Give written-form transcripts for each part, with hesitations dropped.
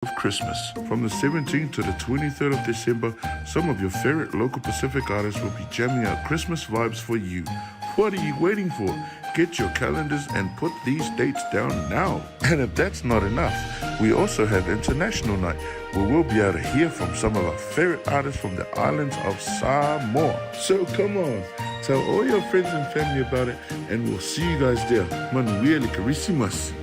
Of Christmas. From the 17th to the 23rd of December, some of your favorite local Pacific artists will be jamming out Christmas vibes for you. What are you waiting for? Get your calendars and put these dates down now. And if that's not enough, we also have International Night, where we'll be able to hear from some of our favorite artists from the islands of Samoa. So come on, tell all your friends and family about it, and we'll see you guys there. Manuia le Kerisimasi.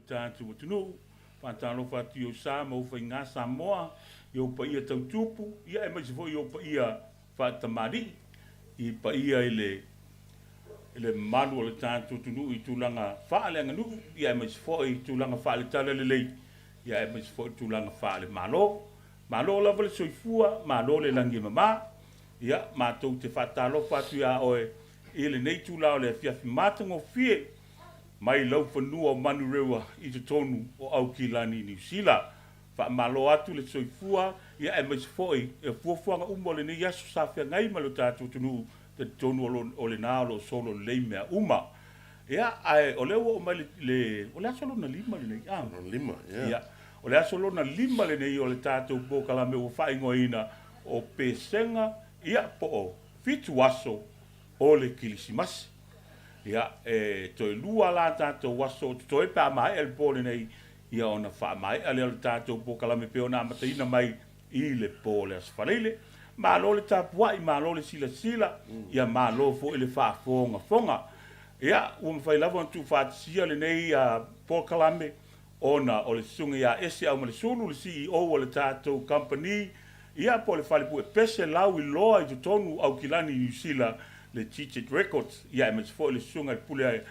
Tātou atunuu, whātālofa atu i ou sa ma ou faigā Samoa, i ou paia tautupu, ia aemaise foi i ou paia faatamalii, i paia i le i le mamalu o le tatou atunuu i tulaga faaleaganuu, ia aemaise foi i tulaga faale-talalelei, ia aemaise foi i tulaga faale-Malo. Malo lava le soifua, malo le lagi e mama. Ia, matou te faatalofa atu iā oe i lenei itula o le afiafi matagofie mai laufanua o Manurewa i totonu o Aukilani, Niu Sila. Faamalo atu le soifua, ia aemaise foi ia fuafuaga uma o lenei aso sa feagai ma le tatou atunuu, talitonu o lena o lo o solo lelei mea uma. Ia, ae o lea ua oo mai le, le, o le aso lona lima lenei, a? Lona lima, yeah. Ia, o le aso lona lima lenei o le tatou polokalame ua faaigoaina o Pesega, ia, po o Fitu Aso o le Kilisimasi. Ia, e toe lua la tatou aso o totoe pe a maea le po lenei, ia ona faamaea lea o le tatou polokalame pei ona amataina mai i le po o le Aso Faraile. Malo le tapuai, malo le silasila, ia malo foi le faafogafoga. Ia, ua mafai lava ona tuufaatasia lenei polokalame ona o le Susuga ia Ese Aumalesulu, le CEO o le tatou kamupani, ia po o le fale puepese lau iloa i totonu o Aukilani i Niu Sila, le Ticket Records, ia aemaise foi le Susuga i le Pule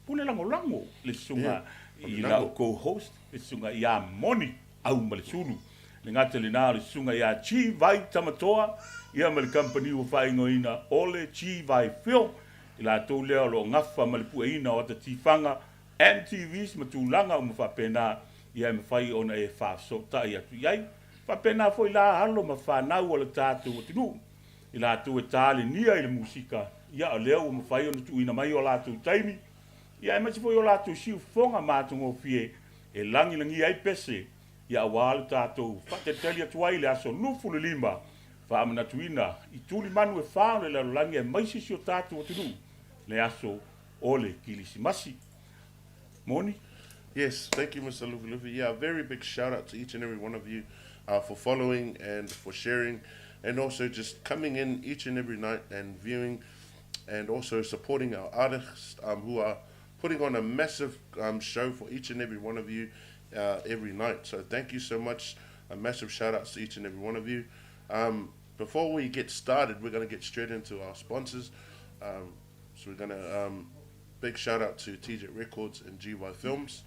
Pule Lagolago, le Susuga i la outou host, le Susuga ia Moni Aumalesulu. Le gata i lena o le Susuga ia Chi Vai Tamatoa, ia ma le kamupani ua faaigoaina o le Chi Vai Film, i latou lea o lo o gafa ma le pueina o ata tifaga, MTVs ma tulaga uma faapena, ia e mafai ona e faafesootai atu i ai. Faapena foi la alo ma fanau a le tatou atunuu, i latou e talenia i le musika, ia o lea ua mafai ona tuuina mai o latou taimi, ia aemaise foi o latou siufofoga matagofie e lagilagia ai pese, ia aua lo tatou faatalitali atu ai i le aso 25, faamanatuina i tulimanu e fa o le lalolagi aemaise si o tatou atunuu le aso o le Kilisimasi. Moni? Yes, thank you, Mr. Lufilufi. Yeah, a very big shout out to each and every one of you uh, for following and for sharing, and also just coming in each and every night and viewing, and also supporting our artists um, who are putting on a massive um, show for each and every one of you uh, every night. So thank you so much. A massive shout out to each and every one of you. Um, before we get started, we're going to get straight into our sponsors. Um, so we're going to um, big shout out to TJ Records and GY Films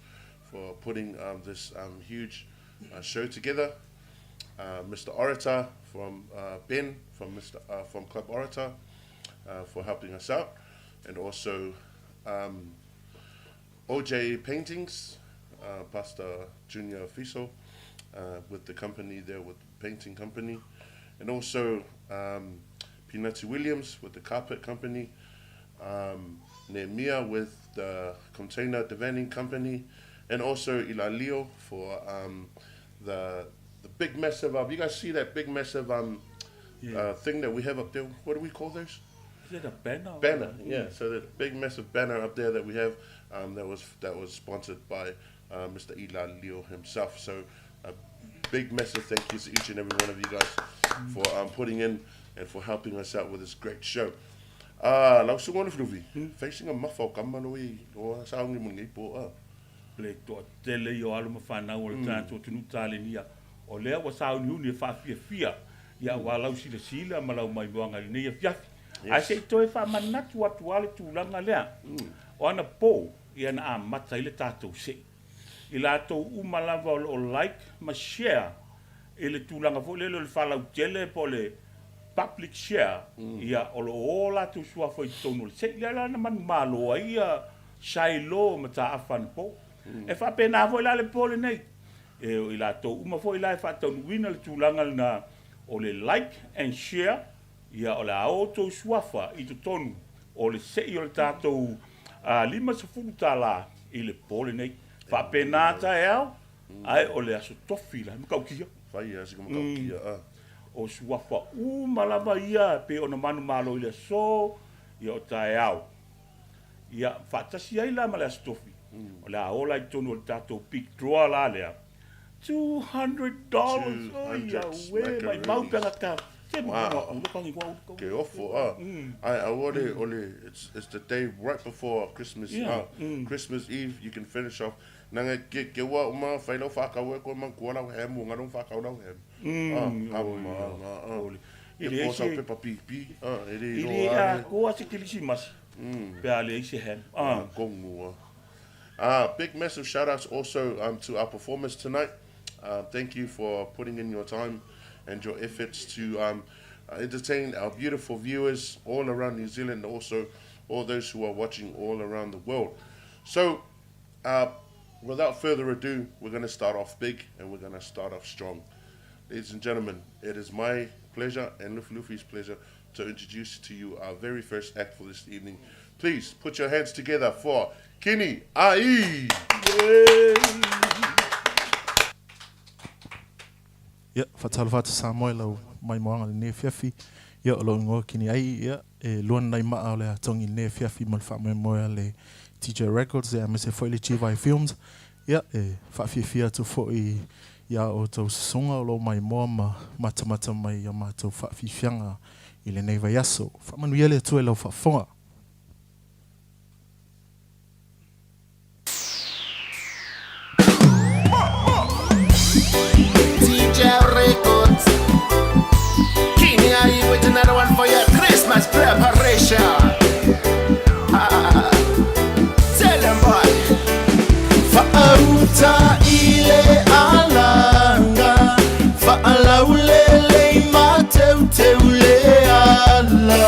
for putting um, this um, huge uh, show together. Uh, Mr. Orata from uh, Ben from Mr. Uh, from Club Orata uh, for helping us out, and also um, OJ Paintings, uh, Pastor Junior Fiso, uh, with the company there with the painting company, and also um, Pinati Williams with the carpet company, um, Nehemia with the container divanning company, and also Ilalio for um, the the big massive. Uh, you guys see that big massive um, yeah. uh, thing that we have up there? What do we call those? Is it a banner? Banner, yeah. So the big massive banner up there that we have um, that was that was sponsored by uh, Mr. Eli Leo himself. So a big massive thank you to each and every one of you guys for um, putting in and for helping us out with this great show. Ah, lau susuga Lufilufi, facing a mafa o kama no i o saongi mo nei po a. Le toatele ia o alo ma fanau o le tatou atunuu talenia, o lea ua sauniuni e faafiafia ia aua lau silasila ma lau maimoaga i lenei afiafi. Ae se i toe faamanatu atu lava le tulaga lea, o anapo ia na amata ai le tatou sei. I latou uma lava o lo o like ma share i le tulaga foi lele o le faalautele po o le public share, ia o lo o o latou suafa i totonu o le sei. Lea la na manumalo ai ia Shiloh mataafa anapo. E faapena foi la le po lenei. E o i latou uma foi la e faataunuuina le tulaga lena o le like and share, ia o le a o outou suafa i totonu o le sei o le tatou $50 i le po lenei. Faapena taeao, ae o le aso tofi la e matautia. Fai ia se matautia a. O suafa uma lava ia e pei ona manumalo i le aso, ia o taeao. Ia, faatasi ai la ma le Aso Tofi, o le a ola i totonu o le tatou big draw la lea, $200! Oi, auē, maimau pe gata. Se wow. Ke ofo, ah. Ai, ole, ole, it's the day right before Christmas, yeah. Christmas Eve, you can finish off. Nanga ke, ke ua uma, whai lau whakau e koe man kua lau hemu, nga lau whakau lau hemu. Ah, ama, ah, ah. E le ese pepa pipi, ah, e le I le a koa se Kilisimasi, pe a leai se ham. Ah. Kongu, ah. Big massive shout outs also to our performers tonight. Thank you for putting in your time and your efforts to entertain our beautiful viewers all around New Zealand and also all those who are watching all around the world. So, without further ado, we're going to start off big and we're going to start off strong. Ladies and gentlemen, it is my pleasure and Lufilufi's pleasure to introduce to you our very first act for this evening. Please put your hands together for Kini Ai! Ia, faatalofa atu Samoa i lau maimoaga i lenei afiafi. Ia, o lou igoa Kini Ai, ia, e lua nai maa o le atogi i lenei afiafi mo le faamoemoe a le TJ Records, ia, aemaise foi le Chivai Films. Ia, e faafiafia atu foi i a outou susuga o lo o maimoa ma matamata mai i a matou faafiafiaga i lenei vaiaso. Faamanuia le Atua i lau faafofoga. TJ Records. King I with another one for your Christmas preparation. Tell them boy. Faauta i le alaga, faalaulelei mateuteu le ala.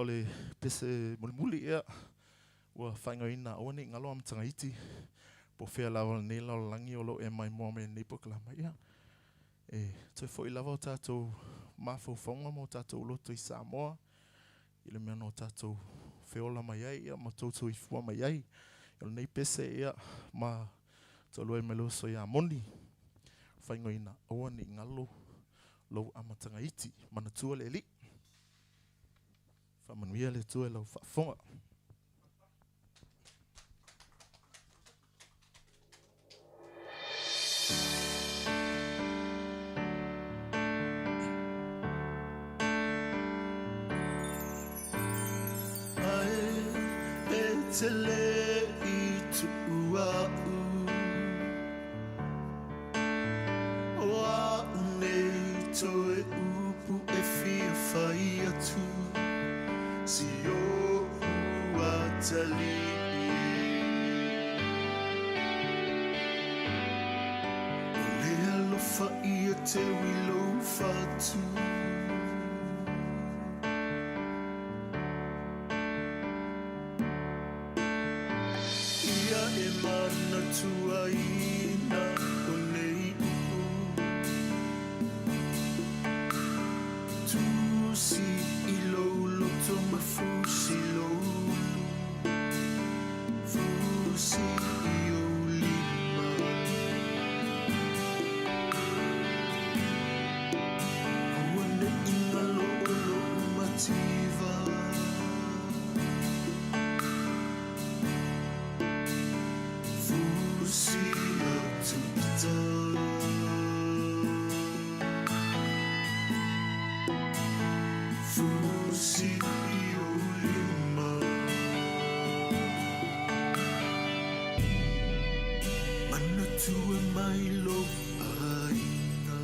le pese mulimuli, ia, ua faaigoaina aua ne i galo amataga iti, po o fea lava o lenei lalolagi o lo o e maimoa mai i lenei polokalame, ia, e toe foi lava o tatou mafaufauga ma o tatou loto i Samoa, i le mea na o tatou feola mai ai, ia, ma tou soifua mai ai. O lenei pese, ia, ma talu ai mai le uso ia Moni, faaigoaina aua ne i galo lou amataga iti, manatua le Alii. Faamanuia le Atua i lau faafofoga. Ae e te le i tuua a'u O a'u nei toe upu e fia fai atu Si o'u atalii O le alofa ia teu i lou fatu. Ia e manatuaina o nei upu. Tusi i lou loto ma fusi lou ulu. Fusi i ou lima. Aua ne i galo o lou mativa. Fusi atu i tai. Fusi i ou lima. Manatua mai lou aiga.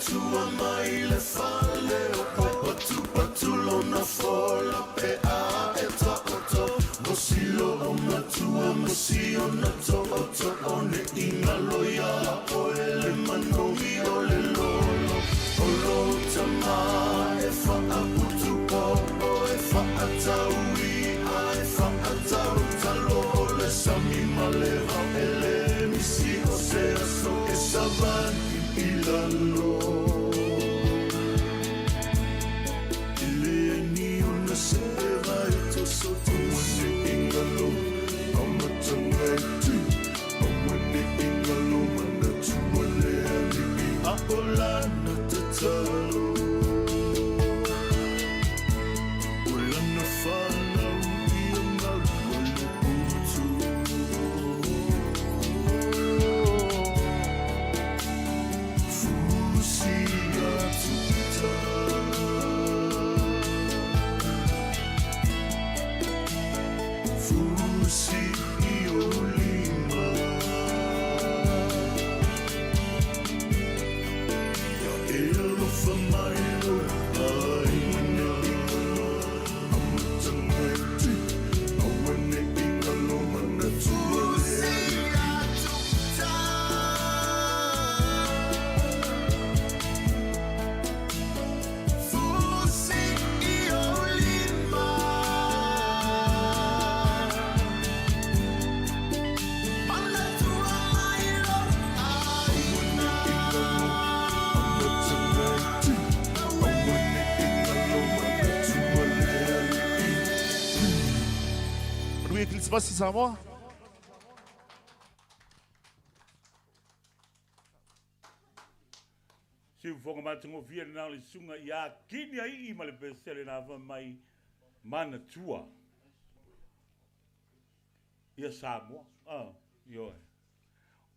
matua mai le fale o Patupatu lona fola pe a e taoto Mosilo o matua mosiona to'oto O ne ingalo ia oe le manogi o le lolo O lo tama e whaaputu po o e whaataui a e whaatautalo O le sami maleva ele misi o se aso e savani ilalo Ile ni ona se vai to soto wane ingalo Amatanga i tu Awane ingalo mana tua le alii A o lana tatalo O lana whanau ia mau o le utu Fusi atu ta Fusi i o lima Ia e alofa mai lo aina Amatanga i tu Awane ingalo mana tua le alii Fusi i o lima Mana tua mai lo aina Amatanga i tu Awane ingalo mana tua le alii Manuia Kilisimasi Samoa. Siufoga matagofie lena o le susuga ia Kini Aii ma le pesele na fai mai manatua ia Samoa. Ah, ioe.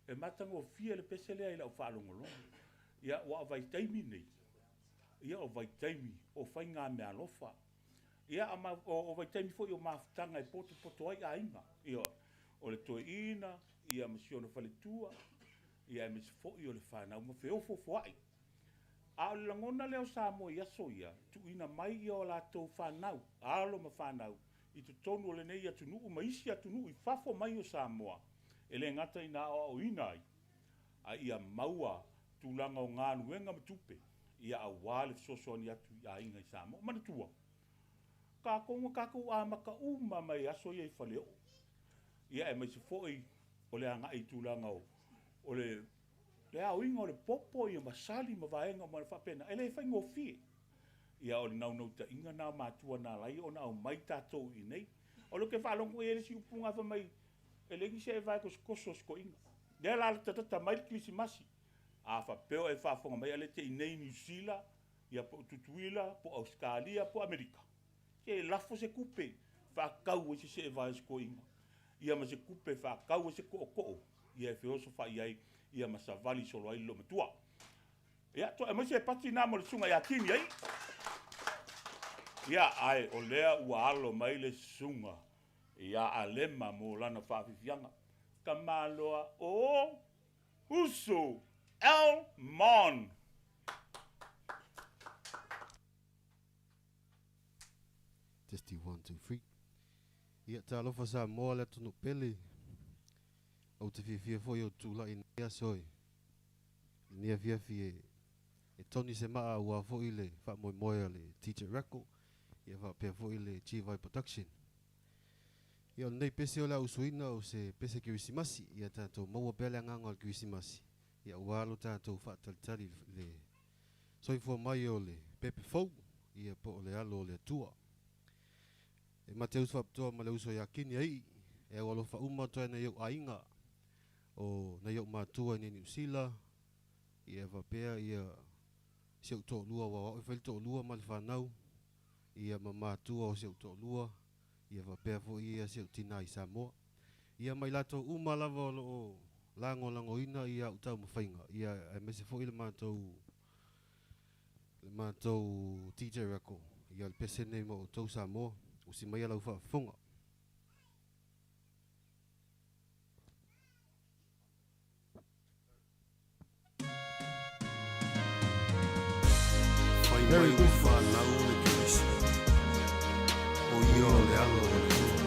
E matagofie le pese lea i lau faalogologo. Ia, ua o vaitaimi nei. Ia, o vaitaimi o faigameaalofa. Ia, o, o vaitaimi foi o mafutaga e potopoto ai aiga. Ioe. O le toeaina, ia ma si ona faletua, ia aemaise foi o le fanau ma feofoofoai. A o le lagona lea o Samoa i aso ia, tuuina mai ia o latou fanau, alo ma fanau, i totonu o lenei atunuu ma isi atunuu i fafo mai o Samoa, e le gata ina aoaoina ai, a ia maua tulaga o galuega ma tupe, ia aua le fesoasoani atu i aiga i Samoa. Manatua, kākou na kākou amata uma mai aso ia i Faleoo, ia aemaise foi o le agai i tulaga o, o le le aoina o le popo ia ma sali ma vaega uma faapena, e le faigofie. Ia o le naunautaiga na o matua na ala ai ona aumai tatou i inei. O lea ou te faalogo i ai le isi upu na fai mai, e leai ni seevae tosotoso o se toeaina. Lea la latalata mai le Kerisimasi, a faapea o e faafofoga mai a lea e te i inei i Niu Sila, ia po o Tutuila, po o Ausetalia, po o Amerika, se lafo se tupe faatau ai se seevae o se toeaina, ia ma se tupe faatau ai se tootoo, ia e feosofai ai, ia ma savali solo ai le loomatua. Ia, toe aumai se pati na mo le susuga ia Kini ai. Ia, ae o lea ua alo mai le susuga ia Alema mo lana faafiafiaga. Tamaloa o Uso El Mon. Testing 1 2 3. Ia talofa Samoa le atunuu pele. Ou te fiafia foi ou tulai i lenei aso i lenei afiafi e e toni se maa aua foi le faamoemoe a le TJ Record ia faapea foi le G-Vibe Production. Ia o lenei pese o le a usuina o se pese Kerisimasi ia tatou maua pea le agaga o le Kerisimasi ia aua lo tatou faatalitali i le soifua mai o le pepe fou ia po o le alo o le Atua. E ma te uso faapitoa ma le uso ia Kini Aii, e au alofa uma atu ai nai ou aiga, o nai ou matua i nei Niu Sila, ia faapea ia si ou toalua aua o au e fai le toalua ma le fanau, ia ma matua o si ou toalua, ia faapea foi ia si ou tina i Samoa. Ia ma i latou uma lava o lo o lagolagoina ia au taumafaiga, ia aemaise foi le matou le matou DJ Reco, ia o le pese lenei mo outou Samoa, usi maia lau faafofoga. Very good. Fanau le Keriso. O ia o le alo o le Atua.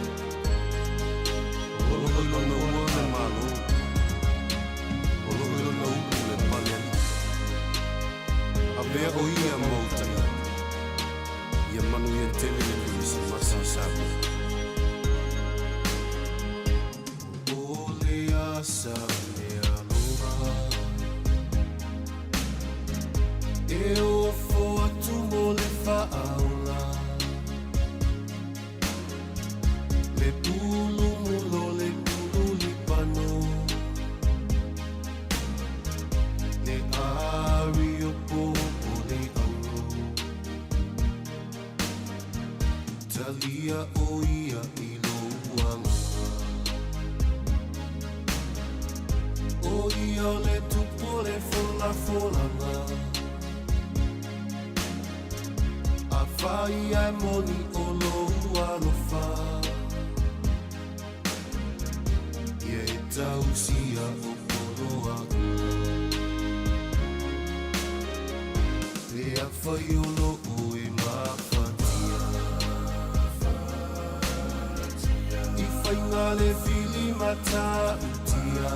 O lo o i lona ua le Malo. O lo o i lona ulu le pale alii. Avea o ia ma ou taiala. Ia manuia tele le Kerisimasi i Samoa. O le asa o le aloha E ofo atu mo le faaola Le pulu mulo le pulu lipano Le ari o po o le aulo Talia o ia i lou agaga O ia o le tupu o le folafolaga Afai ae moni o lou alofa Ia e tausia o poloaiga Pe afai o lo o e mafatia I faiga le fili matautia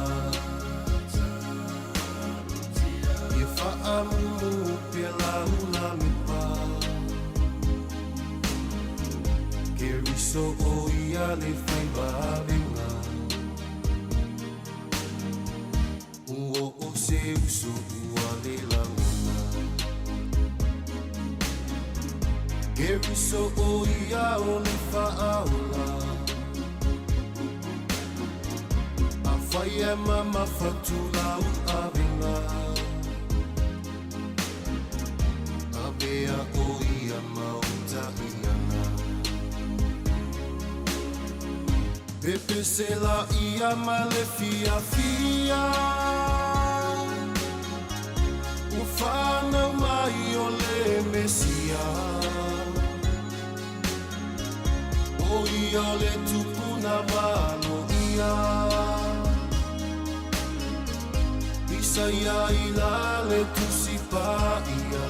Ia faamumu pea lau lamepa Keriso o ia le faivaavega Ua o se uso ua le lagona Keriso o ia o le faaola Afai e mamafatu lau avega Avea o ia ma ou taiala Pepese laia ma le fiafia Ua fanau mai o le Mesia O ia o le tupu na valoia Isaia i la le Tusi Paia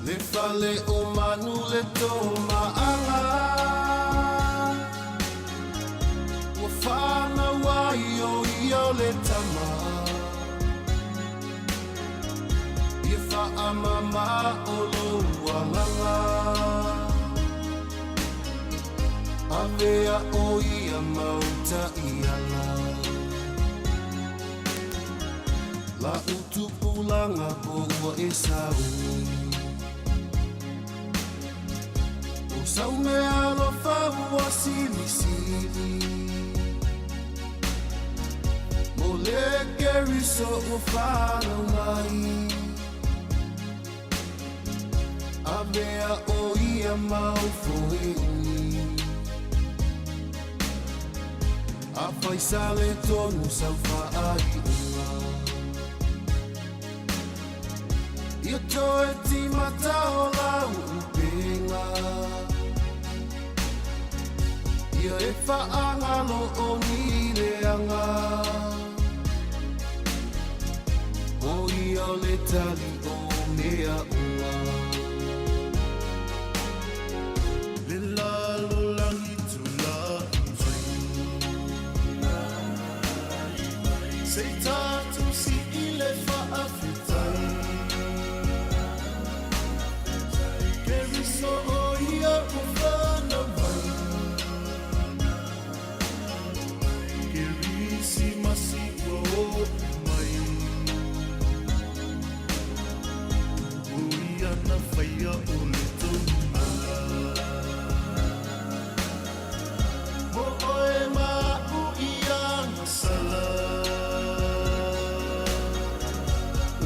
Le fale o manu le tomaaga Ua fanau ai o ia o le tama Ia faamama o lou agaga Avea o ia ma ou taiala La'u tupulaga po ua e sauni O sau meaalofa ua silisili Mo le Keriso ua fanau mai Avea o ia ma ou foeuli Afai sa le tonu sau faaiuga Ia toe timata o lau upega Ia e faagalo o ni leaga O ia o le tali o mea uma. Le lalolagi tulai mai Se i tatou sii le faafetai Keriso o ia ua fanau mai Kerisimasi ua oo mai O ia na faia o le taumala Mo oe ma a'u ia gasala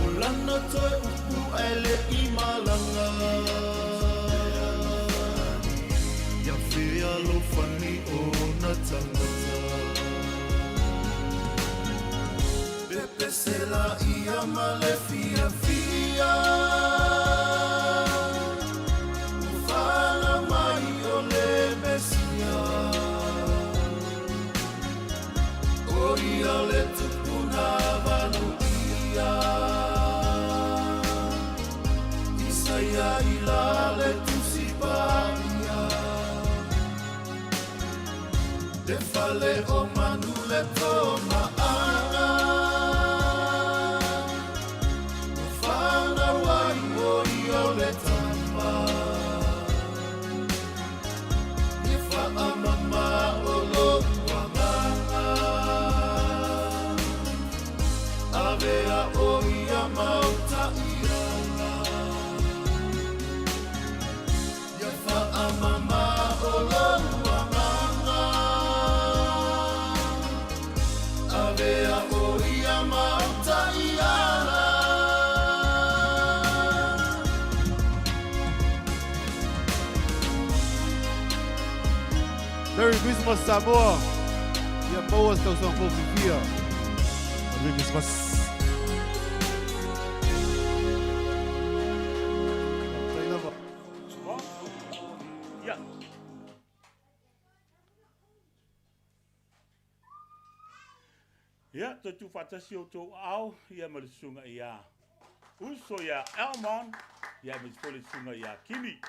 O lana toe upu ae le i malaga Ia fealofani ona tagata Pepese laia ma le fiafia Ua fanau mai o le Mesia O ia le tupu na valoia. mai la le Tusi Paia. Le fale o manu le tomaaga. Ua fanau ai o ia o le tama. Ia faamama o lou agaga. Avea o ia mau taiala. Ia faamama o lou agaga. Avea o ia mau taiala. Merry Christmas Samoa. Ia maua se tausaga fou fiafia. Merry Christmas. Faafetai lava. Ia. Ia, toe tuufaatasi outou aao ia ma le susuga ia Uso ia Elmon, ia aemaise foi le susuga ia Kini.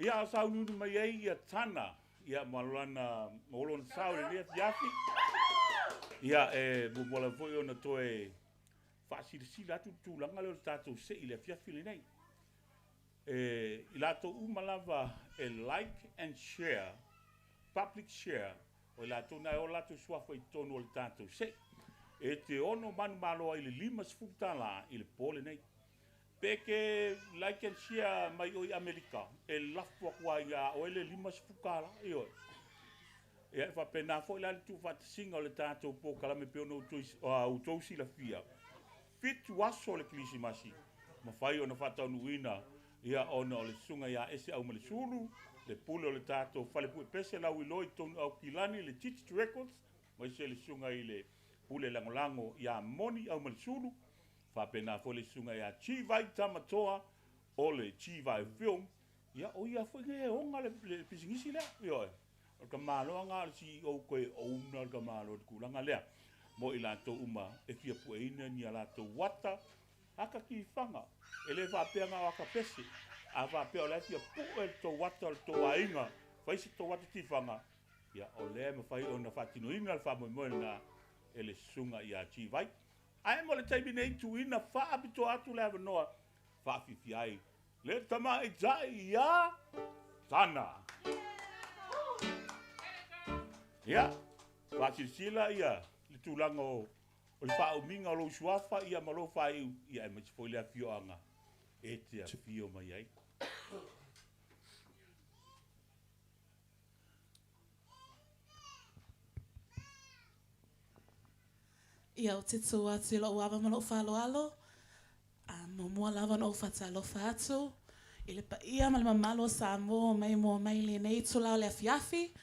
Ia, a o sauniuni mai ai ia Tana, ia ma lana, ma lona sao i lenei afiafi. Ia, e muamua lava foi ona toe faasilasila atu le tulaga lea o le tatou sei i le afiafi lenei. E, i latou uma lava e like and share, public share, o i latou na e o latou suafa i totonu o le tatou sei. E te ono manumalo ai i le $50 i le po lenei. Pe ke like and share mai oe i Amerika, e lafo atu lava ia oe le $50, ioe. Ia, e faapena foi la le tuufaatasiga o le tatou polokalame pei ona outou silafia, fitu aso o le Kerisimasi, mafai ona faataunuuina, ia, ona o le susuga ia Ese Aumalesulu, le pule o le tatou fale puepese lauiloa i totonu o Aukilani, le Digit Records, aemaise le susuga i le pule lagolago ia Moni Aumalesulu, faapena foi le susuga ia Chivai Tamatoa o le Chivai Film, ia, o ia foi lenei e ona le pisinisi lea, ioe. O le tamaloa lena o le CEO toe owner le tamaloa i le tulaga lea. Mo i latou uma e fia pueina ni a latou ata, ata tifaga. E le faapea na o ata pese. A faapea o la e fia pue le tou ata o le tou aiga, fai se tou ata tifaga, ia o lea e mafai ona faatinoina le faamoemoe lena e le susuga ia Chivai. Ae mo le taimi nei, tuuina faapitoa atu le avanoa faafiafia ai le tamaitai ia Tana. Ia, faasilasila ia le tulaga o o le faaumiga o lou suafa ia ma lou faaiu, ia aemaise foi le afioaga e te afio mai ai. Ia, ou te tu atu i lou ava ma lou faaaloalo, a muamua lava ona ou faatalofa atu i le paia ma le mamalu o Samoa mai mua mai lenei itula o le afiafi.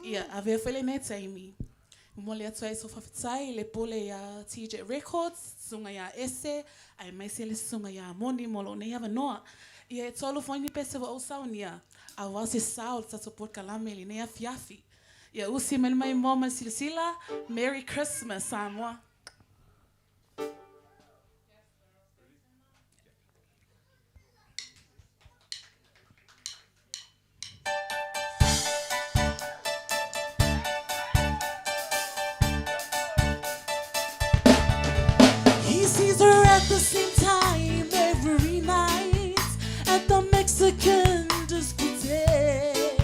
Ia, avea foi lenei taimi e momoli atu ai sou faafetai i le pule iā TJ Records, susuga iā Ese, aemaise le susuga iā Moni mo lou nei avanoa. Ia, e tolu foi ni pese ua ou saunia, auā se sao o le tatou polokalame i lenei afiafi. Ia usi mai le maimoa ma le silasila, Merry Christmas Samoa. He sees her at the same time every night at the Mexican discotheque.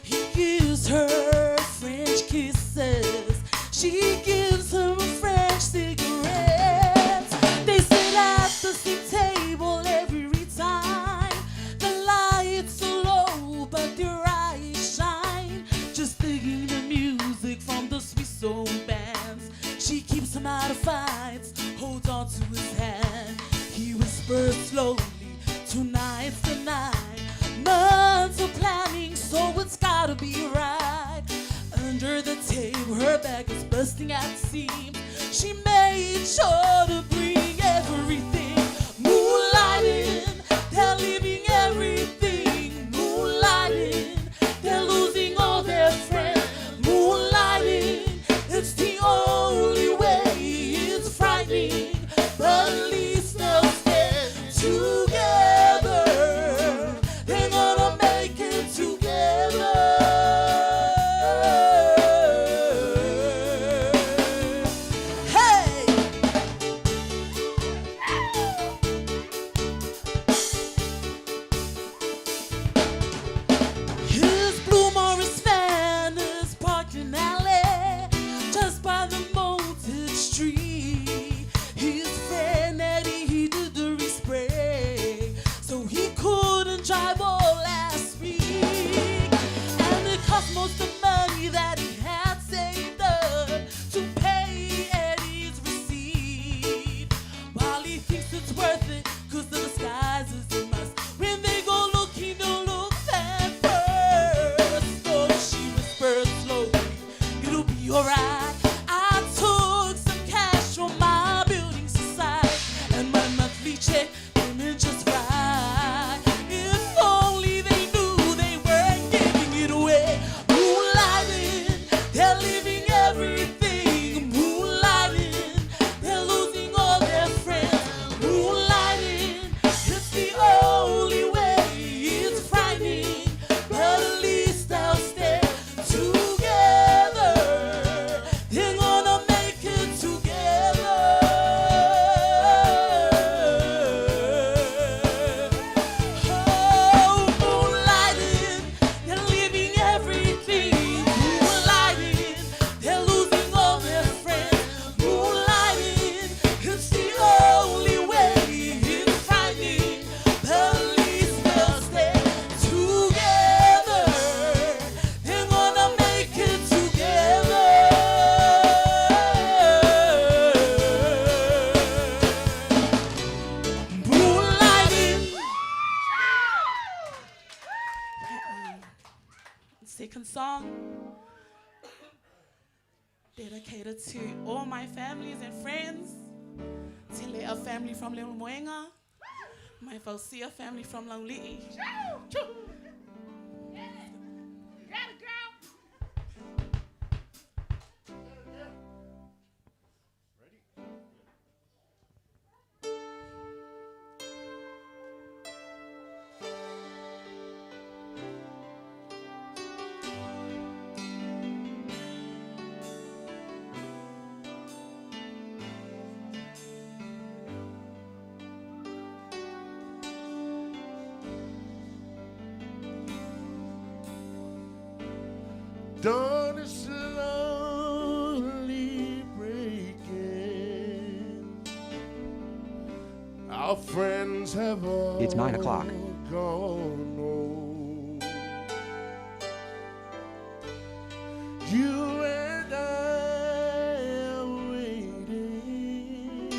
He gives her French kisses. She gives him a French cigarette. They sit at the same table every time. The lights are low, but their eyes shine. Just digging the music from the sweet soul bands. She keeps him out of fights, holds on to his hand. He whispers slowly, tonight's the night. Months of planning, so it's gotta be right. Under the table, her bag is busting at the seams. She made sure to bring everything. Moonlighting, they're leaving everything. Moonlighting, they're losing all their friends. Moonlighting, it's the only way. It's frightening, but at least they'll stay together. second song dedicated to all my families and friends. Tele a family from Leulumoega, my Fausia family from Laulii. Dawn is slowly breaking. Our friends have all It's 9 o'clock. gone home. You and I are waiting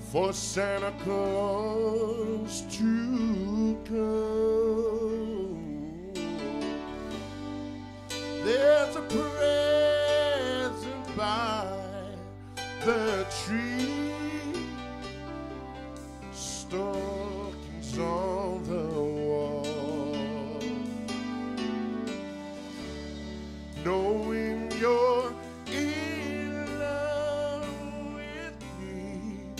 for Santa Claus to come. There's a present by the tree, stockings on the wall. Knowing you're in love with me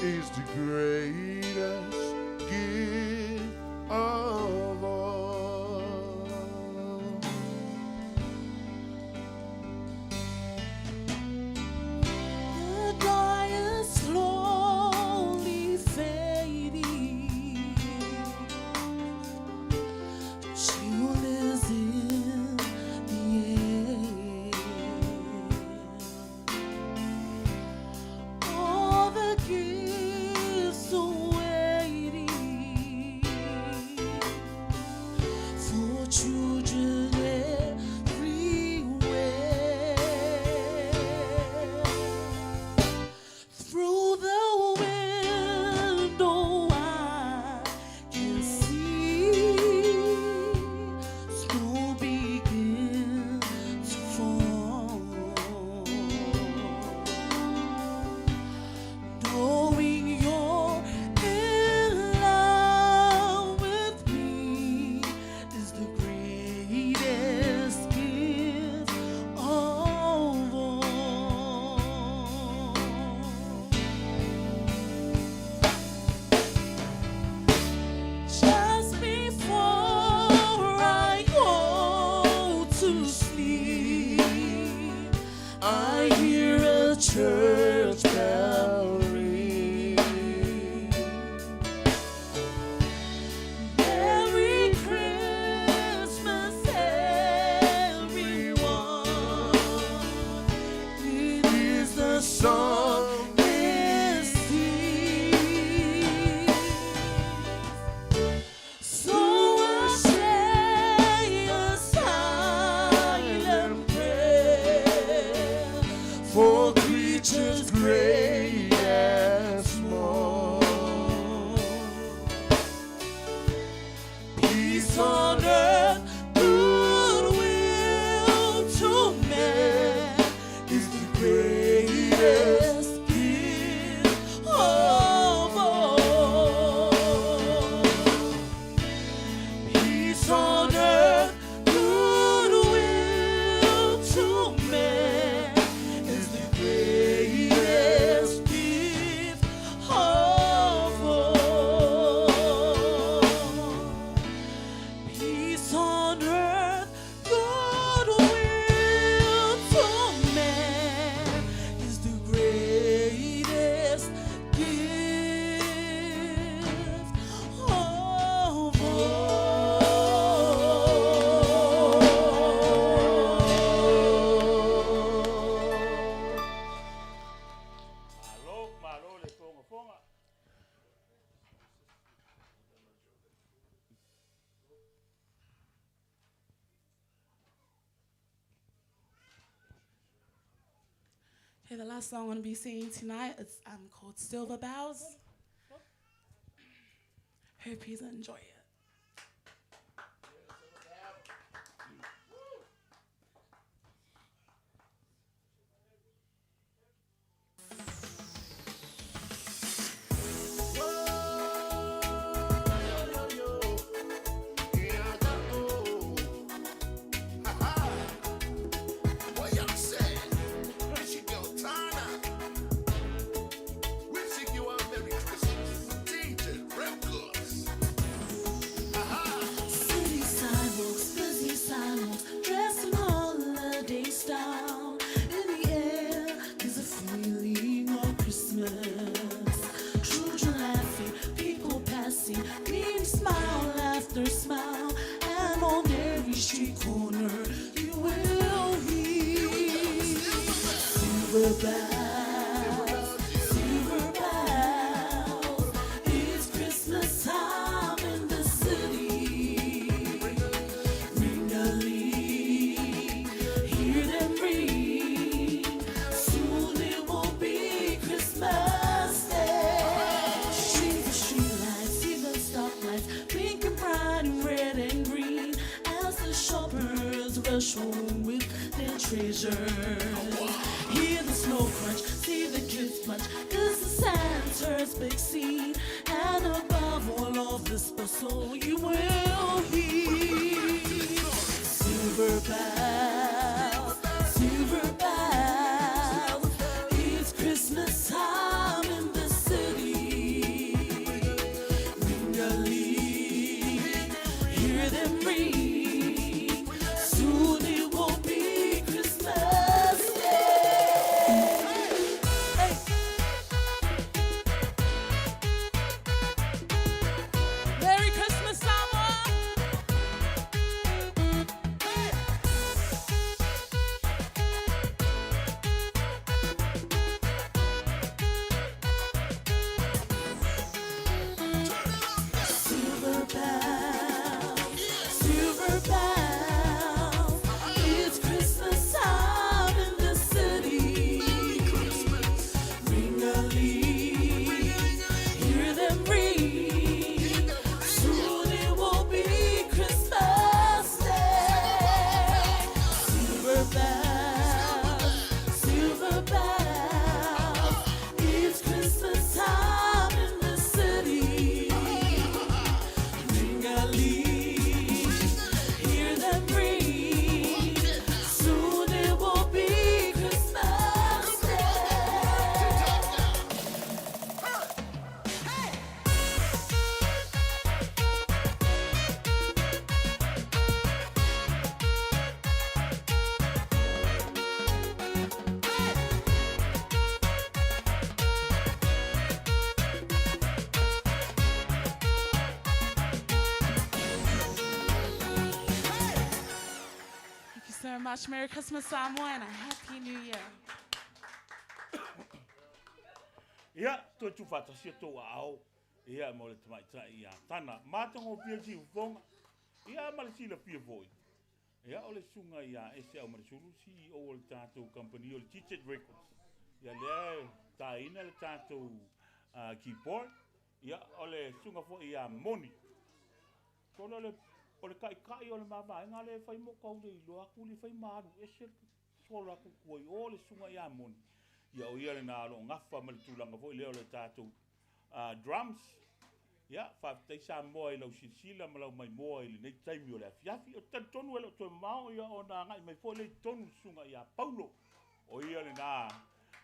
is the greatest gift of all. The dye is slowly fading. Chill is in the air. All the gifts are waiting for children everywhere. Through the window, I can see snow begin to fall. Knowing you're in love with me is the greatest gift of all. Just before I go to sleep, I hear a church bell ring. Merry Christmas, everyone. It is the song it sings. So I say a silent prayer for creatures great and small. Peace on earth, goodwill to men is the greatest gift of all. Peace on earth, goodwill to men is the greatest gift of all. Peace on earth, goodwill to men is the greatest gift of all. Malo, malo le fogafoga. Okay, the last song I'm gonna be singing tonight is called Silver Bells. Hope you enjoy it. Silver bells, silver bells. It's Christmas time in the city. Ring-a-ling, hear them ring. Soon it will be Christmas Day. See the streetlights, see the stoplights, blinking bright in red and green as the shoppers rush home with their treasures. Hear the snow crunch, see the kids plunge. This is Santa's big scene, and above all of this bustle, you will hear silver bells, silver bells. It's Christmas time in the city. Ring-a-ling, hear them ring. Soon it will be Christmas Day. Hey. Merry Christmas, Samoa! Silver bells, silver bells. It's Christmas time in the city. Ring-a-ling, hear them ring. Soon it will be Christmas Day. Silver bells, silver bells. It's Christmas time in the city. Ring-a-ling, hear them ring. Soon it will be Christmas Day. Thank you so much. Merry Christmas, Samoa, and a Happy New Year. Ia, toe tuufaatasia tou aao, ia, mo le tamaitai ia Tana. Matagofie le siufofoga, ia, ma le silafia foi. Ia, o le susuga ia Ese Aumalesulu, CEO o le tatou kamupani o le Ticket Records. Ia, lea e taina le tatou keyboard. Ia, o le susuga foi ia Moni. Sole o le, o le taitai o le mavaega lea e fai mo tau le iloa atu le fai ma alu ese le solo atu tua i o le susuga ia Moni. Ia o ia lena o lo o gafa ma le tulaga foi lea o le tatou drums. Ia, faafetai Samoa i lau silasila ma lau maimoa i lenei taimi o le afiafi. Ou te talitonu e le o toe mamao ia ona agai mai foi lea i totonu le susuga ia Paulo. O ia lena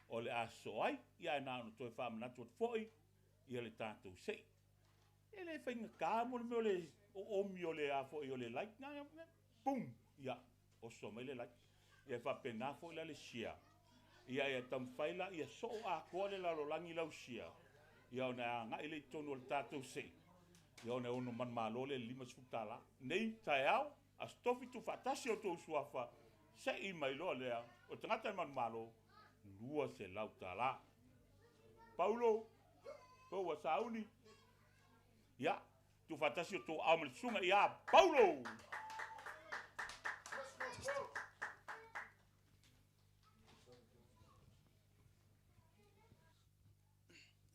o le a sosoo ai. Ia ae na ona toe faamanatu atu foi ia le tatou sei. E le faigata mo le mea o le oomi o le a foi o le like na, boom, ia, oso mai le like. Ia e faapena foi la le share. Ia ia taumafai la ia soo atoa le lalolagi lau share. Ia ona e agai lea i totonu o le tatou sei. Ia ona e ono manumalo lea i le $50. Nei taeao, Aso Tofi tuufaatasi o tou suafa, sei mai loa lea o le tagata e manumalo, $200. Paulo, pau ua sauni. Ia, tuufaatasi o tou aao ma le susuga ia Paulo.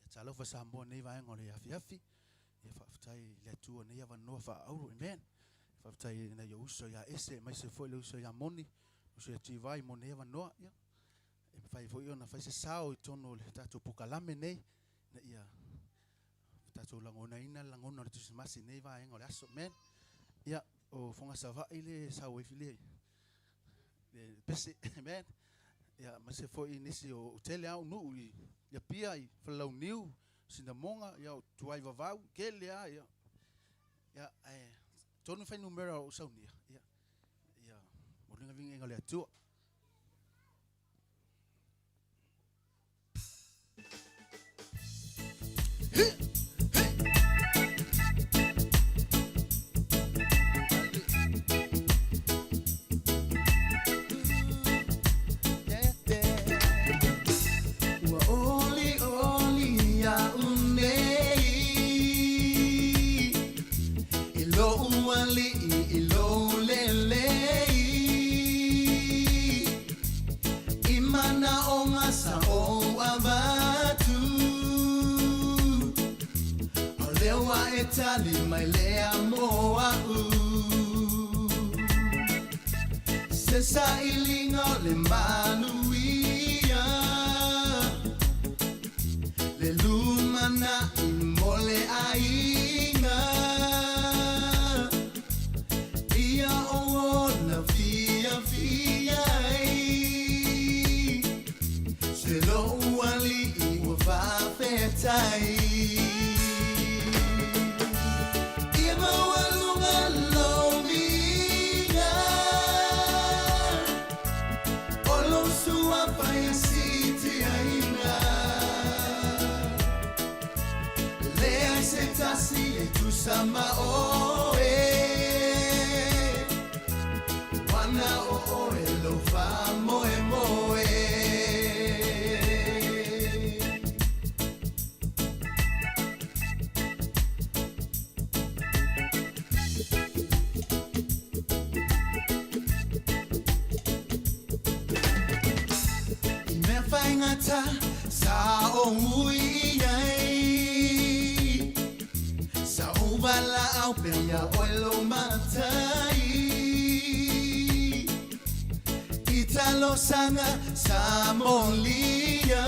Ia talofa Samoa nei vaega o le afiafi. Ia faafetai i le Atua nei avanoa faaauuro. Amen. Faafetai i nai ou uso ia Ese aemaise foi le uso ia Moni, uso ia Tivai mo nei avanoa. Ia e mafai foi ona fai se sao i totonu o le tatou polokalame nei ina ia tatou lagonaina le lagona o le Kerisimasi i nei vaega o le aso. Amen. Ia o Foga Savaii le sau ai le le pese. Amen. Ia aemaise foi nisi o tele lava nuu i Apia i Falelauniu, Sinamoga, ia o Tuai Vavau, tele lava ia. Ia ae tonu fuainumera o saunia, ia ia mo le viiga o le Atua. tali mai lea mo a'u. Se saʻiliga o le manuia le lumanaʻi mo le ʻaiga ia o ona fiafia ai se lo'u aliʻi ua faafetai ia maualuga lomiga o lou suafa ia sitiaina leai se tasi e tusa ma oe ua na o oe lou faamoemoe. I mea faigata sa ou ui ai sa ou valaau pea ia oe lou matai i talosaga sa molia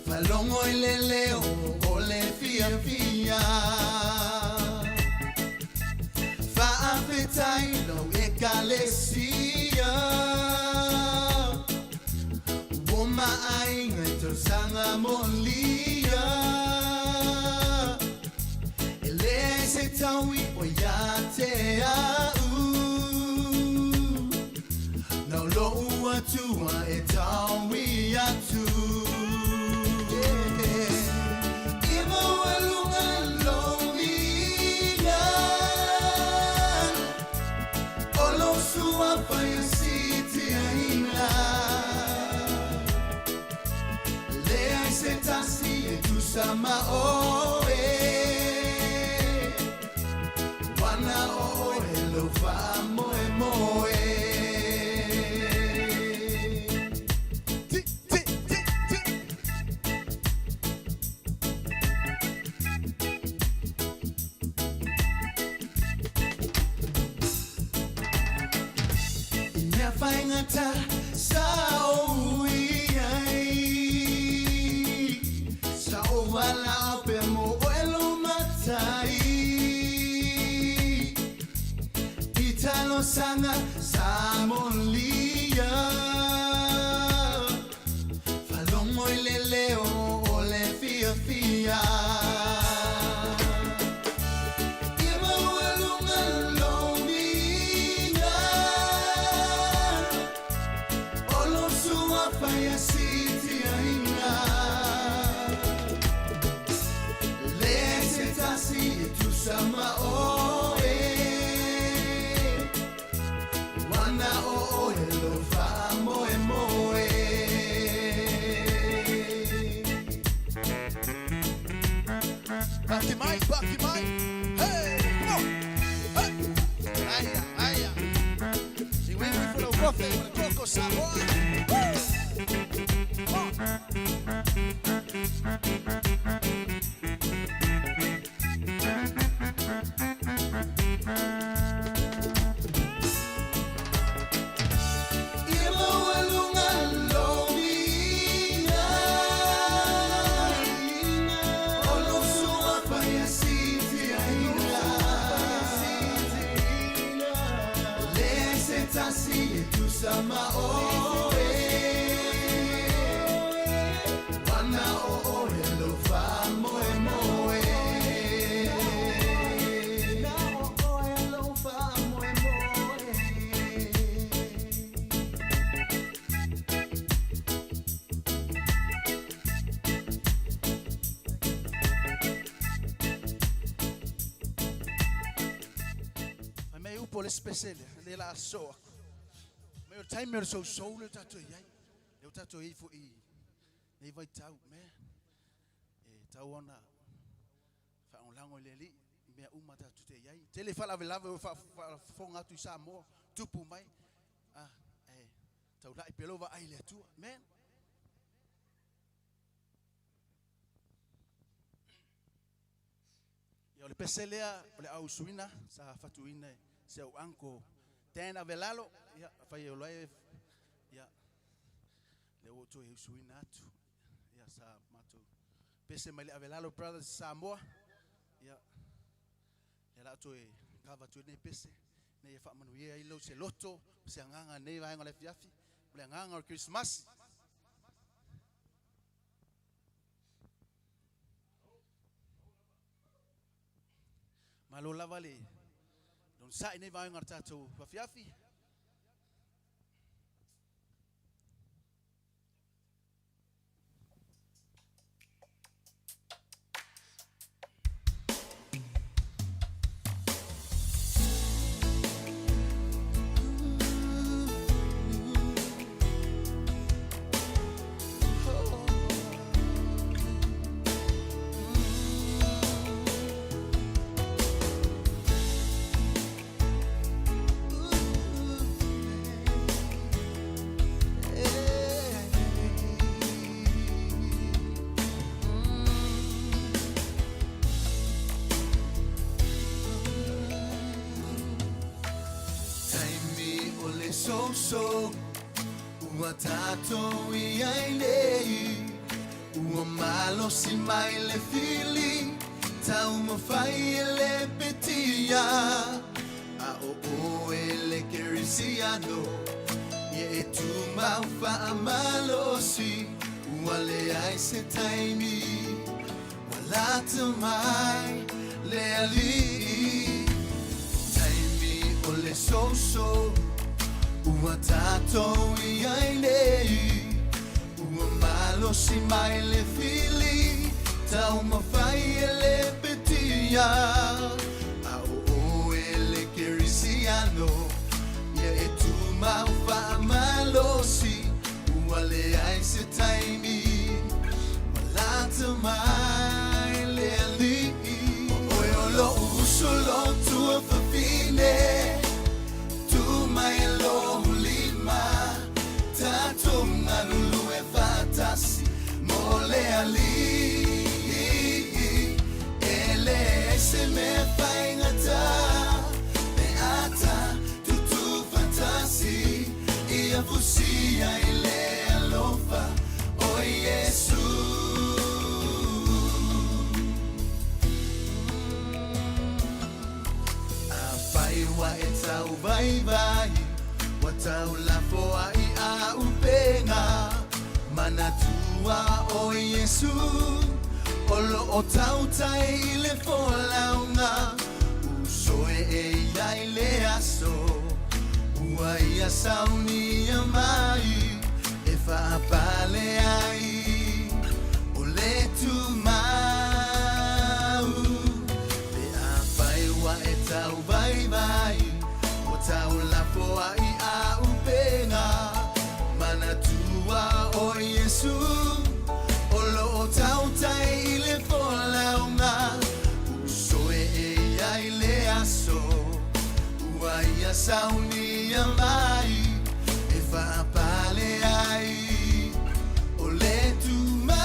falogo i le leo o le fiafia faafetai lou ekalesia ua maaiga i tausaga molia e leai se taui o ia te a'u na o lo'u atua e taui atu. Ia maualuga lomiga o lou suafa ia sitiaina leai se tasi e tusa ma oe ua na o oe lou faamoemoe. Ti, ti, ti, ti. I mea faigata sa ou ui ai sa ou valaau pea mo oe lou matai i talosaga sa molia falogo i le leo o le fiafia ia maualuga lomiga o lou suafa ia sitiaina leai se tasi e tusa ma oe ua na o oe lou faamoemoe. Paki mai, paki mai. Hey, come on. Hey. Aia, aia. Si wini for the rofe, for the Coco Samoa. Woo! Come on. Ia maualuga lomiga o lou suafa ia sitiaina leai se tasi e tusa ma oe ua na o oe lou faamoemoe. Na o oe lou faamoemoe. Fai mai upo le spesele, le la asoa. Mai o taimi o le sousou le o tatou i ai. Le o tatou i ai fo'i nei vaitau, man. E tau ona faaolago i le alii i mea uma tatou te i ai. Tele faalavelave o faafofoga atu i Samoa, tupu mai. Ah, e taulai pea lou vaai i le Atua. Man. pese lea o le ausuina sa fatuina e si au uncle Dan Avelalo, ia, afai e ola e, ia, lea ua ou toe usuina atu. Ia, sa matou pese mai le Avelalo Brothers Samoa. Ia, lea la toe kava atu ai lenei pese, ina ia faamanuia ai lou se loto, ma se agaga i lenei vaega o le afiafi, ma le agaga o le Kerisimasi. Malo lava le onosai i nei vaega o le tatou afiafi. Taimi o le soso ua tatou i ai nei Ua malosi mai le fili taumafai e lepetia A o oe le Kerisiano Ia e tumau faamalosi Ua leai se taimi Ua lata mai le Alii Taimi o le soso ua tatou i ai nei Ua malosi mai le fili taumafai e lepetia A o oe le Kerisiano ia e tumau faamalosi Ua leai se taimi ua lata mai le Alii O oe o lo'u uso lo'u tuafafine Tu mai e lou lima Tatou galulue faatasi mo le Alii E leai se mea faigata pe a ta tutufaatasi Ia fusia i le alofa o Iesu. Afai ua e tauvaivai, ua taulafoai a upega, manatua o Iesu, o lo o tautai i le folauga, usoe e ia i le aso, ua ia saunia mai e faapale ai o le tumau. Pe afai ua e tauvaivai, ua taulafoai a upega, manatua o Iesu, o lo o tautai i le folauga, usoe e ia i le aso, ua ia saunia mai e faapale ai o le tumau.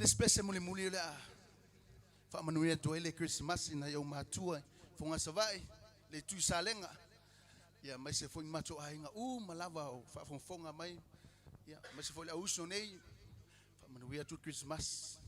le spese mulimuli o le a faamanuia atu ai le Kerisimasi i nai ou matua i Fogasavaii, le itu i Salega, ia aemaise foi matou aiga uma lava o faafogafoga mai, ia aemaise foi le auuso nei, faamanuia atu le Kerisimasi.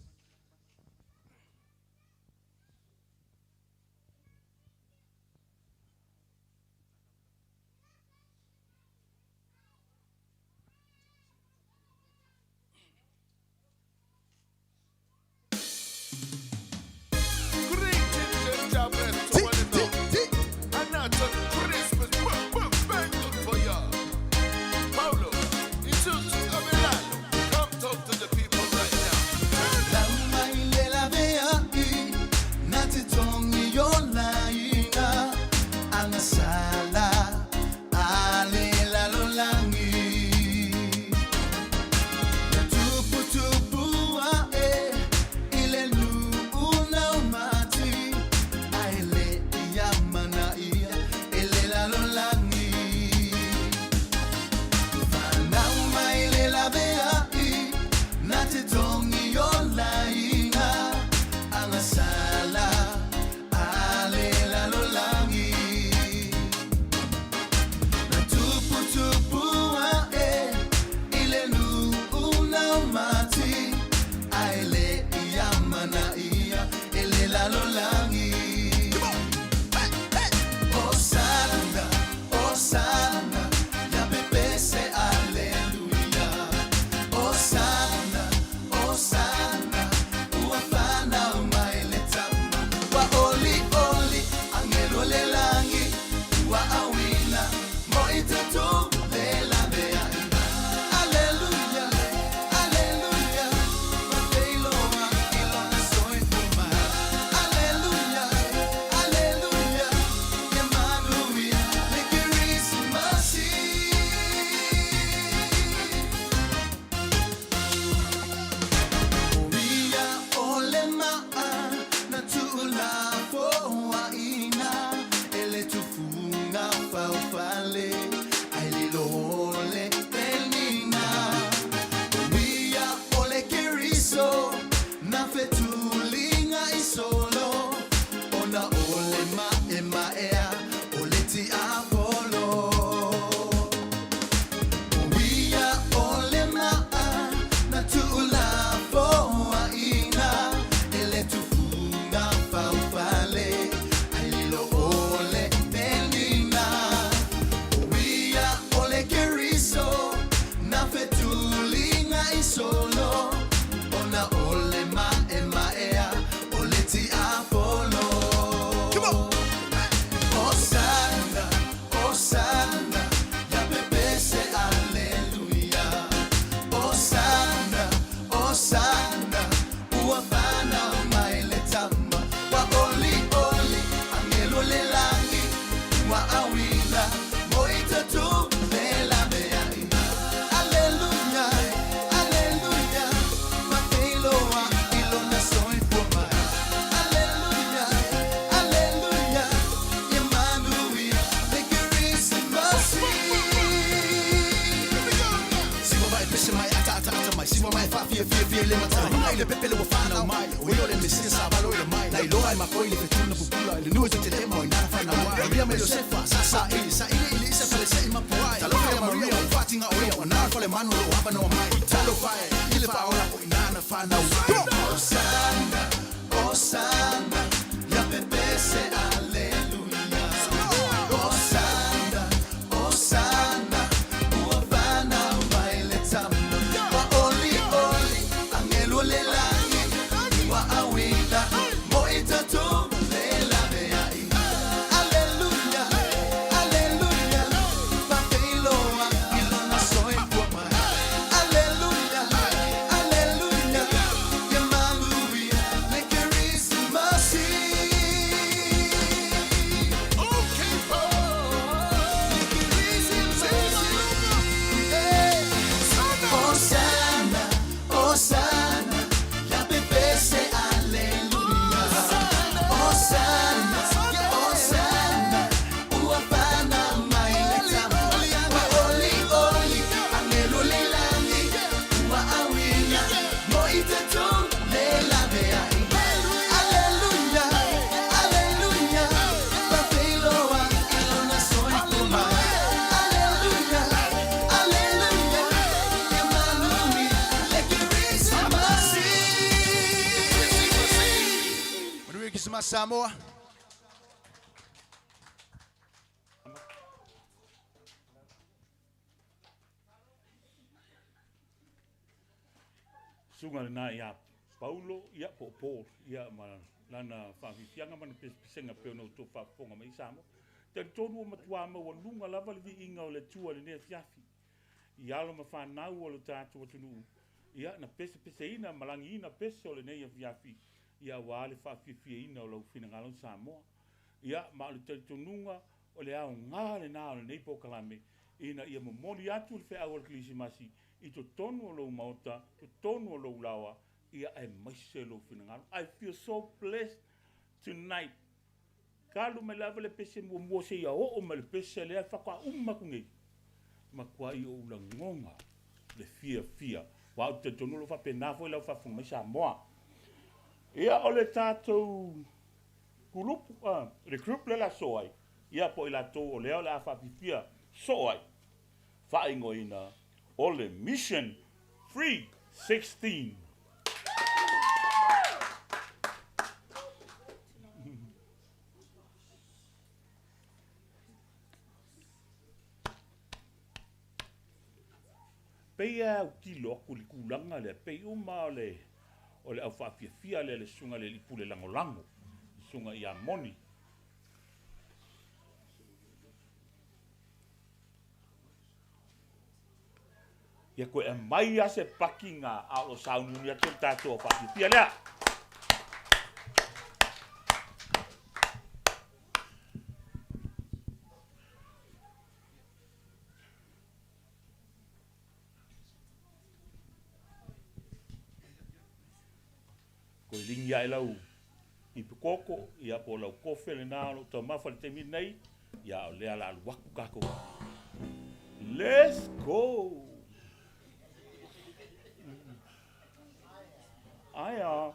Samoa. Susuga lena ia Paulo, ia, po o Paul, ia, ma lana faafiafiaga ma lana pesepesega pei ona outou faafofoga mai i Samoa. Talitonu ua matuā maualuga lava le viiga o le Atua i lenei afiafi i alo ma fanau o lo tatou atunuu, ia, na pesepeseina ma lagiina pese o lenei afiafi, ia, aua le faafiafiaina o lau finagalo Samoa. Ia, ma o le talitonuga o le aoga lena o lenei polokalame, ina ia momoli atu le feau o le Kerisimasi i totonu o lou maota, totonu o lou laoa, ia aemaise lou finagalo. I feel so blessed tonight. Talu mai lava le pese muamua seia oo mai le pese lea faatoa uma atu nei, matuai ou lagona le fiafia. Aua ou te talitonu o lo o faapena foi lau faafofoga mai Samoa. Ia o le tatou kulupu, le group lea o le a soo ai, ia po o i latou o lea o le a faafiafia soo ai, faaigoaina o le Mission 316. Pei e autilo atu i le tulaga lea, pei uma o le o le aufaafiafia lea le susuga i le Alii Pule Lagolago, le susuga ia Moni. Ia toe aumai lava se pakiga a o lo o sauniuni atu le tatou aufaafiafia lea. Toe ligi ae lau ipu koko, ia po o lau kofe lena o lo o taumafa i le taimi lenei, ia o lea o le a alu atu tatou. Let's go! Aia.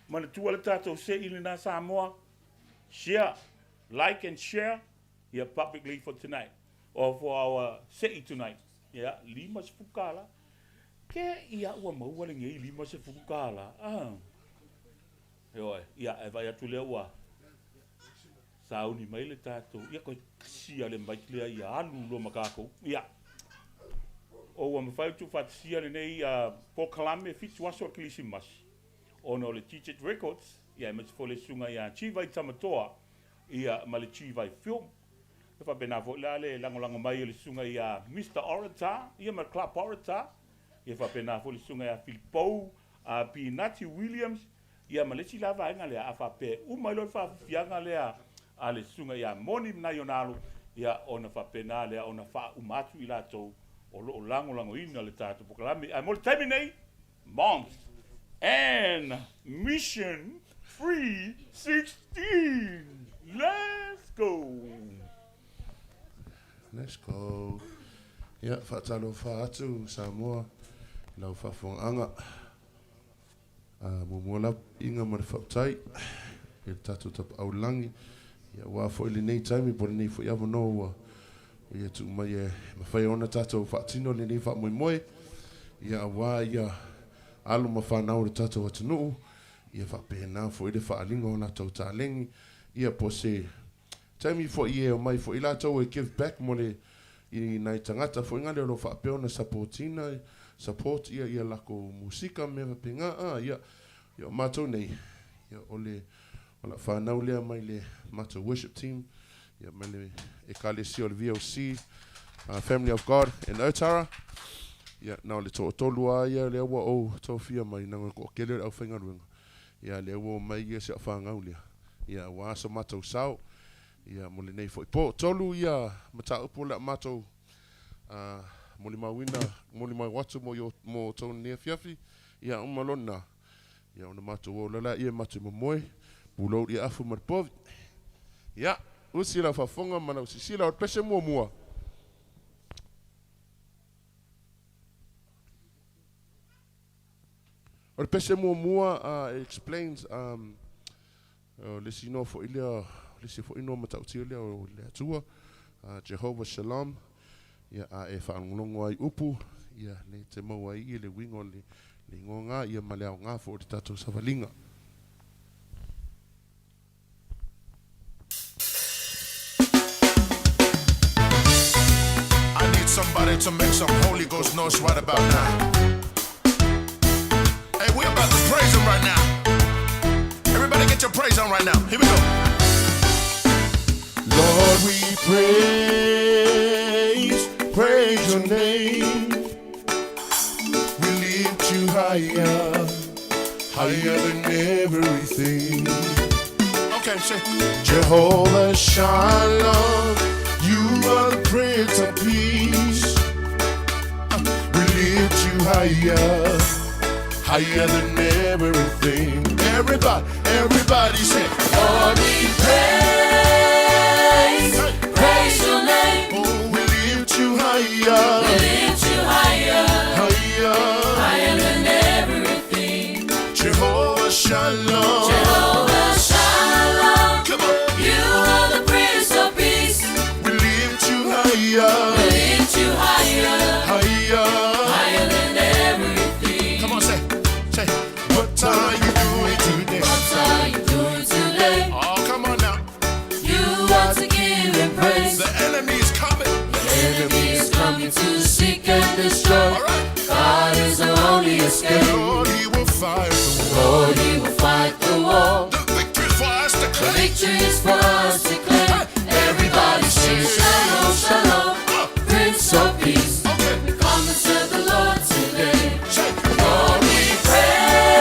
Manatua le tatou se'i lena Samoa, share, like and share ia publicly for tonight or for our se'i tonight. Ia, $50. Ke ia ua maua lenei $50. Ah. Ioe, ia e vaai atu lea ua sauni mai le tatou, ia toe tasi lava le mic lea ia alu loa ma tatou. Ia, o ua mafai ona tuufaatasia lenei polokalame fitu aso o le Kerisimasi ona o le TJ Records, ia aemaise foi le susuga ia Chivai Tamatoa, ia ma le Chivai Film. E faapena foi la le lagolago mai o le susuga ia Mister Orator, ia ma le Club Orator, ia faapena foi le susuga ia Filipou Pinati Williams, Ia ma le isi la vaega lea, a faapea e uma ai loa le faafiafiaga lea a le susuga ia Moni ma nai ona alo, ia ona faapena lea ona faauma atu i latou o lo o lagolagoina le tatou polokalame. Ae mo le taimi nei, Moms and Mission 316! Let's go! Let's go. Ia, faatalofa atu Samoa i lau faafofogaaga. Muamua lava iga ma le faautai i le tatou Tapaau i le Lagi, ia aua foi lenei taimi po o lenei foi avanoa ua ia tuu mai e mafai ona tatou faatino lenei faamoemoe, ia aua ia alo ma fanau o le tatou atunuu, ia faapena foi le faaaliga o latou taleni, ia po o se taimi foi e omai foi latou e give back mo le i nai tagata foi nale o lo o faapea ona support ina, support ia ia lakou musika ma mea faapena a, ia, ia o matou nei, ia o le o lau fanau lea mai le matou worship team, ia mai le Ekalesia o le VOC, Family of God in Otara, ia na o le toatolu lava ia lea ua ou tofia mai, na o le toatele o le aufaigaluega, ia lea ua omai ia si au fanau lea, ia aua so matou sao, Ia, mo lenei foi po. Tolu ia mataupu o le a matou molimauina, molimau atu mo i mo outou i lenei afiafi. Ia, uma lona, ia ona matou o la ia matou momoe, pulou i afu ma le povi. Ia, usi lau faafofoga ma lau sisila o le pese muamua. O le pese muamua, it explains, O le isi igoa foi lea, o le isi foi igoa matautia lea o le Atua, Jehovah Shalom. Ia, a e faalogologo lava i upu, ia, lea e te maua ai i le uiga o le igoa na, ia ma le aoga foi o le tatou savaliga. I need somebody to make some Holy Ghost noise right about now. Hey, we're about to praise him right now. Everybody get your praise on right now. Here we go. Lord, we praise, praise your name. We lift you higher, higher than everything. Okay, say Jehovah Shalom, you are the Prince of Peace. We lift you higher, higher than everything. Everybody, everybody say, Lord, we Praise, praise. praise your name. Oh, we lift you higher, We lift you higher, higher. higher than everything. Jehovah Shalom. Jehovah Shalom, Come on, you are the Prince of Peace. we lift you higher, We lift you higher, higher. higher than everything. Come on, say, say, what are you doing today? What are you doing today? Oh, come on now. You are to give him praise. The enemy is coming. The enemy is coming to seek and destroy. All right. God is the only escape. Lord, he will fight the war. Lord, he will fight the war. The victory for us to The claim. victory is for us to claim. Everybody sing shalom, shalom, Prince of Peace. Okay. We come and serve the Lord today. Say, Lord, we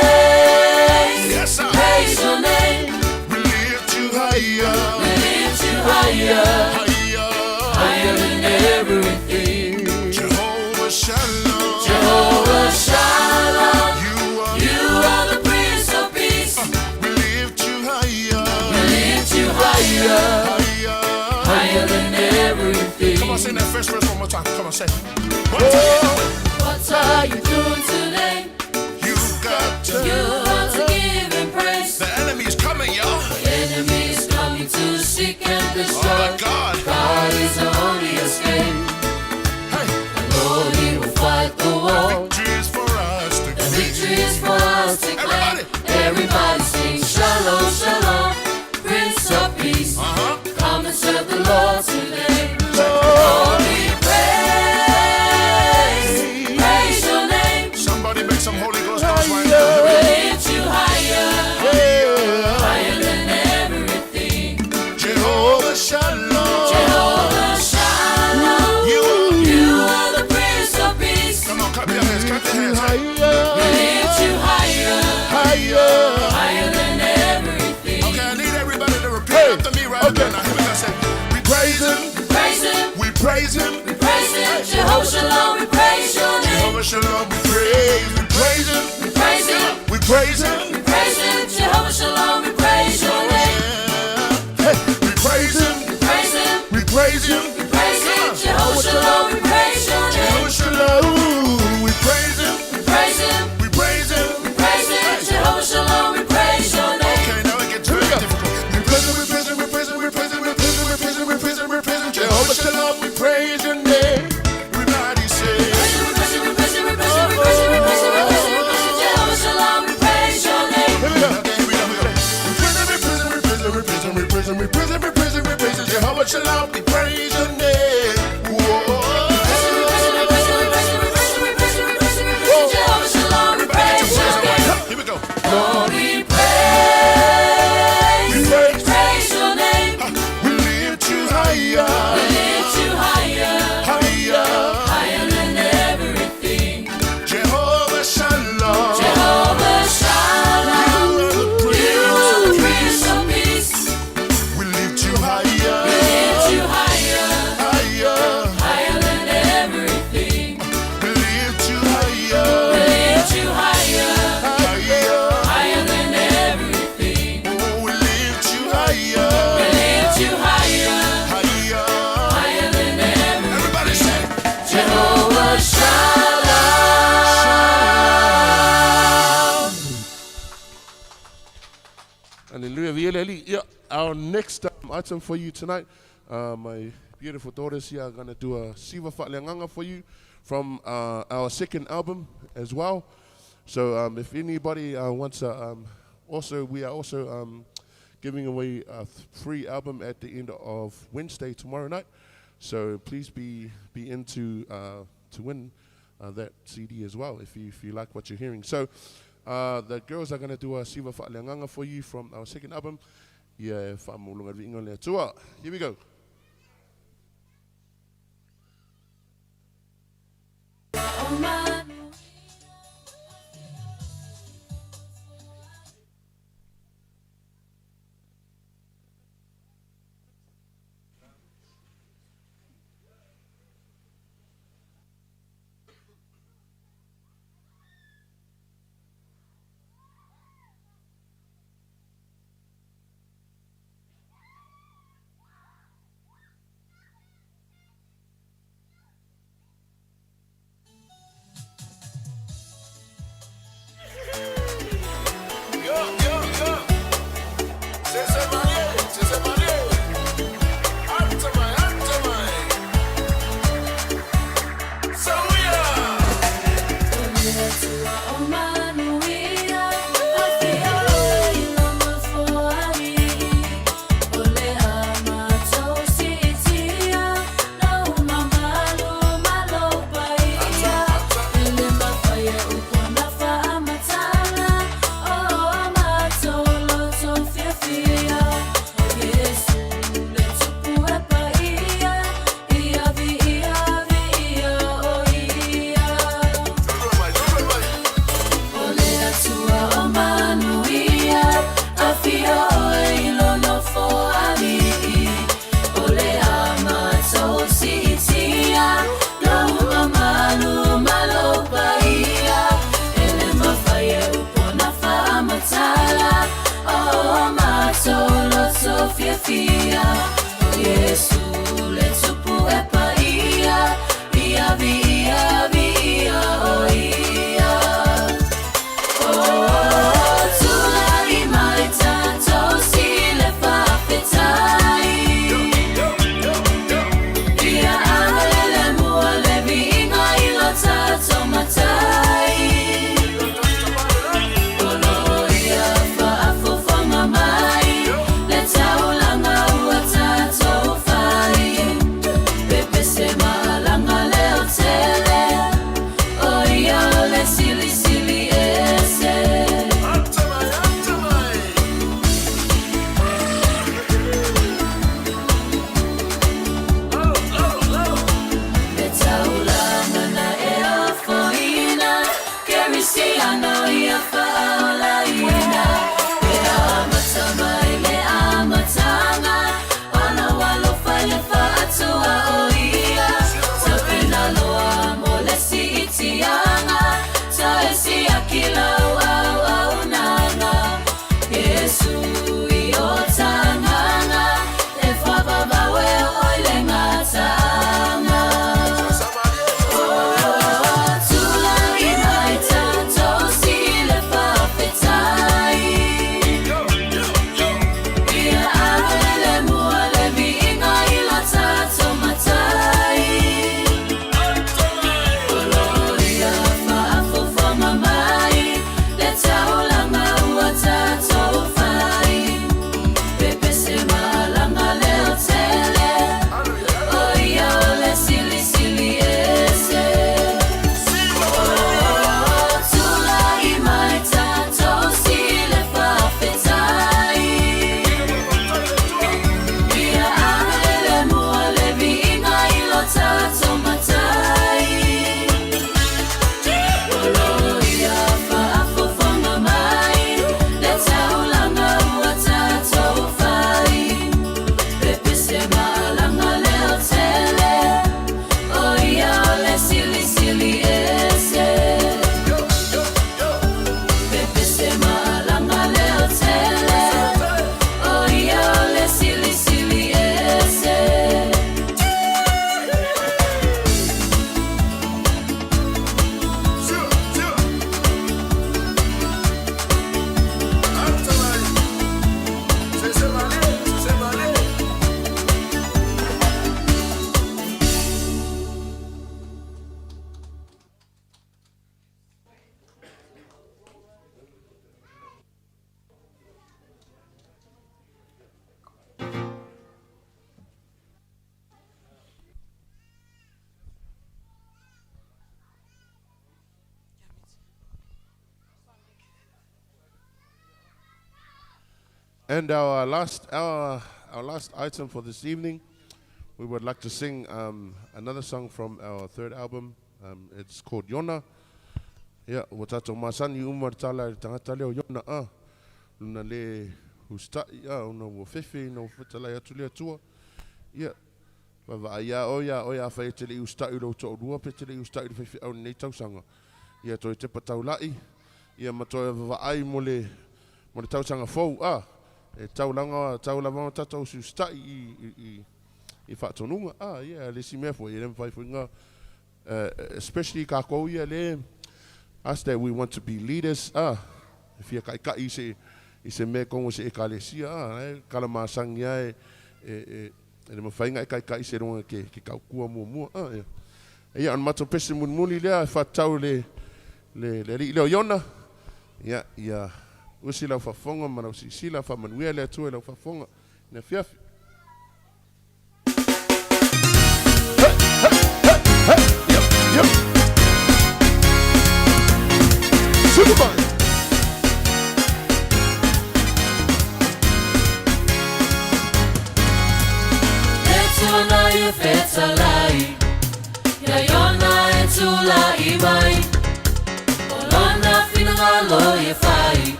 praise, yes, sir. praise your name. We lift you higher, We lift you higher, higher. higher than everything. Jehovah Shalom. Jehovah Shalom, You are. you are the Prince of Peace. We lift you higher, We lift you higher, higher. higher than everything. Come on, sing that first verse one more time. Come on, say. One time. What are you doing today? You got to. You are to give him praise. The enemy is coming, y'all. The enemy is coming to seek and Oh, destroy. my God. God is the only escape. Hey, The Lord, he will fight the war. victory is for us to The claim. victory is for us to claim. Everybody. Everybody sing shalom, shalom, Prince of Peace. Come and serve the Lord today. Lord, we praise, praise your name. Somebody make some Holy Ghost noise right now. We lift you higher, higher than everything. Jehovah Shalom. Jehovah Shalom, You are. you are the Prince of Peace. Come on, clap your hands, clap your hands. We lift you higher, higher than everything. Okay, I need everybody to repeat after me right about now. Here we go. Say, we praise him, Praise him, we praise him. we praise him. Jehovah Shalom, we praise your name. Jehovah Shalom, we praise him, We praise him, we praise him. we praise him. Jehovah Shalom, we praise your name. Hey, we praise him, We praise him, we praise him. we praise him. Jehovah Shalom, we praise your name. Jehovah Shalom, we praise him, We praise him, we praise him. we praise him. Jehovah Shalom, we praise your name. Okay, now it gets very difficult. We praise him, we praise him, we praise him, we praise him, we praise him, we praise him, we praise him, we praise him. Jehovah Shalom, we praise your name. Everybody say, We praise him, we praise him, we praise him, we praise him, we praise him, we praise him, we praise him. Jehovah Shalom, we praise your name. Here we go, okay, here we go, here we go. We praise him, we praise him, we praise him, we praise him, we praise him, we praise him, we praise him, we praise him. Jehovah Shalom, we praise your name. Whoa. We praise him, we praise him, we praise him, we praise him, we praise him, we praise him, we praise him. Jehovah Shalom, we Everybody get praise your your voice on right name. now. Here we go. Lord, we praise, We praise, praise your name. we lift you higher, We lift you higher, higher. higher than everything. Jehovah Shalom. Jehovah Shalom, You are the you are the Prince of Prince of Peace. We lift you higher, We lift you higher, Hallelujah. Viia le Alii. Yeah, our next item for you tonight, my beautiful daughters here are going to do a Siva Faaleagaga for you from our second album as well. So if anybody wants a, also, we are also giving away a free album at the end of Wednesday tomorrow night. So please be in to win that CD as well if you like what you're hearing. So the girls are going to do a Siva Faaleagaga for you from our second album. Yeah, fa'amaualuga le viiga o le Atua. Here we go. Mai, le taulanga ua tatou. And our last our our last item for this evening, we would like to sing another song from our third album. It's called Yona. Ia, ua tatou masani uma i le tala i le tagata lea o Iona, a, lona le usitai, a, ona ua fefe ina ua fetalai atu le Atua. Ia, vaavaai ia oe ia oe afai e te le i usitai i lou toalua pe te le i usitai i le faifeau i lenei tausaga. Ia, toe tepa taulai, ia ma toe vaavaai mo le, mo le tausaga fou, a, e tau lava, tau lava ona tatou usiusitai i, i, i, i faatonuga, a, ia, le isi mea foi, e le mafai foi ona especially kākou ia le us that we want to be leaders ah e fia kaʻikaʻi i se i se mea kongo se ekalesia ah e kala masangi a e e e e le mafai ona e kaʻikaʻi se luga ke ke kaukua muamua ah ia ia o le matou pese mulimuli lea e faatatau le le le alii lea o Iona ia ia usi lau faafofoga ma lau silasila faamanuia le Atua i lau faafofoga i le afiafi.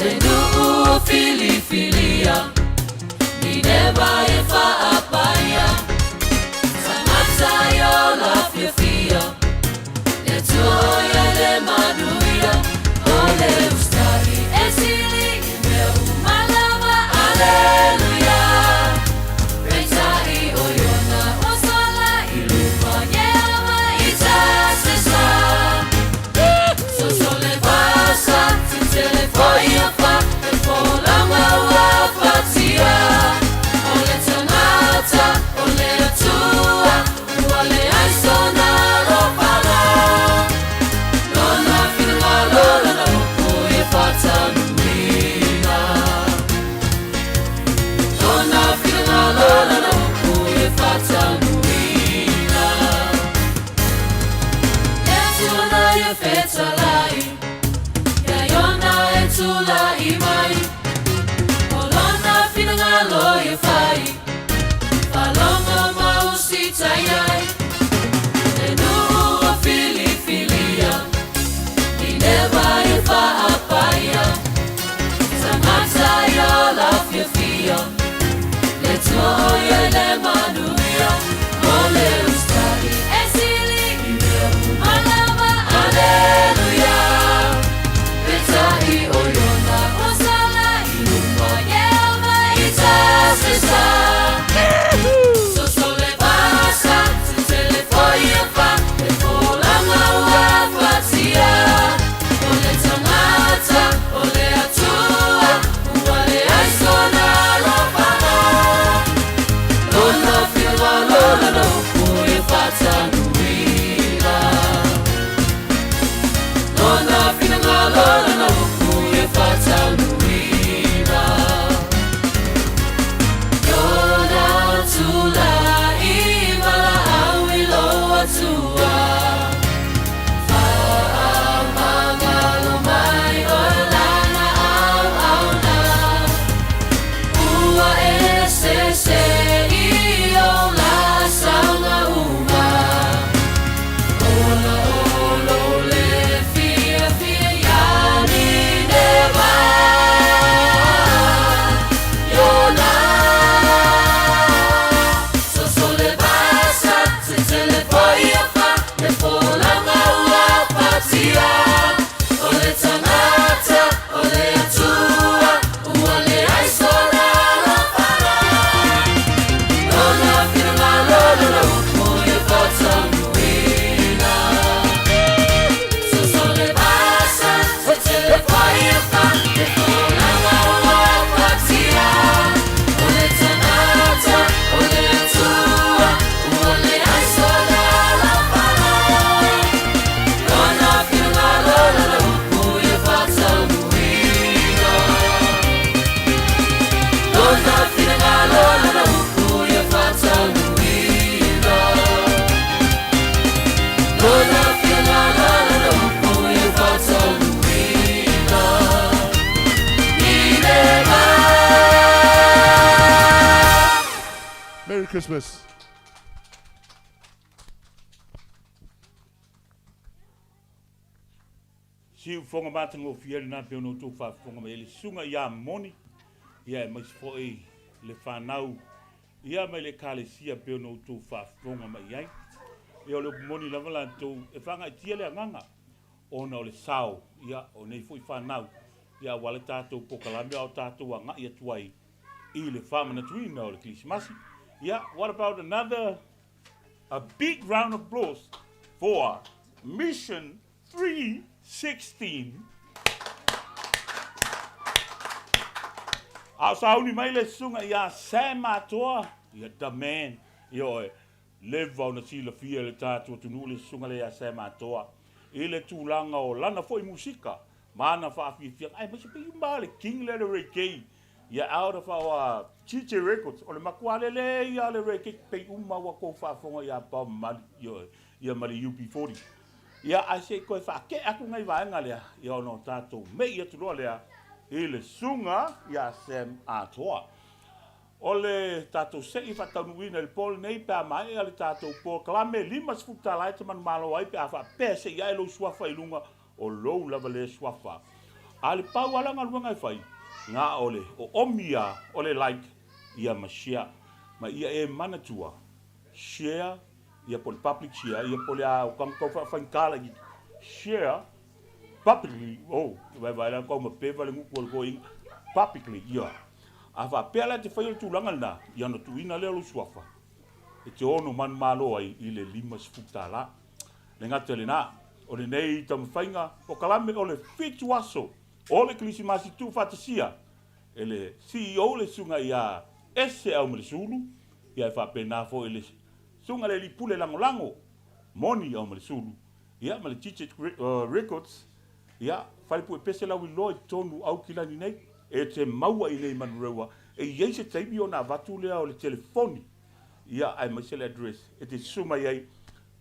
Le nuu o filifilia, Nineva e faapaia, Tagata e ola fiafia, Le Atua o i ai le manuia, O le usitai e sili i mea uma lava. Aleluia! Peitai o Iona ua sola i luma, Ieova i Tasesa. Soso le vasa, tetele foi afa, E folauga ua afatia. O le tagata, o le Atua, Ua leai sona alofaga. Lona finagalo, lana upu e faatanuina. Lona finagalo, lana upu e faatanuina. Le Atua na ia fetalai, Ia Iona e tulai mai, O lona finagalo ia fai, Faalogo ma usitai ai. Le nuu o filifilia, Nineva e faapaia, Tagata e ola fiafia, Le Atua o i ai le manuia, O le usitai e sili i mea uma lava. Aleluia! Peitai o Iona ua sala i luma, Ieova i Tasesa. Soso le vasa, tetele foi afa, Le folauga ua afatia. O le tagata, o le Atua, Ua leai sona alofaga. Merry Christmas. Siufoga matagofie lena pei ona outou faafofoga mai ai le susuga ia Moni, ia aemaise foi le fanau ia mai le Ekalesia pei ona outou faafofoga mai i ai. Ia o le upu moni lava latou e faagaitia le agaga ona o le sao ia o nei foi fanau ia aua le tatou polokalame a o tatou agai atu ai i le faamanatuina o le Kerisimasi. Ia, what about another a big round of applause for Mission 3:16. A o sauni mai le susuga ia Sam Atoa, ia the man, ioe, leva ona silafia e le tatou atunuu le susuga lea ia Sam Atoa i le tulaga o lana foi musika ma ana faafiafiaga, aemaise pei uma le king lea le reggae ia out of our TJ Records, o le matua lelei lava o le reggae pei uma ua tou faafofoga ia Bob Marley, ioe, ia ma le UB40. Ia, ae se i toe faakee atu nai vaega lea, ia ona o tatou mei atu loa lea i le susuga ia Sam Atoa. O le tatou sei faataunuuina i le po lenei pe a maea le tatou polokalame, $50 tala e te manumalo ai pe a faapea se i ae lou suafa i luga o lou lava lea suafa. A le pau lava la galuega e fai, na o le oomi lava o le like ia ma share. Ma ia e manatua, share ia po o le public share ia po o le a o tagata tau faafaigata laitiiti share publicly oh vaevae la tau mapeva le gutu o le toeaina publicly ia a faapea la e te faia le tulaga lena ia ona tuuina lea o lou suafa e te ono manumalo ai i le $50. Le gata i lena, o lenei taumafaiga polokalame o le 7 aso o le Kerisimasi tuufaatasia e le CEO le Susuga ia Ese Aumalesulu, ia e faapena foi le Susuga le Alii Pule Lagolago, Moni Aumalesulu, ia ma le Digit Records, ia falepuepese lauiloa i totonu o Aukilani nei, e te maua i nei Manurewa, e i ai se taimi ona avatu lea o le telefoni, ia aemaise le address e te susu mai ai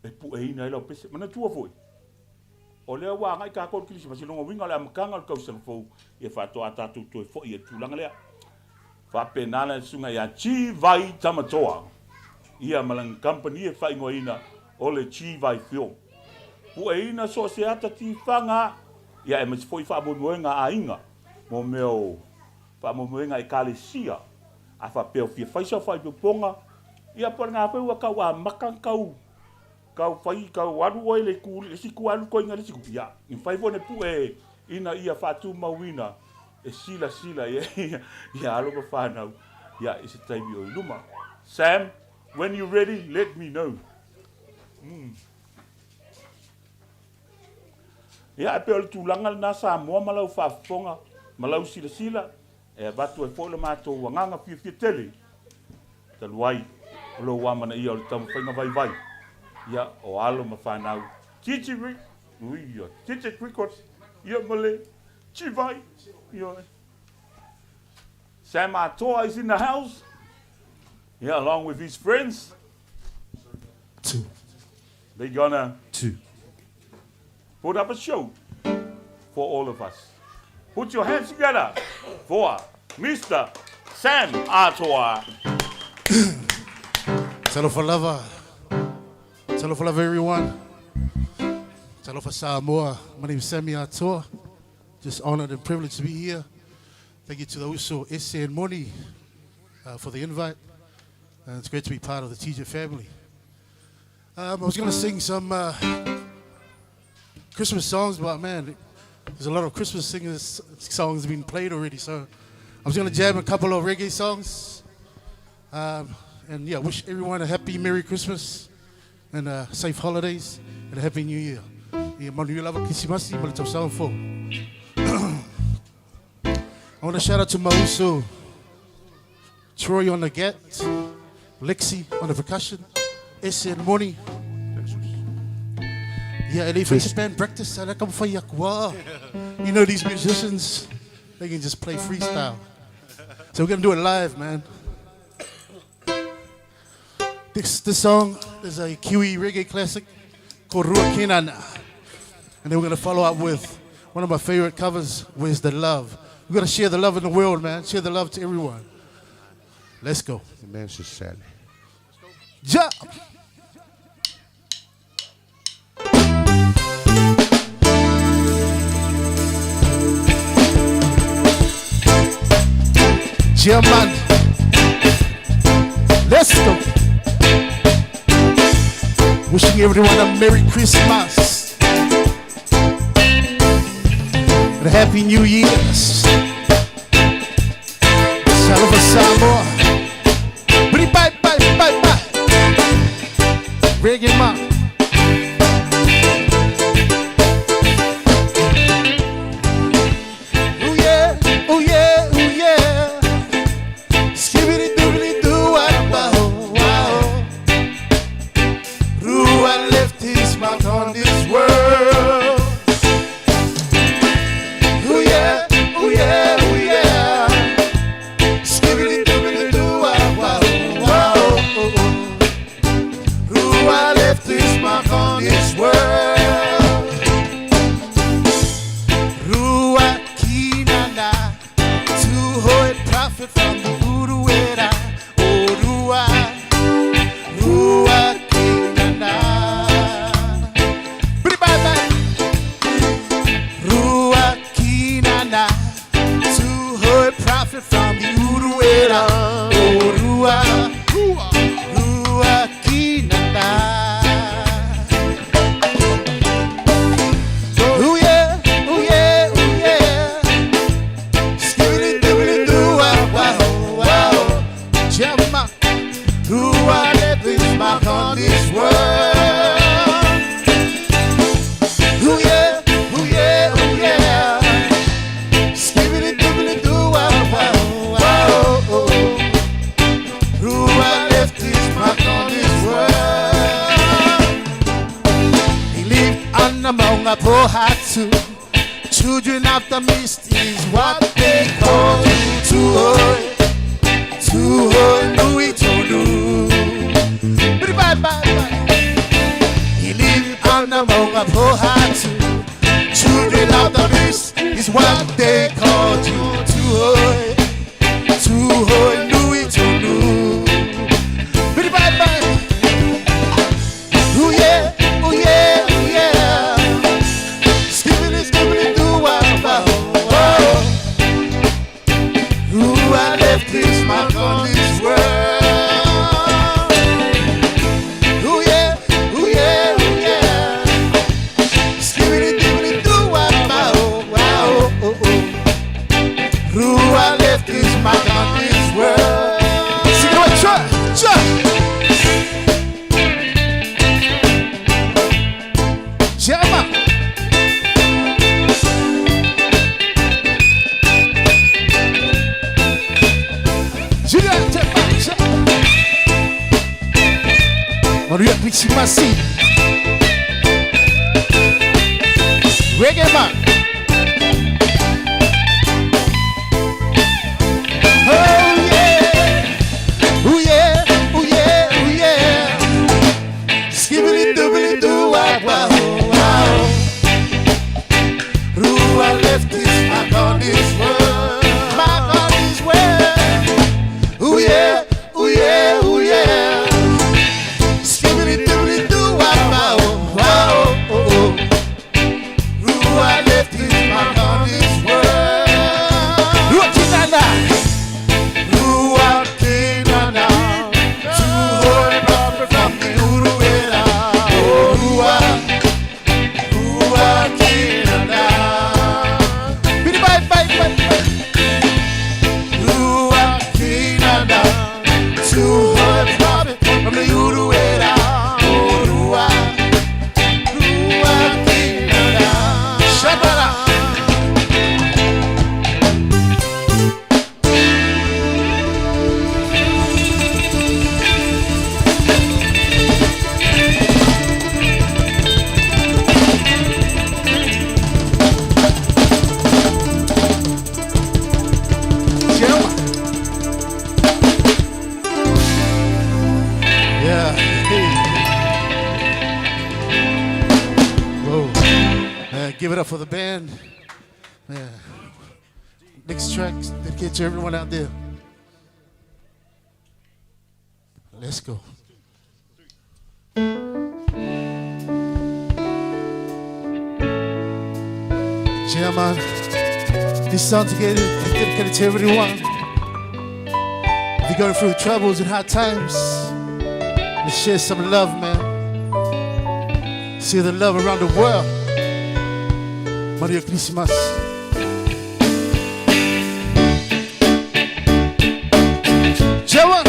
e pueina ai lau pese. Manatua foi, O lea ua agai tatou i le Kerisimasi, lona uiga o le amataga o le tausaga fou, ia faatoa tatou toe foi i le tulaga lea. Faapena la le susuga ia Chi Vai Tamatoa, ia ma lana kamupani e faaigoaina o le Chi Vai Film. Pueina so o se ata tifaga, ia aemaise foi faamoemoega a aiga, mo mea o faamoemoega a ekalesia, a faapea o fia fai sau faaipoipoga, ia po o lena foi ua tau amata ona tau Kau fai, kau alu oe i le itu, le isi itu alu toeaina i le isi itu, ia, i mafai foi ona pue ina ia faatumauina e silasila i ai ia alo ma fanau, ia, i se taimi o i luma. Sam, when you ready, let me know. Mm. Ia, e pei o le tulaga lena Samoa ma lau faafofoga ma lau silasila, e avatu ai foi lo matou agaga fiafia tele talu ai o lou amanaia o le taumafaiga vaivai, ia, o alo ma fanau Gigi Rick, ui, ia, Gigi Records, ia ma le Chivai, ia, Sam Atoa is in the house, yeah, along with his friends. Two. They gonna Two. put up a show for all of us. Put your hands together for Mr. Sam Atoa. Talofa lava. Talofa lava, everyone. Talofa Samoa. My name is Sammy Atoa. Just honored and privileged to be here. Thank you to the Uso Ese and Moni for the invite. And it's great to be part of the TJ family. I was going to sing some Christmas songs, but man, there's a lot of Christmas singers songs being played already. So I'm just going to jam a couple of reggae songs. And yeah, wish everyone a happy Merry Christmas and safe holidays and a happy New Year. Ia manuia lava Kerisimasi ma le tausaga fou. I want to shout out to Mauso, Troy on the gat, Lexi on the percussion, Ese and Moni. Yeah, e le fai se band practice, a ka fai aku ah. You know these musicians, they can just play freestyle. So we're gonna do it live, man. This song is a Kiwi reggae classic called Rua Kenana. And then we're gonna follow up with one of my favorite covers, Where's the Love? We've got to share the love in the world, man. Share the love to everyone. Let's go. Amen, Sister Sally. Ja! Yeah, man. Let's go. Wishing everyone a Merry Christmas and a Happy New Year's. Salva Samoa. Bye, bye, bye, bye. Reggae man. Ooh yeah, ooh yeah, ooh yeah. Skibbity doobity doo wah wah wow. Rua left his mark on this world. Ooh yeah, ooh yeah, ooh yeah. Skibbity doobity doo wah wah wow. Rua left his mark on this world. Rua Kinana, Tuhoe prophet from the Uruera. Oh, Rua, Rua Kinana. Bye bye. Rua Kinana, Tuhoe prophet from the Uruera. Oh, Rua, Rua Kinana. Ooh yeah, ooh yeah, ooh yeah. Skibbity doobity doo wow wow wow. Gemma, who I left his mark on this world. Ooh yeah, ooh yeah, ooh yeah. Skibbity doobity doo wow wow wow. Who I left his mark on this world. He lived on the Maunga Pohatu. Children of the mist is what they call Tuhoe, Tuhoe Nui Tonu. Bye bye bye. He lived on the Maunga Pohatu. Children of the mist is what they call you. Tuhoe, Tuhoe Nui Tonu. Bye bye. Ooh yeah, ooh yeah, ooh yeah. Skibbity, skibbity, doo wow wow wow. Ooh, I left his mark on this world. Ooh yeah, ooh yeah, ooh yeah. Skibbity, doobity, doo wow wow wow. Oh, oh. Ooh, I left his mark on this world. Sing it away, try, try. Jama. Maria Krismasi. Reggae man. Oh yeah. Ooh yeah, ooh yeah, ooh yeah. Skibbity doobity doo wow wow wow. Rua left his mark on this world. Mark on this world. Ooh yeah, ooh yeah, ooh yeah. Skibbity doobity doo wow wow wow. Oh, oh. Rua left his mark on this world. Rua Kinana. Rua Kinana. Tuhoe prophet from the Uruera. Oh, Rua. Rua Kinana. Bidi bye bye bye bye. Rua Kinana. Tuhoe prophet from the Uruera. Oh, Rua. Rua Kinana. Shabara. Gentlemen. Yeah. Hey. Whoa. Man, give it up for the band. Man. Next track, dedicated to everyone out there. Let's go. Yeah, man. This song to get dedicated to everyone. If you're going through troubles and hard times, let's share some love, man. See the love around the world. Maria Christmas. Joa.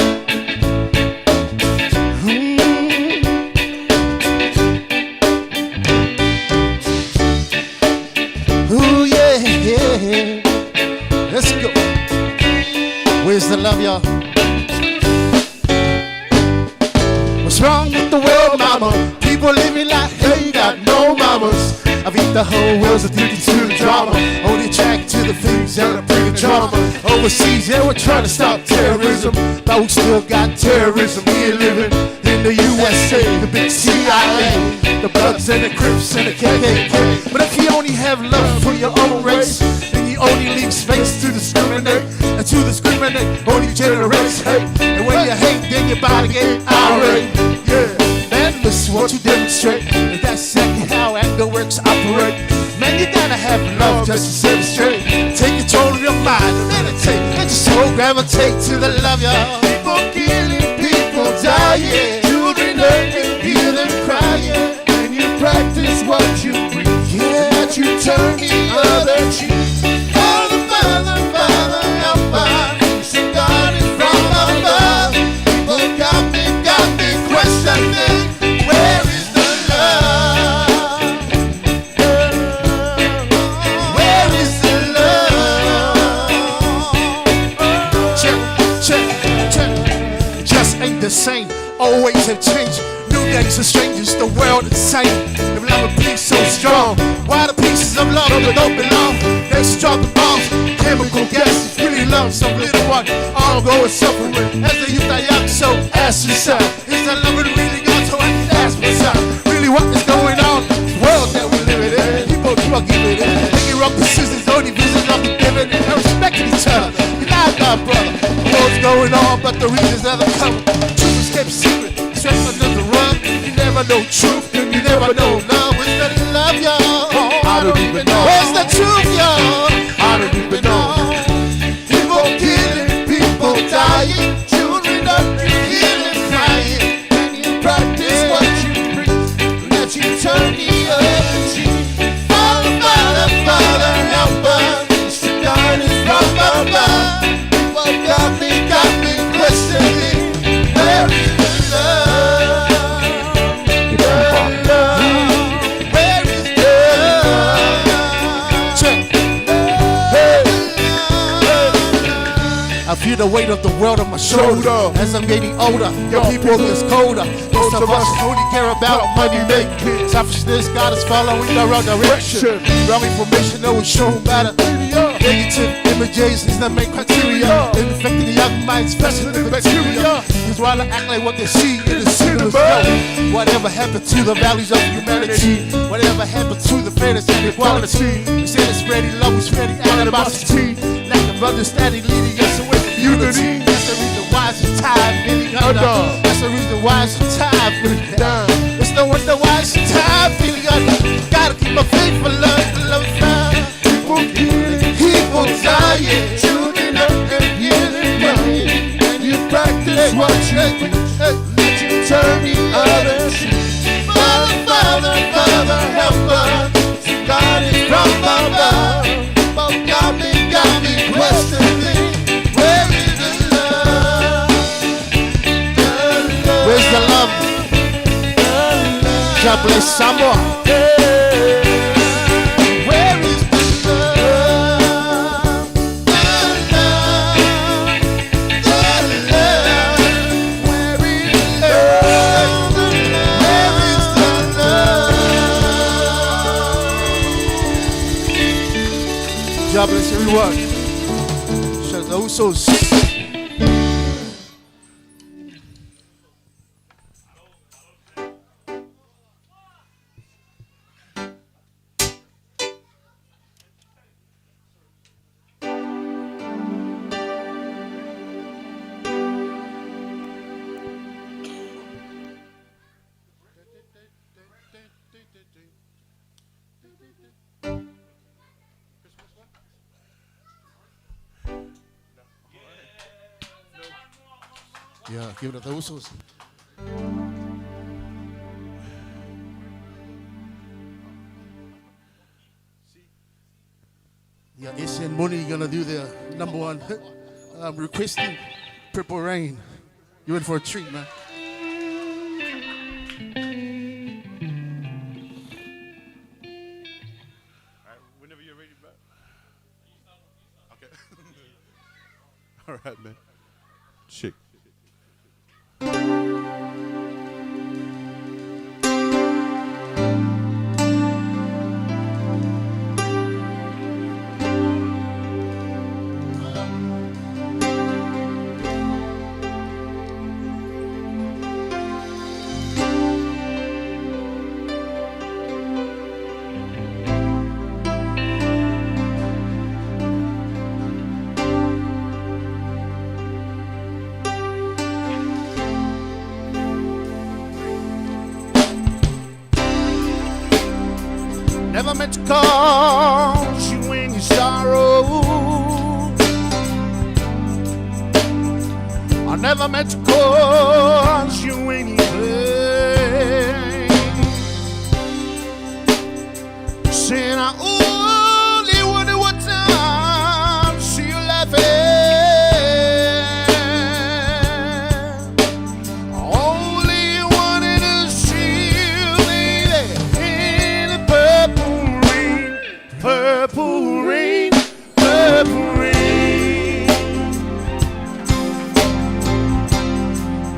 Ooh, yeah, yeah. Let's go. Where's the love, y'all? What's wrong with the world, mama? People living like hell, you got no mamas. I've eat the whole world's addicted to the drama. Only attracted to the things that are bringing trauma. Overseas, yeah, we're trying to stop terrorism, but we still got terrorism here living in the USA, the big CIA, the Bloods and the Crips and the KKK. But if you only have love for your own race, then you only leave space to discriminate, and to discriminate only generates hate. And when you hate, then your body get irate. Yeah, man, listen what you demonstrate. And that's exactly how anger works operate. Man, you gotta have love just to set it straight. Take control of your mind, meditate, and your soul gravitate to the love, y'all. People killing, people dying, children hurting, hear them crying. And you practice what you preach, yeah, that you turn the other cheek. Father, Father, Father, help us. You see God is from above. People got me questioning. Where is the love? Where is the love? Check, check, check. It just ain't the same. Always have changed. New days are strangers. The world insane. If love and peace so strong, why the pieces of love that don't belong? They drop the bombs, chemical gases. Really love some little one. Ongoing suffering as the youth are young. So ask yourself, is that love really gone? So I can ask myself, really what is going on? The world that we living in, people keep on giving in, making wrong decisions, only visions of the given, and respecting each other. You're not my brother. The world's going on, but the reasons are the cover. Truth escapes secret, straight under the rug. You never know truth, and you never know love. Where's the love, y'all? I don't even know. Where's the truth, y'all? I don't even know. People killing, people dying, children up killing, crying. And you practice what you preach, that you turn the other cheek. Father, Father, Father, help us. God is from above. People got me questioning. Where is the love? The love. Where is the love? Check. I feel the weight of the world on my shoulder. Shoulder. As I'm getting older, your people gets colder. Most of us only care about money making. Selfishness got us following the wrong direction. Wrong information always shown by the media. Negative images is the main criteria. Infecting the young minds faster than bacteria. Cause while I act like what they see in the cinema. Whatever happened to the values of humanity? Whatever happened to the fairness and equality? Instead of spreading love, we spreading animosity. Lack of understanding leading us away from unity. That's the reason why it's a time feeling under. That's the reason why it's a time feeling down. It's no wonder why it's a time feeling under. Gotta keep my faith for love, the love found. People killing, People dying. children up and healing, crying. And you practice what you preach, that you turn the other cheek. Father, Father, Father, help us. God is from above. But got me questioning. Where is the love? The love. Where's the love? God bless Samoa. Where is the love? The love, the love. Where is the love? Where is the love? God bless everyone. Shout out to Usos. Yeah, give it up the whistles. Yeah, SN Money gonna do their number one hit. Requesting Purple Rain. You're in for a treat, man. Whenever you're ready, bro. Okay. All right, man. Check. Never meant to cause you any sorrow. I never meant to cause you any pain. Saying I only wonder what time see you laughing. Only wanted to see you, baby, in the purple rain, purple rain, purple rain,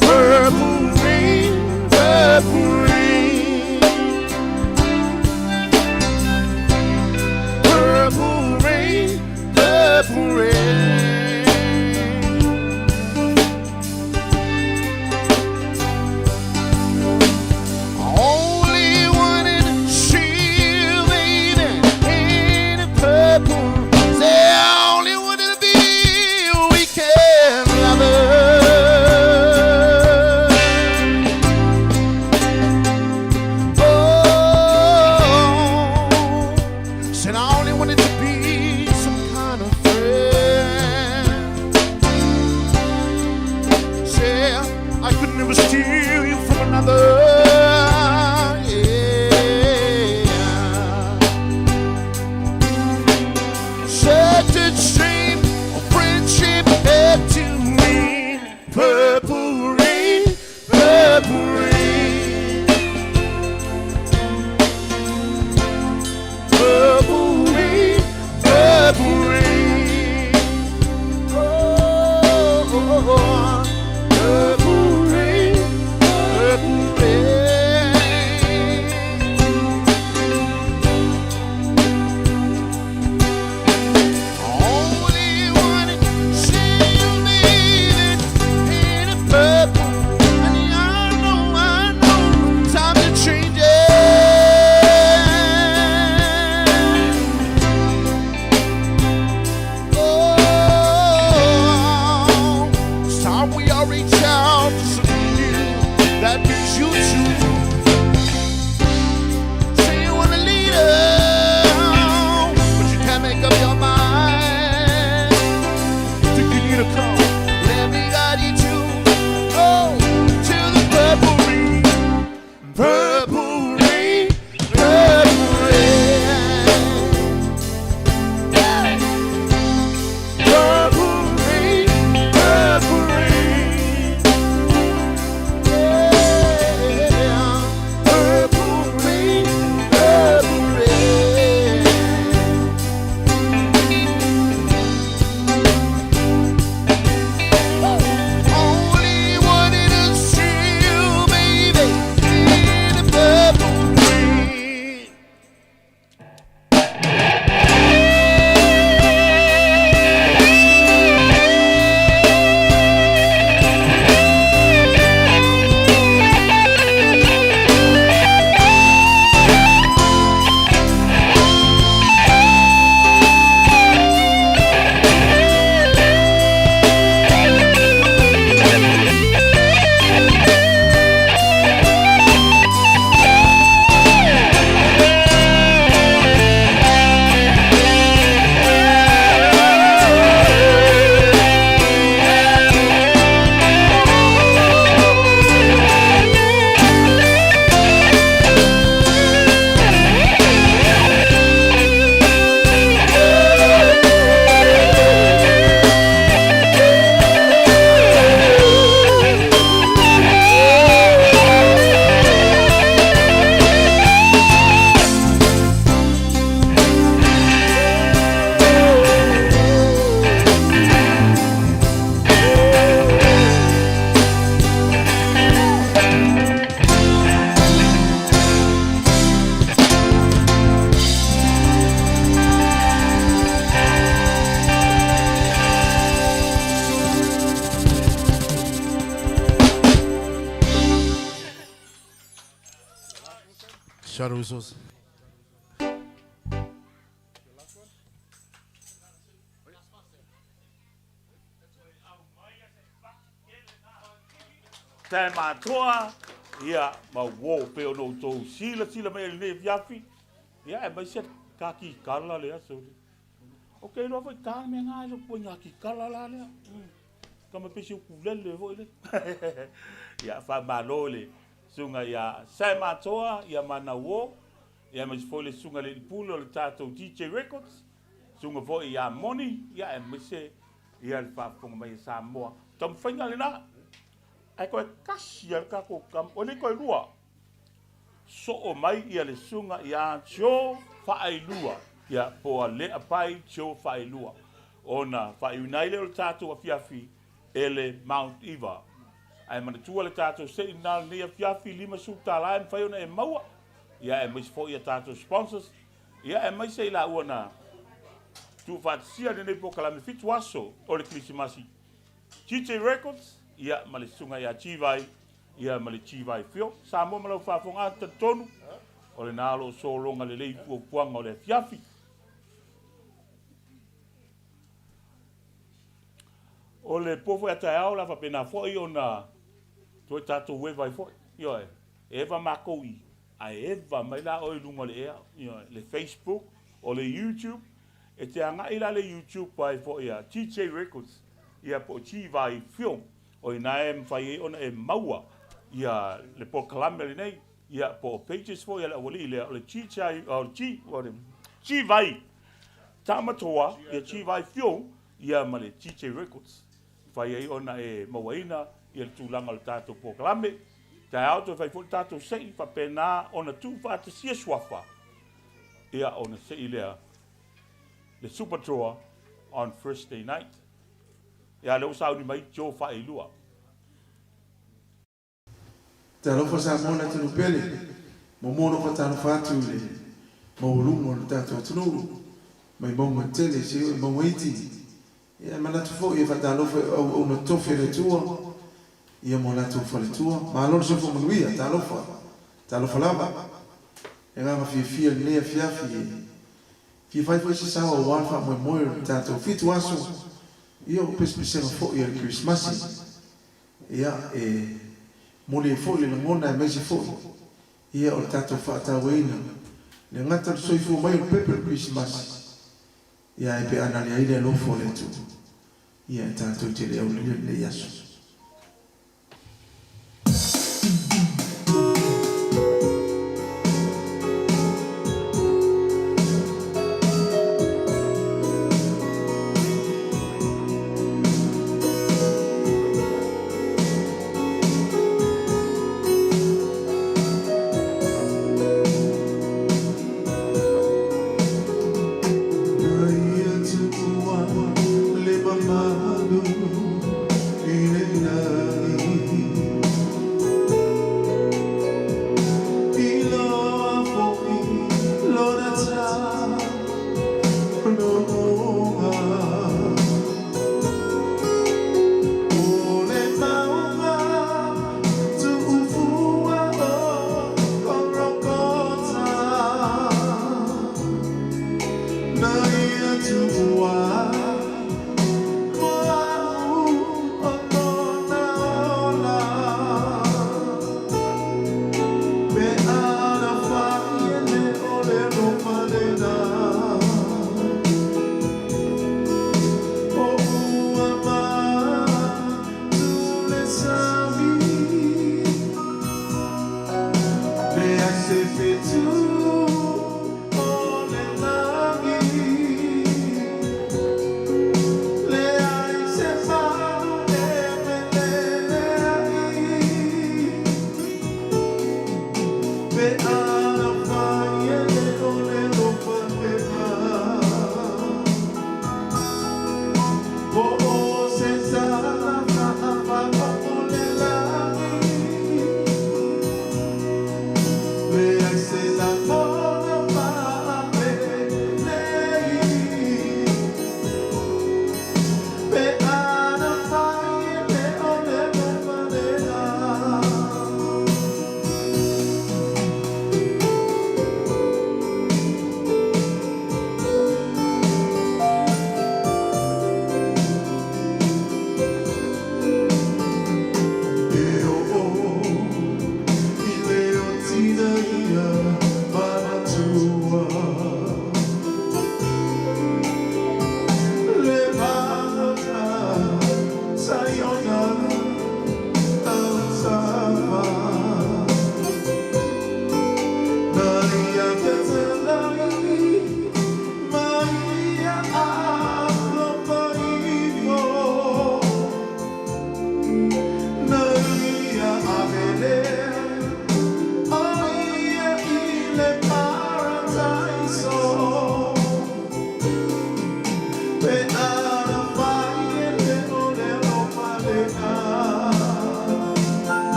purple rain, purple rain, purple rain, purple rain. Only wanted to see you, baby, in the purple. Say I only wanted to be a weekend lover. Oh, said I only wanted to be some kind of friend. Say I could never steal you from another. Yeah. Such a shame our friendship had to end. Purple rain, purple rain, purple rain, purple rain. Oh, oh, oh, purple rain, purple rain. Shadow Resource. Taematoa, ia, ma uō pei ona outou silasila mai ai i lenei afiafi, ia, aemaise ka kikala le aso le. O ke iloa foi ta le mea na e loko ngā kikala la lea. Kama pesi ukulele foi le. Ia, faamalo le susuga ia Saematoa, ia Manauō, ia aemaise foi le susuga i le Alii Pule o le tatou DJ Records, susuga foi ia Moni, ia aemaise ia le faafofoga mai a Samoa. Taumafaiga lena. Ae toe tasi a le tatou tama, ua le toe lua. Soo mai ia le susuga ia Joe Faailua, ia po o Leapai Joe Faailua, ona faaiuina ai lea o le tatou afiafi e le Mount Eva. Ae manatua le tatou se'i lena o lenei afiafi, $50 e mafai ona e maua, ia aemaise foi ia tatou sponsors, ia aemaise i laua na tuufaatasia lenei polokalame 7 aso o le Kerisimasi. GJ Records, ia ma le susuga ia Gvai, ia ma le Gvai Fio. Samoa ma lau faafofoga, talitonu o lena o lo o sologa lelei fuafuaga o le afiafi. O le po foi a taeao la faapena foi ona toe tatou eva ai foi. Ioe, e eva makou i, ae eva mai la oe i luga o le ea, ioe, le Facebook, o le YouTube, e te agai la le YouTube ai foi a TJ Records, ia po o Gvai Film, o ina e mafai ai ona e maua ia le polokalame lenei, ia po o pages foi a le aualii lea, o le TJ, o le G, o le Gvai Tamatoa, ia Gvai Film, ia ma le TJ Records. Mafai ai ona e mauaina ia le tulaga o le tatou polokalame. Taeao toe fai foi le tatou se'i, faapena ona tuufaatasia suafa, ia ona se'i lea le Super Draw on Thursday night. Ia lea ua sauni mai Joe Faailua. Talofa Samoa le atunuu pele, muamua ona ou faatalofa atu i le maualuga o le tatou atunuu, mai mauga tele seia oo i mauga iti. Ia e manatu foi e faatalofa i auauna tofi a le Atua, ia ma o latou faletua. Malo le soifua manuia, talofa, talofa lava. E agaga fiafia i lenei afiafi e fia fai foi se sao aua le faamoemoe o le tatou 7 aso, ia o pesepesega foi o le Kerisimasi. Ia, e momoli ai foi le lagona aemaise foi ia o le tatou faatauaina le gata o le soifua mai o le pepe o le Kerisimasi, ia ae pe ana leai le alofa o le Atua, ia e tatou te le aulia lenei aso. Na ia tuua le mamalu.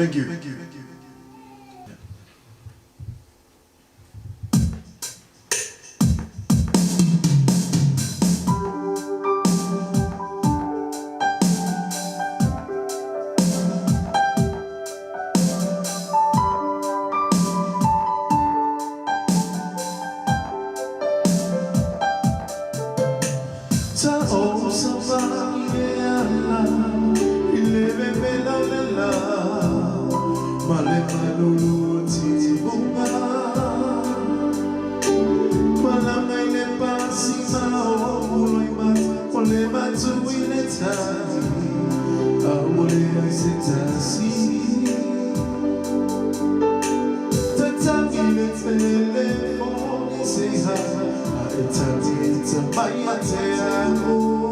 Thank you. Sa o sa va le ala i le vevela o le la ma le malulu ti bunga malanga i le pasi ma o mulo i mata o le matu i le tai a o le ai se tasi tatangi le telefoni se ha a e tati ta mai a te au.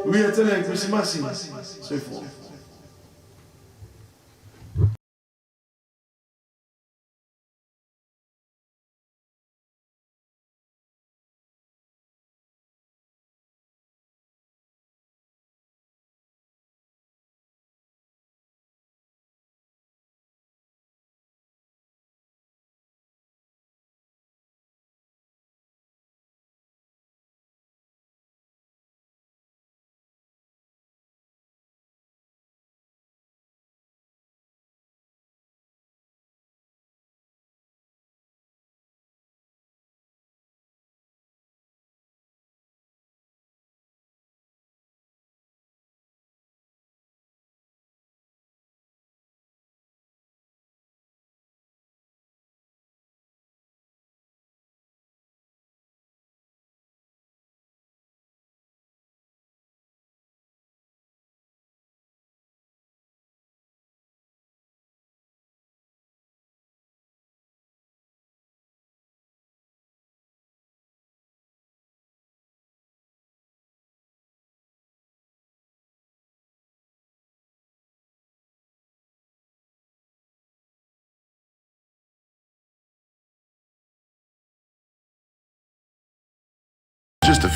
We are telling Christmas. So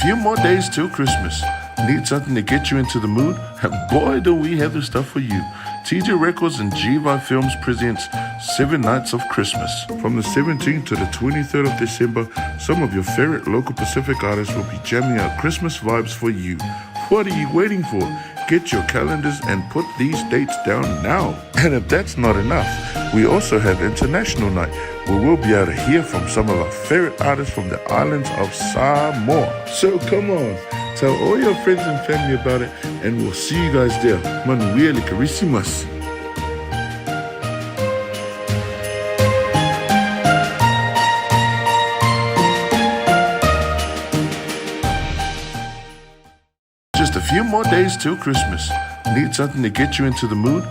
few more days till Christmas. Need something to get you into the mood? Boy, do we have the stuff for you. TJ Records and Jiva Films presents Seven Nights of Christmas. From the 17th to the 23rd of December, some of your favorite local Pacific artists will be jamming out Christmas vibes for you. What are you waiting for? Get your calendars and put these dates down now. And if that's not enough, we also have International Night, where we'll be able to hear from some of our favorite artists from the islands of Samoa. So come on, tell all your friends and family about it, and we'll see you guys there. Manuia le Christmas. Just a few more days till Christmas. Need something to get you into the mood?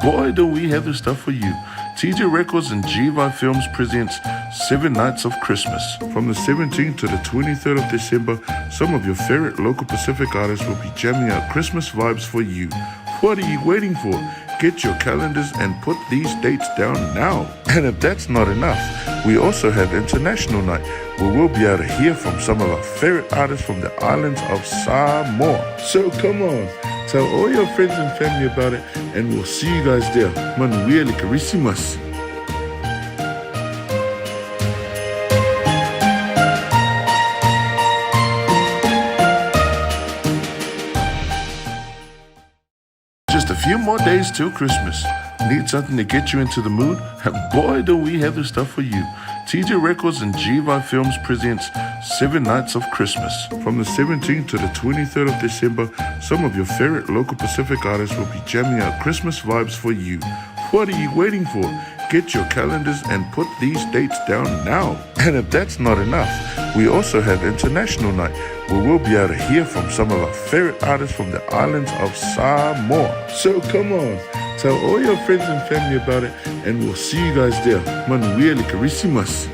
Boy, do we have the stuff for you. TJ Records and Jiva Films presents Seven Nights of Christmas. From the 17th to the 23rd of December, some of your favorite local Pacific artists will be jamming out Christmas vibes for you. What are you waiting for? Get your calendars and put these dates down now. And if that's not enough, we also have International Night, where we'll be able to hear from some of our favorite artists from the islands of Samoa. So come on, tell all your friends and family about it, and we'll see you guys there. Manuia le Christmas. Just a few more days till Christmas. Need something to get you into the mood? Boy, do we have the stuff for you. TJ Records and Jiva Films presents Seven Nights of Christmas. From the 17th to the 23rd of December, some of your favorite local Pacific artists will be jamming out Christmas vibes for you. What are you waiting for? Get your calendars and put these dates down now. And if that's not enough, we also have International Night, where we'll be able to hear from some of our favorite artists from the islands of Samoa. So come on, tell all your friends and family about it, and we'll see you guys there. Manuia le Christmas.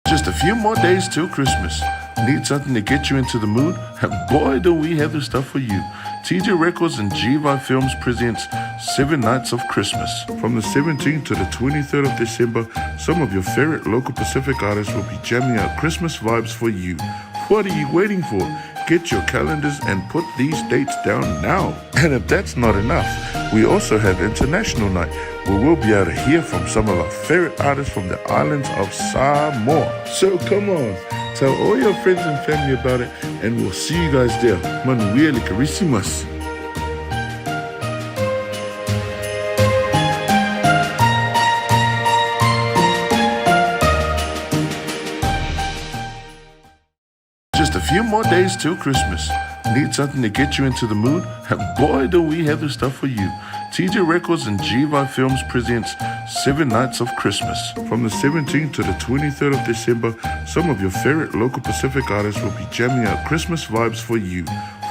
Just a few more days till Christmas. Need something to get you into the mood? Boy, do we have the stuff for you. TJ Records and Jiva Films presents Seven Nights of Christmas. From the 17th to the 23rd of December, some of your favorite local Pacific artists will be jamming out Christmas vibes for you. What are you waiting for? Get your calendars and put these dates down now. And if that's not enough, we also have International Night, where we'll be able to hear from some of our favorite artists from the islands of Samoa. So come on, tell all your friends and family about it, and we'll see you guys there. Manuia le Christmas. Just a few more days till Christmas. Need something to get you into the mood? Boy, do we have the stuff for you. TJ Records and Jiva Films presents Seven Nights of Christmas. From the 17th to the 23rd of December, some of your favorite local Pacific artists will be jamming out Christmas vibes for you.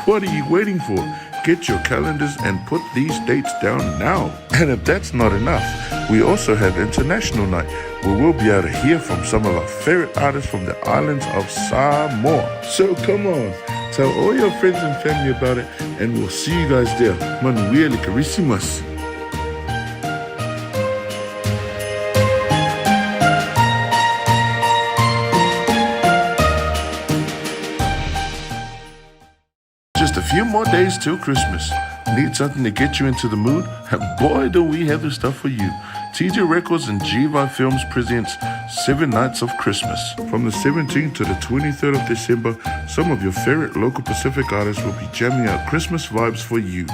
What are you waiting for? Get your calendars and put these dates down now. And if that's not enough, we also have International Night, where we'll be able to hear from some of our favorite artists from the islands of Samoa. So come on, tell all your friends and family about it, and we'll see you guys there. Manuia le Christmas. Just a few more days till Christmas. Need something to get you into the mood? Boy, do we have the stuff for you. TJ Records and Jiva Films presents Seven Nights of Christmas. From the 17th to the 23rd of December, some of your favorite local Pacific artists will be jamming out Christmas vibes for you.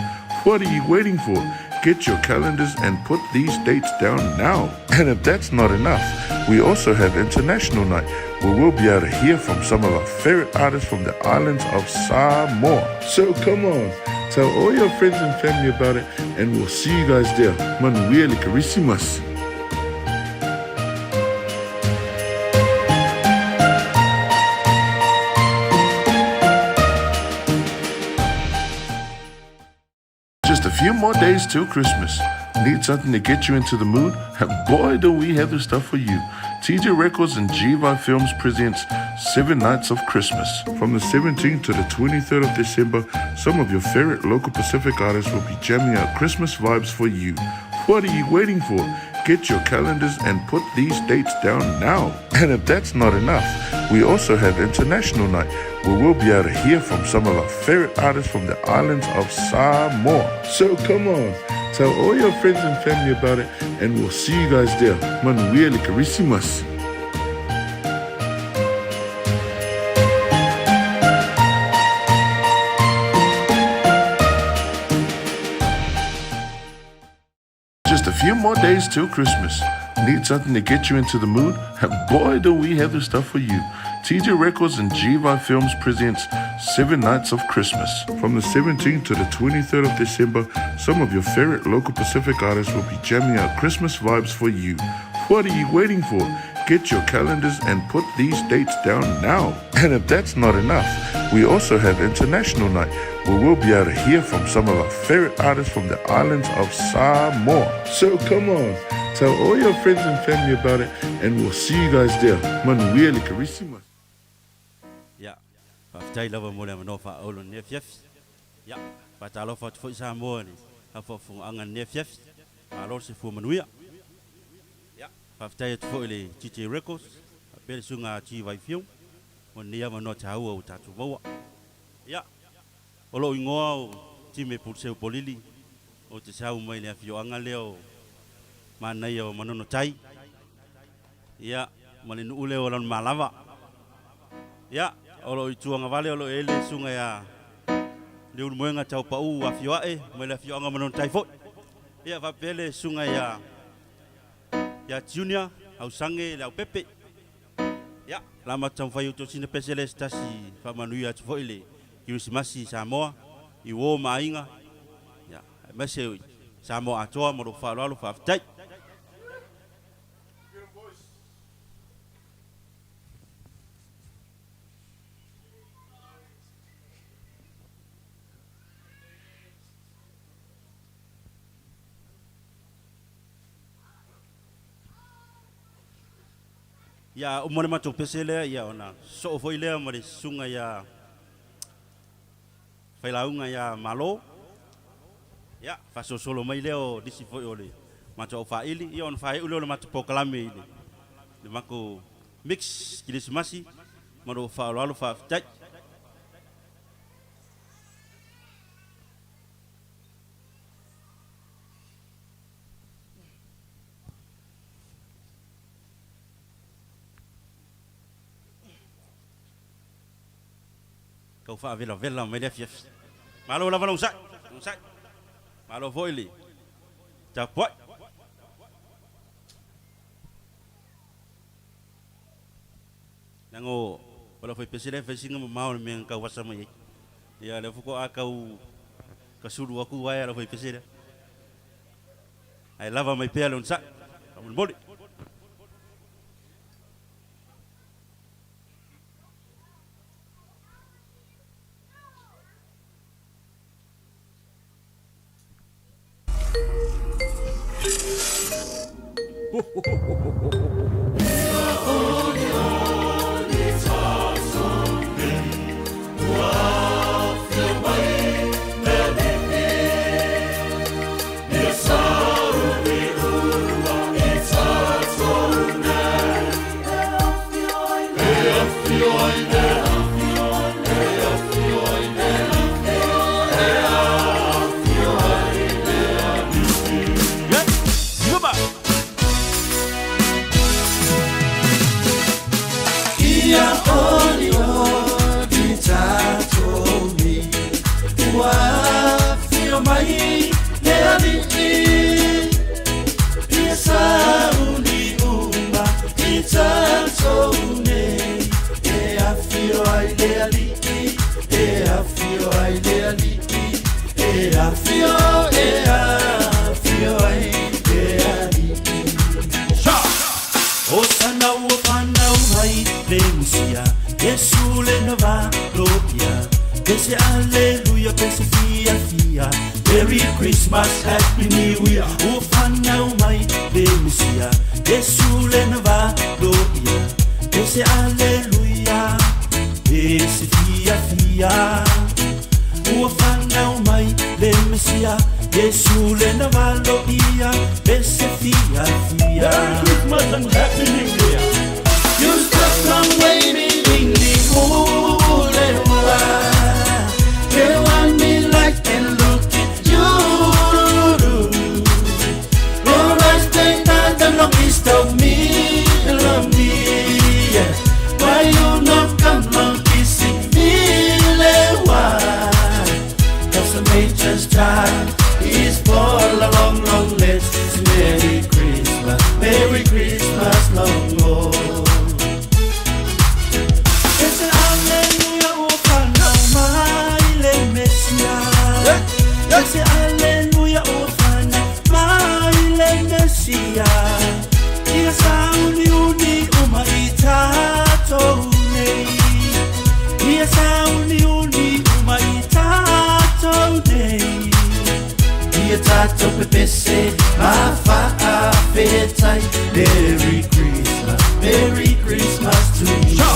What are you waiting for? Get your calendars and put these dates down now. And if that's not enough, we also have International Night, where we'll be able to hear from some of our favorite artists from the islands of Samoa. So come on, tell all your friends and family about it, and we'll see you guys there. Manuia le Christmas. Just a few more days till Christmas. Need something to get you into the mood? Boy, do we have the stuff for you. TJ Records and Jiva Films presents Seven Nights of Christmas. From the 17th to the 23rd of December, some of your favorite local Pacific artists will be jamming out Christmas vibes for you. What are you waiting for? Get your calendars and put these dates down now. And if that's not enough, we also have International Night, where we'll be able to hear from some of our favorite artists from the islands of Samoa. So come on, tell all your friends and family about it, and we'll see you guys there. Manuia le Christmas. Just a few more days till Christmas. Need something to get you into the mood? Boy, do we have the stuff for you. TJ Records and Jiva Films presents Seven Nights of Christmas. From the 17th to the 23rd of December, some of your favorite local Pacific artists will be jamming out Christmas vibes for you. What are you waiting for? Get your calendars and put these dates down now. And if that's not enough, we also have International Night, where we'll be able to hear from some of our favorite artists from the islands of Samoa. So come on, tell all your friends and family about it, and we'll see you guys there. Manuia le Christmas. Ia, faafetai lava mo le avanoa faaaulo i lenei afiafi. Ia, faatalofa atu foi Samoa i le afuafuagaaga i lenei afiafi. Malo le soifua manuia. Ia, faafetai atu foi i le TJ Records faapea le suiga a G Vaifiu mo lenei avanoa taua ua tatou maua. Ia, o lou igoa o Time Pulseu Polili, ou te sau mai le afioaga lea o Manaia o Manono Tai, ia, ma le nuu lea o Lanumalava. Ia, o loo i tuagavale o loo i ai le susuga ia Leulumoega Taupau Afioae mai le afioaga o Manono Tai foi. Ia, faapea le susuga ia ia Junior Ausage Leaupepe. Ia, la matou taumafai atu o sina pese lea se tasi faamanuia atu foi le Kerisimasi i Samoa, i uo ma aiga, ia, aemaise i Samoa atoa ma lou faaaloalo, faafetai. Ia uma le matou pese lea, ia ona soo foi lea ma le susuga ia Failauga ia Malo. Ia faasolosolo mai lea o nisi foi o le matou aufaili, ia ona faaiu lea o le matou polokalame i le matou mix kerisimasi ma lou faaaloalo faafetai. Tau faavelavela mai le afiafi. Malo lava le onosai, onosai. Malo foi le tapuai. Leaga o lau faipese lea e fai sina mamao i le mea na tau asa mai ai. Ia lea faatoa tau kasulu atu uaea lau faipese lea. Ae lava mai pea le onosai, faamolemole. Merry Christmas, Happy New Year. Ua fanau mai le Mesia, Iesu lena valoia. Pese aleluia, pese fiafia. Ua fanau mai le Mesia, Iesu lena valoia. Pese fiafia. Merry Christmas and Happy New Year. You stop from waiting in the They want me like and look at you. Lord, I stay down the longest of me, love me. Yeah. Why you not come long kissing me? Why? Cause the nature's child is for a long, long list. Merry Christmas, Merry Christmas, long more. Ese aleluya o fanau mai le Mesia. Ese aleluya o fanau mai le Mesia. Ia sauni uni uma i tātou nei. Ia sauni uni uma i tātou nei. Ia tātou pepese ma whaafetai. Merry Christmas, Merry Christmas to you.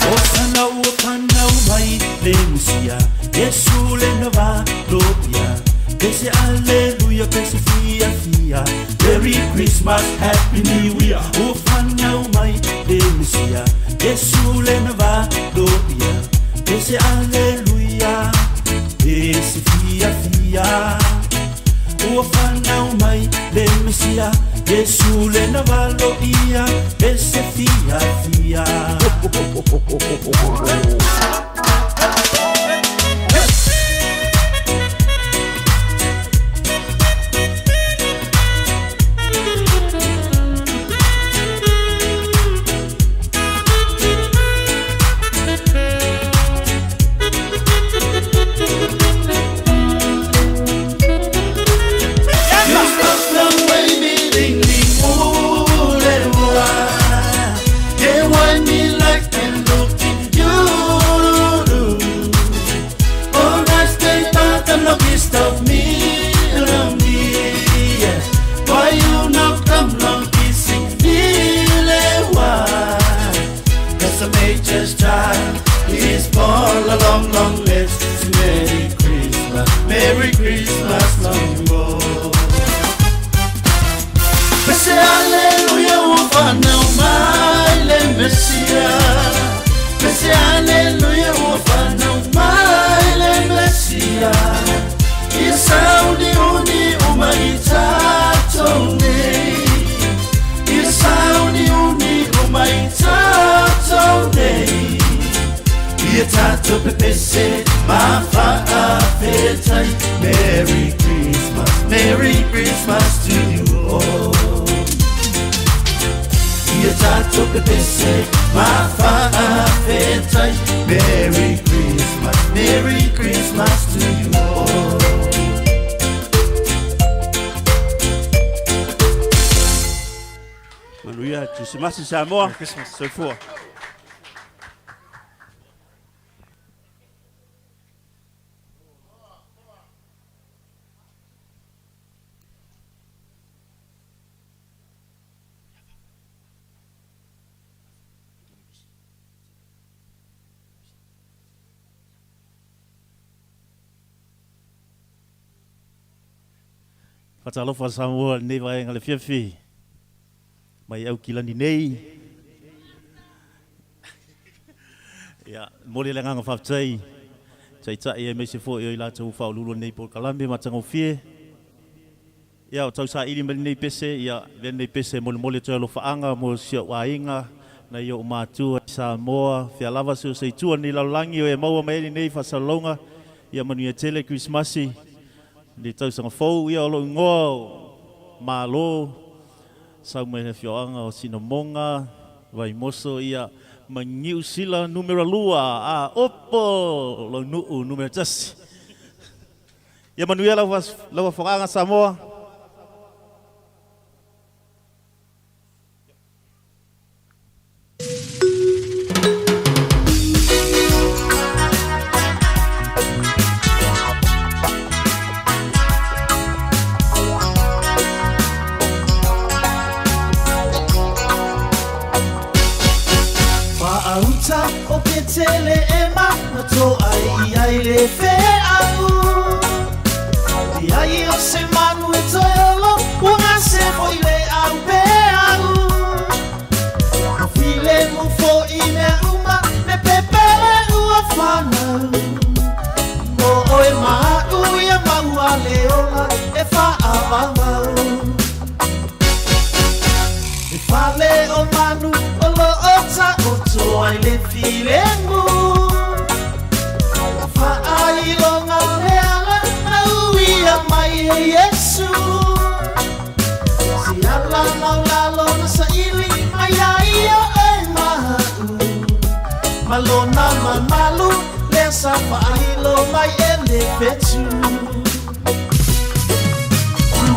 O whanau, o whanau mai le Mesia, Iesu lena valoia. Pese aleluia, pese fia fia. Merry Christmas, Happy New Year. O whanau mai le Mesia, Iesu lena valoia. Pese aleluia, pese fia fia. Ua whanau mai le Mesia, Iesu lena valoia. Pese fia fia. You stop the waving the ule. Yeah, why me like and look in you. Oh, nice day, but the longest of me, love me. Yeah. Why you not come long kissing me? Why? Cause the major's child is born a long, long list. Merry Christmas, Merry Christmas, long more. Pese aleluia, o whanau mai le Mesia. Pese aleluia, o whanau mai le Mesia. Ia sauni uni uma i tātou nei. Ia sauni uni uma i tātou nei. Ia tātou pepese ma whaafetai. Merry Christmas, Merry Christmas to you all. Ia tātou pepese ma whaafetai. Merry Christmas, Merry Christmas to you all. Manuia Krisimasi Samoa. Merry Christmas. Soifua. Fatalofa Samoa lenei vaega le fiafi mai au kilani nei. Ia, mole le agaga faafetai taitai aemaise foi o i latou faauluulu nei polokalame matagofie. Ia, o tausaili mai lenei pese, ia, lea lenei pese molemole toe alofaaga mo si ou aiga, nai ou matua i Samoa, fea lava se o se itua lenei lalolagi o e maua mai ai lenei faasalalauga, ia manuia tele Kerisimasi, le tausaga fou, ia o lou igoa o Malo, sau mai le afioaga o Sinamoga, Vaimoso, ia ma Niu Sila numera 2, a opo lou nuu numera 1. Ia manuia lau lau afogaaga Samoa. o Peteleema na to'a i ai le feau. Leai o se manu e toe olo, ua gase foi le aupeau. Ua filemu foi mea uma, me pepele ua fanau. Mo oe ma a'u ia maua le ola e fa'avavau. Le fale o manu o lo'o ta'oto ai le filemu. Fa'ailoga o le ala na uia mai e Iesu. Se ala maulalo na sa'ili mai ai oe ma a'u. Ma lona mamalu lea sa fa'ailo mai e le fetu.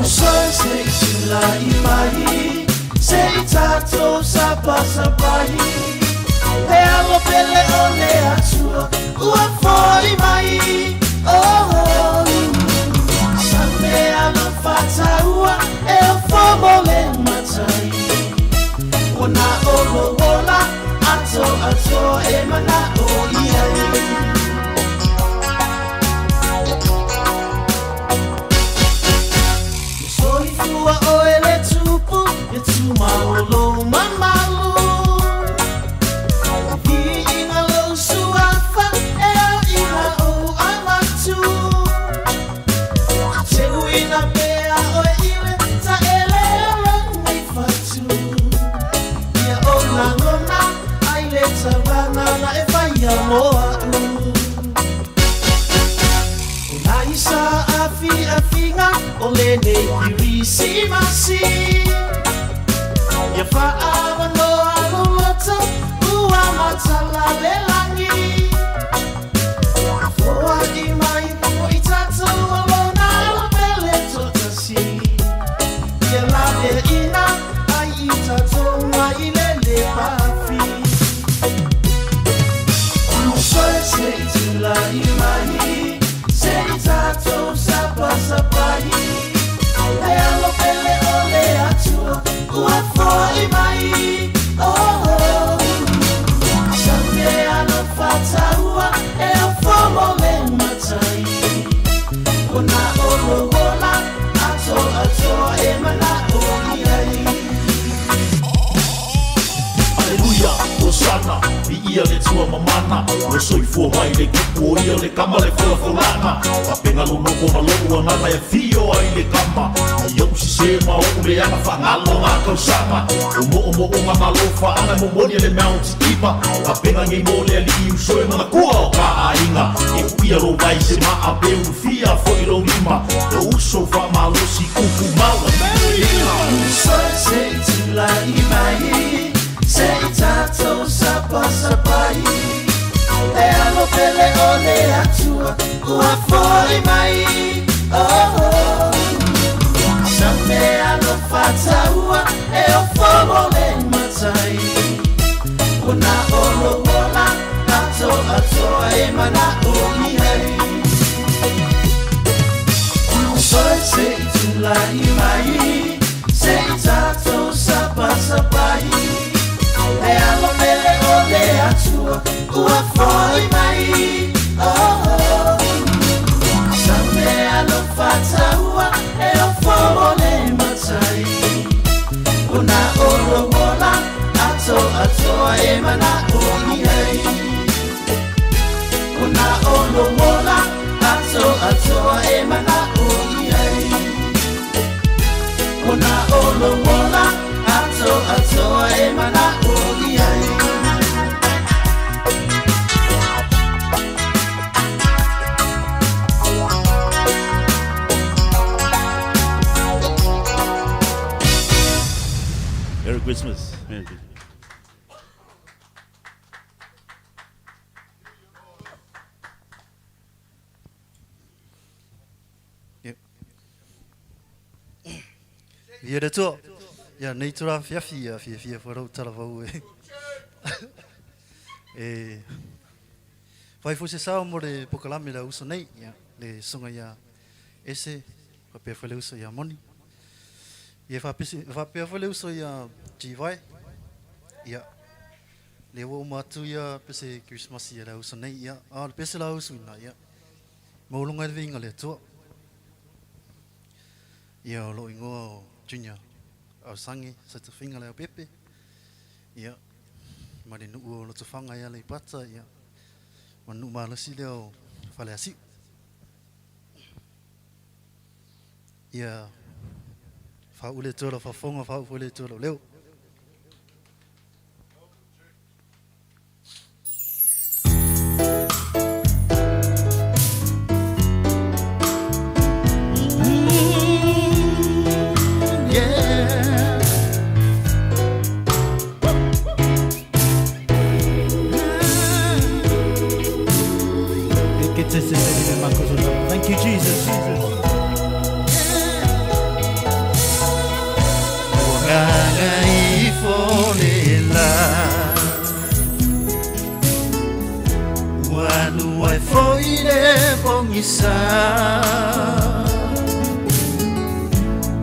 Uso se i tula'i mai, se i tatou sapasapai. Le alo pele o le Atua ua fo'i mai. Oh, sa mea alofa taua e ofo mo le matai. Ua na o lou ola atoatoa e mana'o i ai. E soifua oe le Tupu, e tumau lou mamalu. Viiga lou suafa e aʻina ou avatu. Teuina pea oe i le taʻele o lou fatu. Ia o lagona ai le taulaga na e faia mo a'u. O nai sa afiafiga o lenei Kirisimasi. Ia fa'aavanoa lou loto ua matala le lagi. Foa'i mai o i tatou o lona alo pele to'atasi. Ia laveaina ai i tatou mai le lē pafi. Uso e se i tula'i mai, se i tatou sapasapai. Le alo pele o le Atua ua fo'i mai. Oh, sa mea alofa taua e ofo mo le matai. Ua na o lou ola atoatoa e mana'o i ai. Aleluia, Hosana, viia le Atua mamana, ua soifua mai le Tupu o ia le Kama le folafolaga. Faapena lou nofo ma lou agaga e afio ai le Kama. Ai ou sesē ma oʻu leaga faagalo gā tausaga. O moʻomoʻoga ma alofaaga e momoli e le mea o titima. Faapena nei mo le alii uso e manatua o ka aiga. E uia lou vai se maa pe ulufia foi lou lima. Lou uso faamalosi kupu maua lima. Uso e se i tula'i mai, se i tatou sapasapai. Le alo pele o le Atua ua fo'i mai. Oh, sa mea alofa taua e ofo mo le matai. Ua na o lou ola atoatoa e mana'o i ai. Uso e se i tula'i mai, se i tatou sapasapai. Le alo pele o le Atua ua fo'i mai. Oh, sa mea alofa taua e ofo mo le matai. Ua na o lou ola atoatoa e mana'o i ai. Ua na o lou ola atoatoa e mana'o i ai. Ua na o lou ola atoatoa e mana'o i ai. Merry Christmas. Merry Christmas. Ia le Atua. Ia nei tula afiafi ia fiafia foi lou talavou e. E fai foi se sao mo le pokalame le uso nei, ia le susuga ia Ese, faapea foi le uso ia Moni. Ia faapea foi le uso ia Givai. Ia Lea ua uma atu ia pese Kerisimasi a le auso nei, ia, a o le pese la usuina, ia, maualuga ai le viiga o le Atua. Ia, o lou igoa o Junior Ausangi Saitofiga Leaupepe, ia, mai le nuu o Lotofaga i Aleipata, ia, ma le nuu malosi lea o Faleasiu. Ia, faauu le Atua i lau faafofoga, faauu foi le Atua i lou leo. Thank you, Jesus.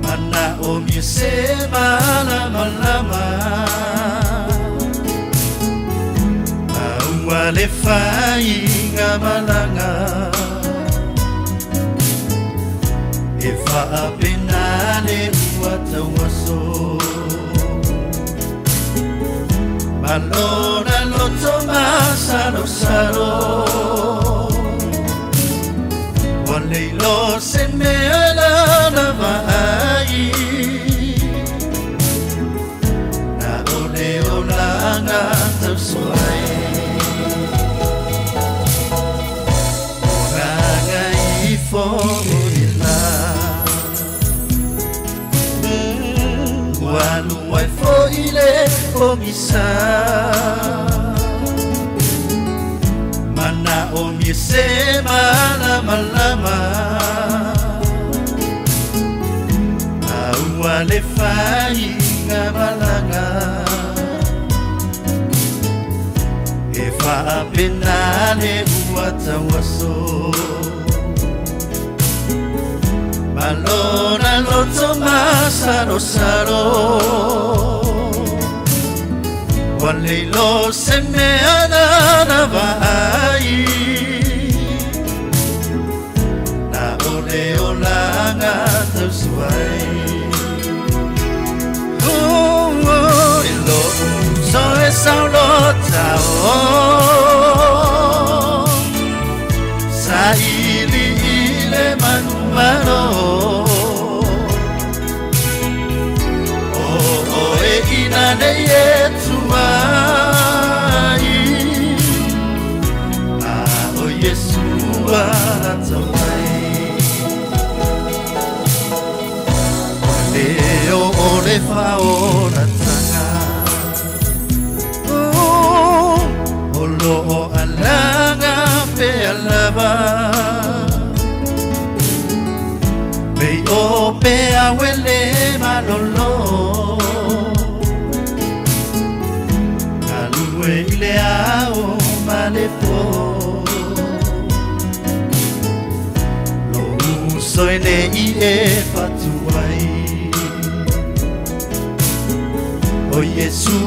Mana o mi se malamalama Aua le faiga malaga E faapena le ua tauaso Malona loto masalosalo Ua leilo se mea lana vaai Na o le olaga tausoai Olaga ifo i la Ua alu ai foi le pogisa Manaomia se malamalama A ua le faiga malaga E faapena le ua tauaso Malona loto masalosalo Ua leilo se mea nana vaai Na o le olaga tausuai Oh, oh, e lo'u uso e saulotao Saili i le manumalo O oe ina nei e tuai A o Iesu alata mai Leo o le faaolataga O loo alaga pea lava Mei o pea uele malolo Galue i le ao ma le po Lou uso e nei e fatu ai O Iesu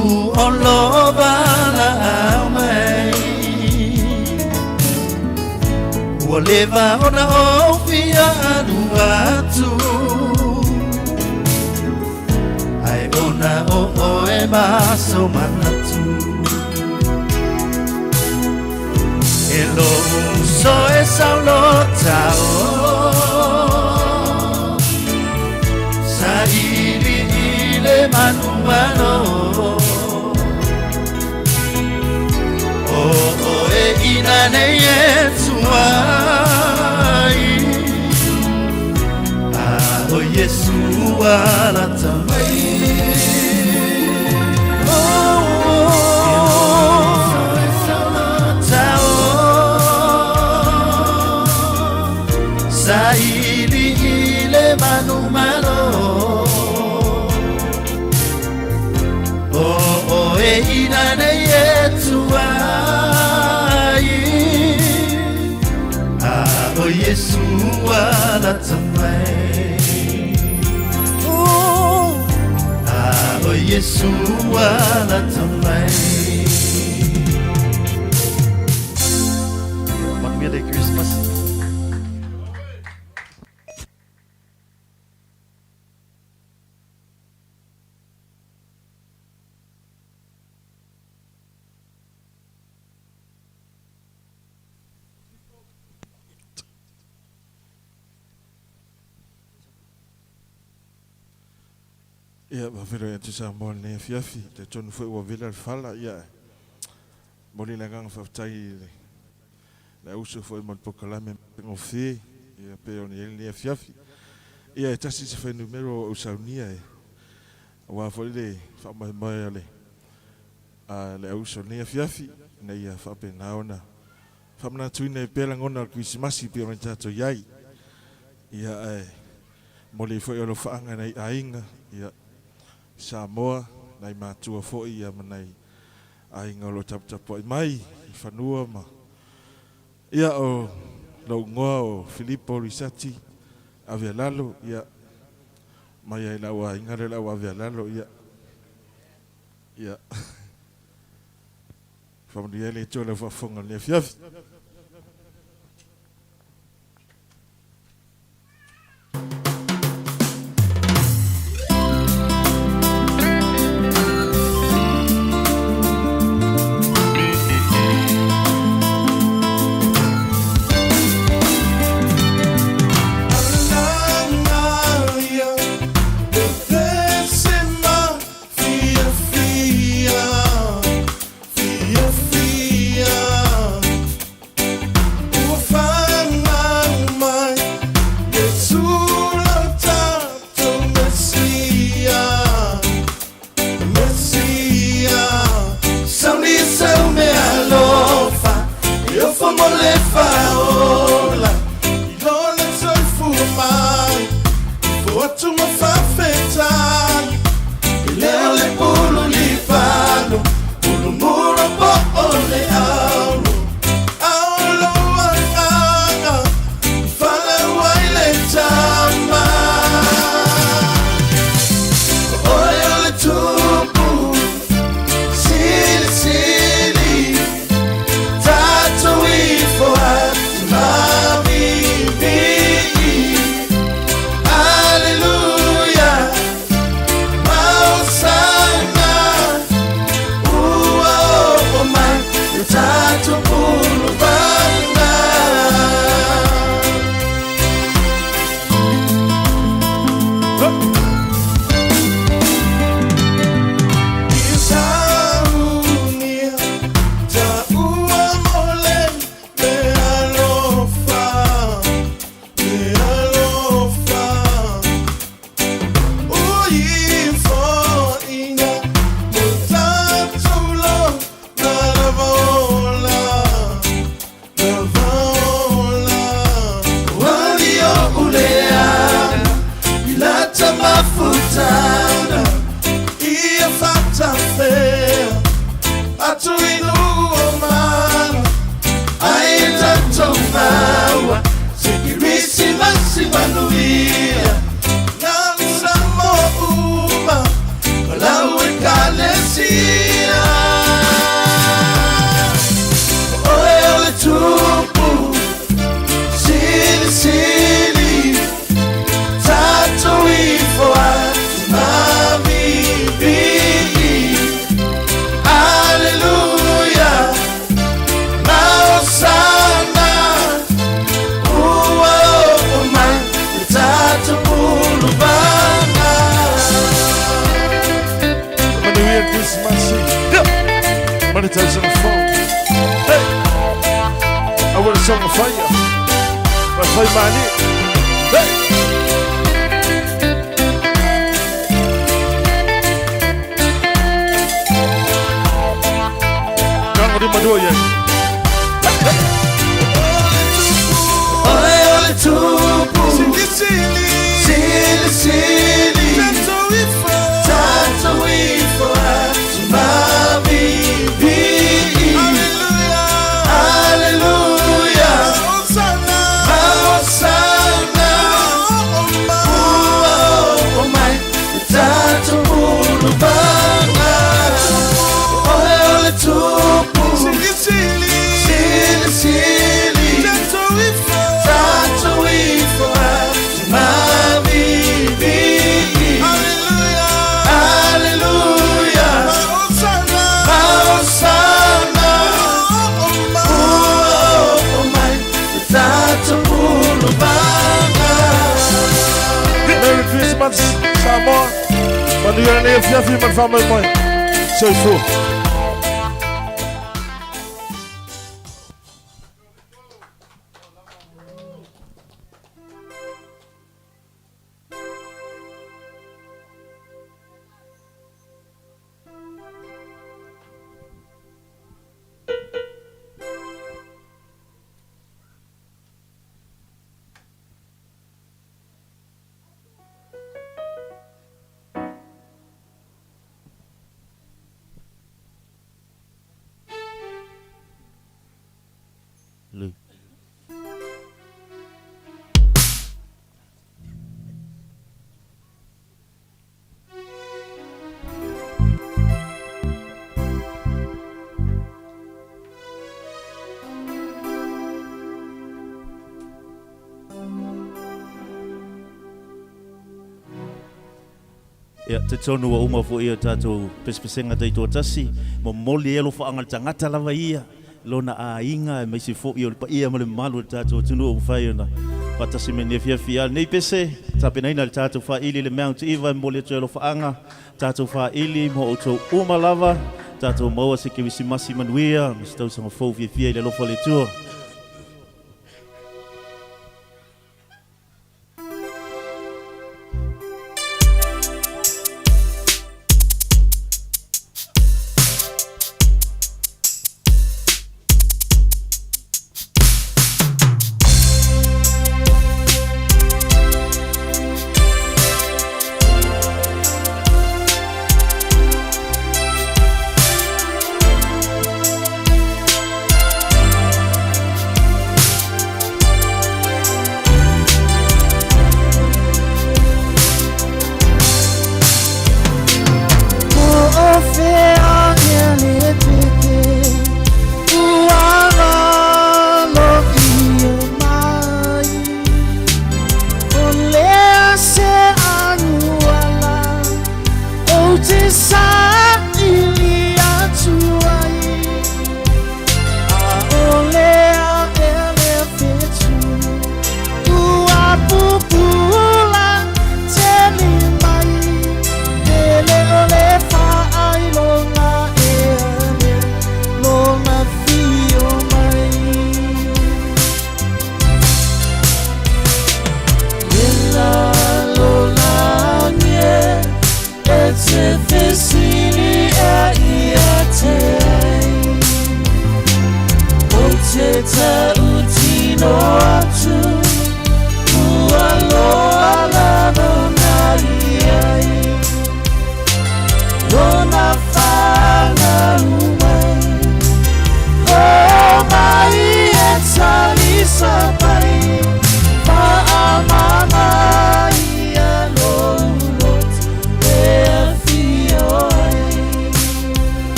o lo valaau mai Ua leva ona ou fia alu atu Ae ona o oe ma sou manatu E lou uso e saulotao Saili i le manumalo O oe ina nei e tuai A o Iesu alata mai Oh, oh, Saili i le manumalo O oe ina nei e tuai A o Iesu alata mai Oh, a o Iesu alata mai. Mele Kerisimasi. Ia, faafeiloai atu Samoa i lenei afiafi, talitonu foi ua vela le fala, ia, momoli le agaga faafetai i le le auso foi ma le polokalame matagofie, ia, pei ona i ai lenei afiafi. Ia, e tasi se fuainumera ua ou saunia e, aua foi le faamoemoe o le a le auso i lenei afiafi, ina ia faapena ona faamanatuina ai pea lagona o le Kerisimasi pei ona tatou i ai. Ia, ae momoli ai foi alofaaga i nai aiga, ia, Samoa, nai matua foi, ia, ma nai aiga o lo o taputapuai mai i fanua ma, ia, o lou igoa o Filipo Lisati Avealalo, ia, mai ai lau aiga lea o le au Avealalo, ia, ia, faamanuia ai le Atua i lau faafofoga i lenei afiafi. Tupu. Records, Samoa. Manuia lenei afiafi ma le faamoemoe. Soifua. Lu. Ia, talitonu ua uma foi o tatou pesepesega taitoatasi, momoli ai alofaaga i le tagata lava ia, lona aiga, aemaise foi o le paia ma le mamalu o le tatou atunuu ua mafai ona faatasi mai i lenei afiafi. A o lenei pese, tapenaina e le tatou faili le Mount Eva e momoli atu ai alofaaga, tatou faili mo outou uma lava, tatou maua se Kerisimasi manuia ma se tausaga fou fiafia i le alofa o le Atua.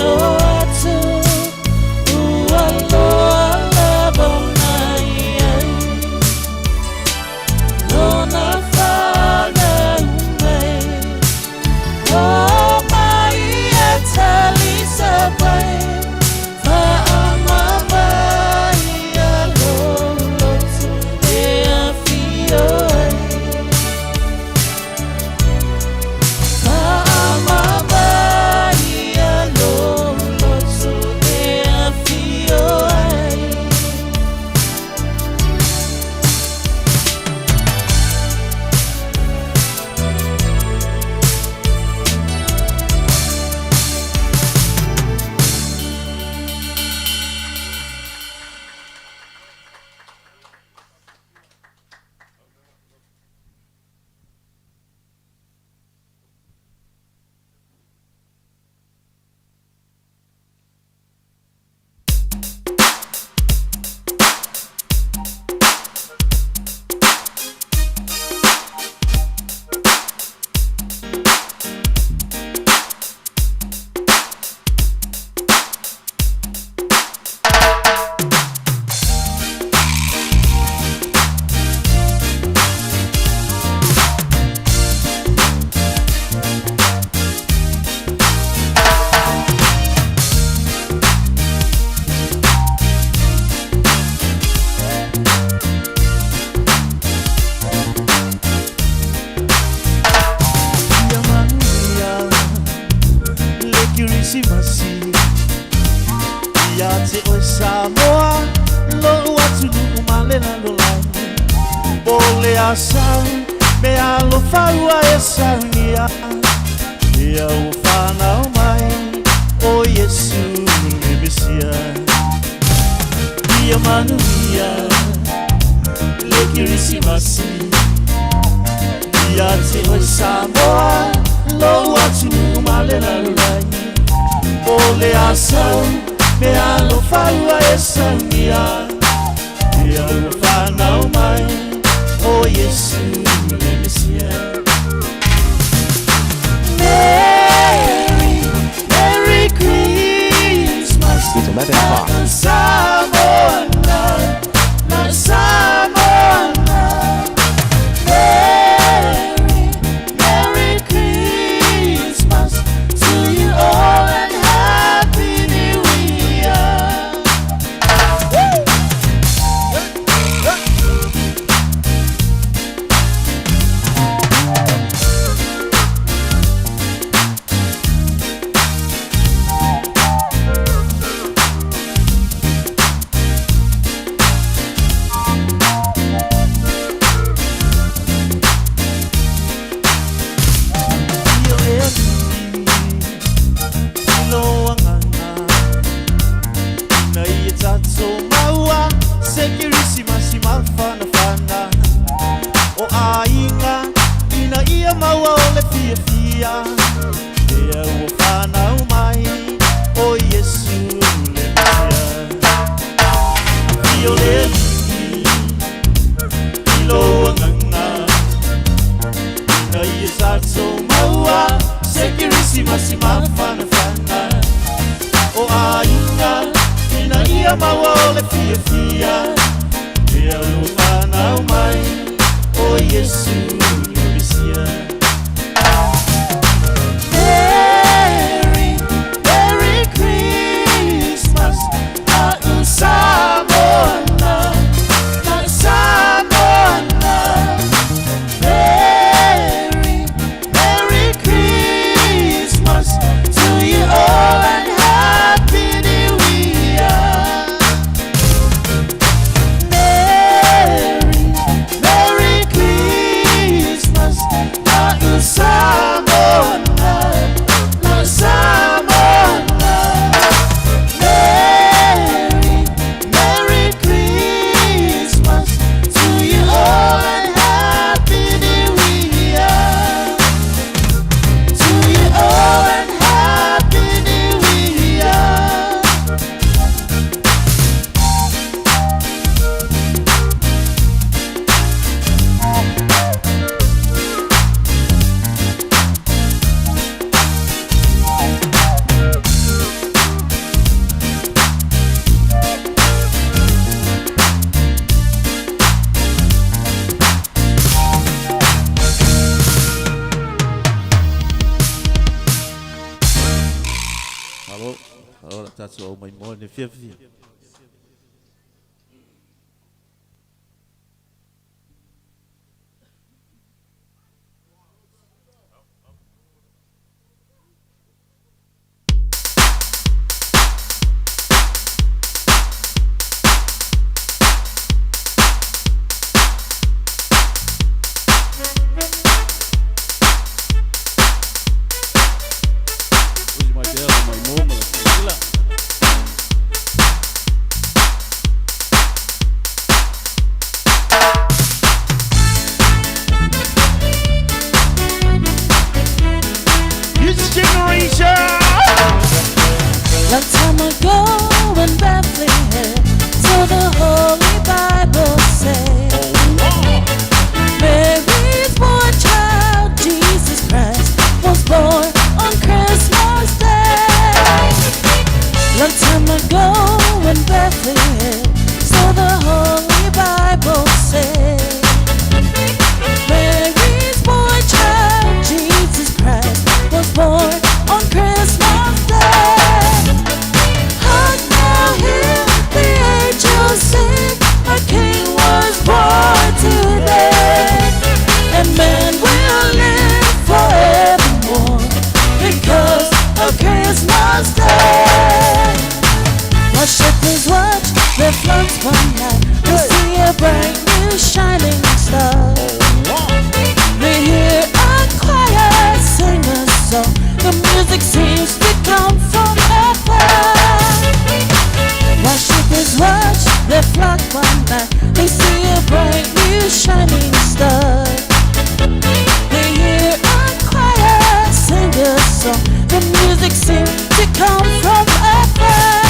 alo atu ua loa lava ona i ai lona fanau mai. O mai e talisapai faamama ia lou loto e afio ai. Faamama ia lou loto e afio ai. Ia manuia le Kerisimasi ia te oe Samoa lou atunuu ma le lalolagi po le asau me alofa ua e saunia ia ua fanau mai o Iesu le Mesia. Ia manuia le Kerisimasi ia te oe Samoa lou atunuu ma le lalolagi po le asau me alofa ua e saunia ia ua fanau mai o Iesu le Mesia. Merry, Merry Christmas. It's 11 o'clock. Samoa, Samoa. Merry, Merry Christmas to you all and Happy New Year. Woo! Io e alii i lou agaga ina ia tatou maua se kerisimasi mafanafana o aiga ina ia maua o le fiafia lea ua fanau mai o Iesu le Mesia. Io le alii i lou agaga ina ia tatou maua se kerisimasi mafanafana o aiga ina ia maua o le fiafia. Malo, malo la tatou au mai mo ne fiafia. Usi mai pea le mai mo ma le silasila. It's generation. Long time ago in Bethlehem, so the Holy Bible says, Mary's born child, Jesus Christ, was born on Christmas Day. Long time ago in Bethlehem, so the Holy Bible says, Mary's born child, Jesus Christ, was born on Christmas Day. Hark now, hear the angels sing, a king was born today, and man will live forevermore because of Christmas Day. While shepherds watch their flocks one night, they see a bright new shining star. They hear a choir sing a song. The music seems to come from afar. While shepherds watch their flock one night, they see a bright new shining star. They hear a choir sing a song. The music seems to come from afar.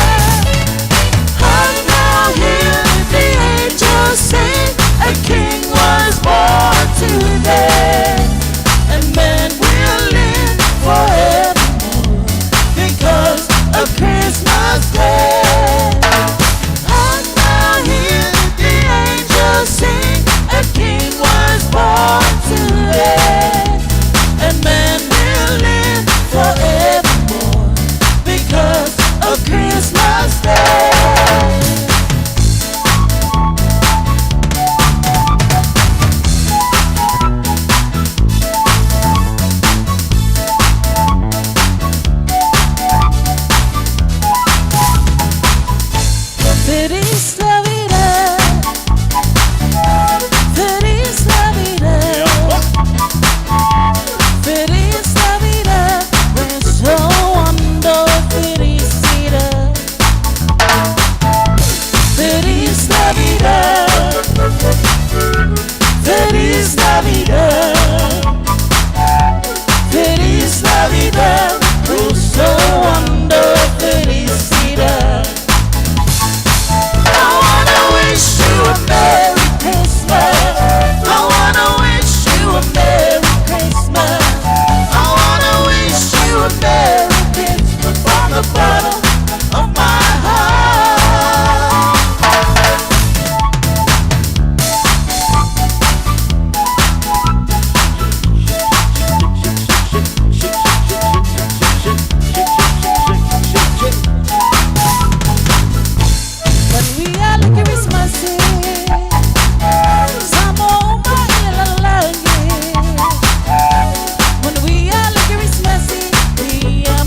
Hark now, hear the angels sing, a king was born today, and man will live forevermore because of Christmas Day. Hark now, hear the angels sing, a king was born today, and man will live forevermore because of Christmas Day. Feliz Navidad. Feliz Navidad. Feliz Navidad. We're ando felicidad. Feliz Navidad. Feliz Navidad. Feliz Navidad. ando felicidad. I wanna wish you a Merry Christmas. I wanna wish you a Merry Christmas. I wanna wish you a Merry Christmas from the bottom of my heart. When we are like Christmas, When we are like Christmas, we are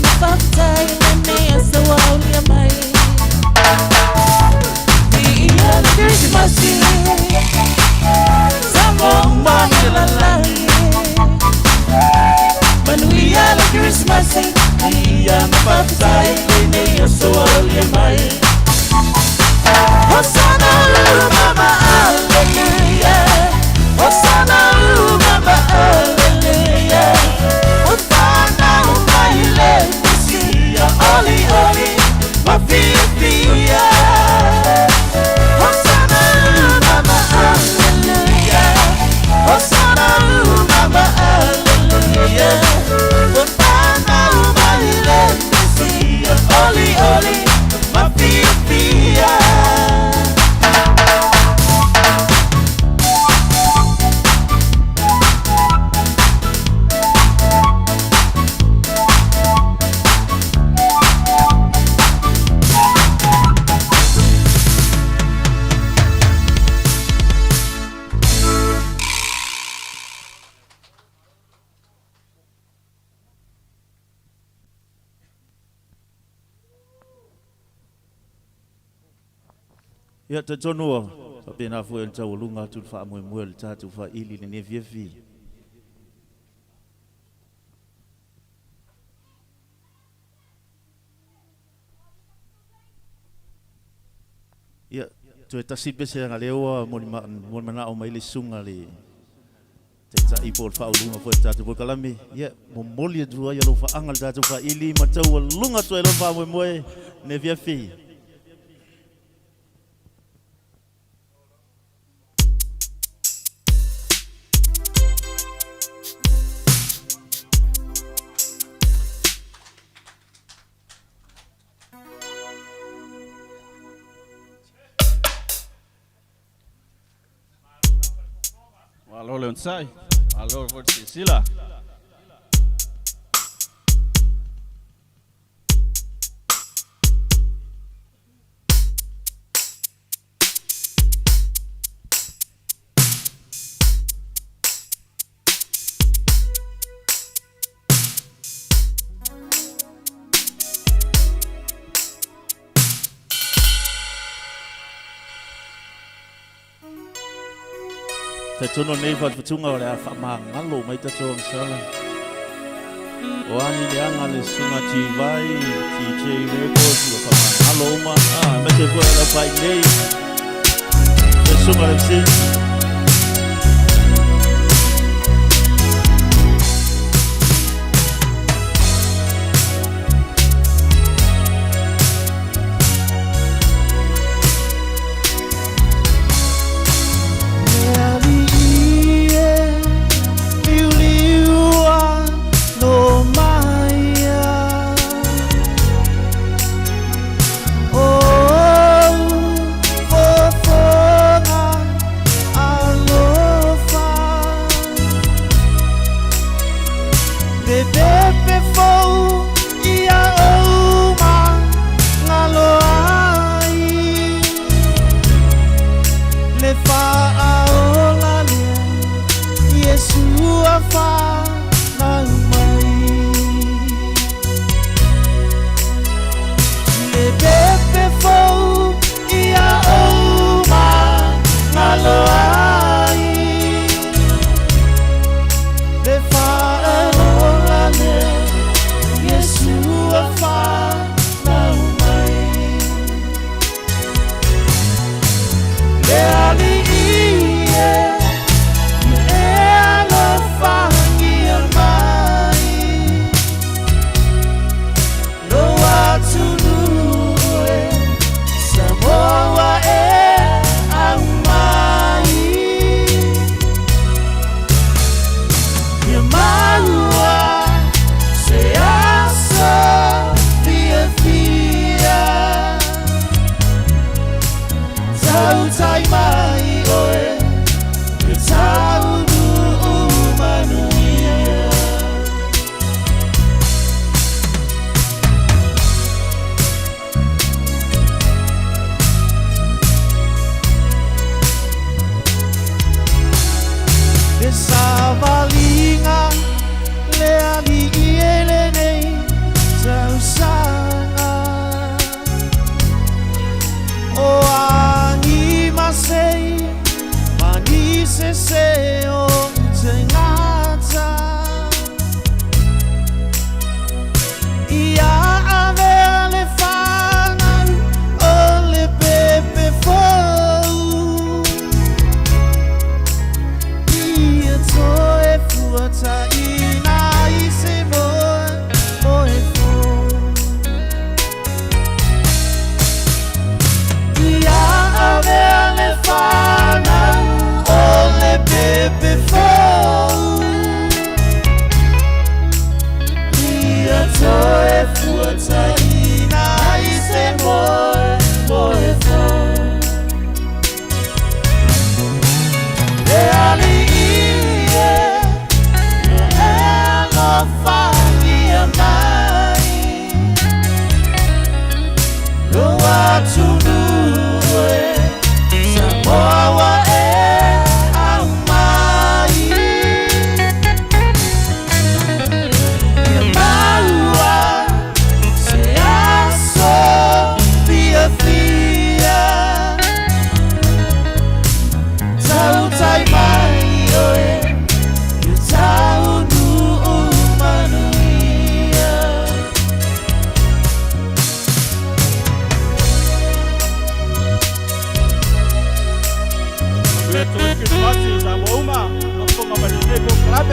We are like Christmas, When we are like Christmas, we are Hosanna, mama, hallelujah. Hosanna, mama, hallelujah. Hosanna, umaile, Messiah, oli, oli, mafia. Hosanna, mama, hallelujah. Hosanna, mama, hallelujah. Hosanna, umaile, Messiah, oli, oli, mafia. Ia, talitonu ua faapena foi ona taualuga atu le faamoemoe o le tatou faili i lenei afiafi. Ia, toe tasi pese leaga lea ua molimanao mai le susuga le Taitai po o le Faauluuluga foi o le tatou polokalame. Ia, momoli atu ai alofaaga i le tatou faili ma taualuga atu ai lona faamoemoe i lenei afiafi. Malo le onosai, malo foi le silasila. Talitonu lenei fatufatuga o le a faamagalo mai tatou agasala. O a ni leaga le susuga Tivai, TJ Records, ua faamagalo uma. Ah, aemaise foi o lau pai nei, le susuga le MC.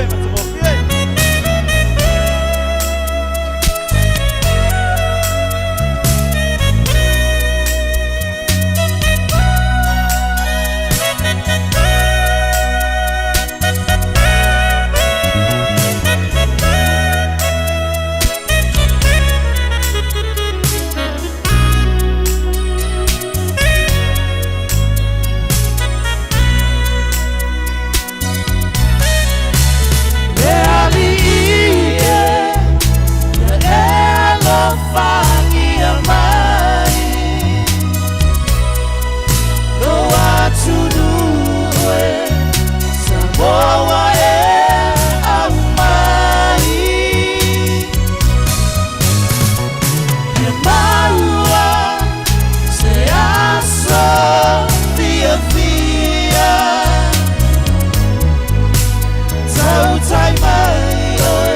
Lame matagofie. Le alii e, ia e alofagia mai Lou atunuu e, Samoa e aumai Ia maua se aso fiafia Tautai mai oe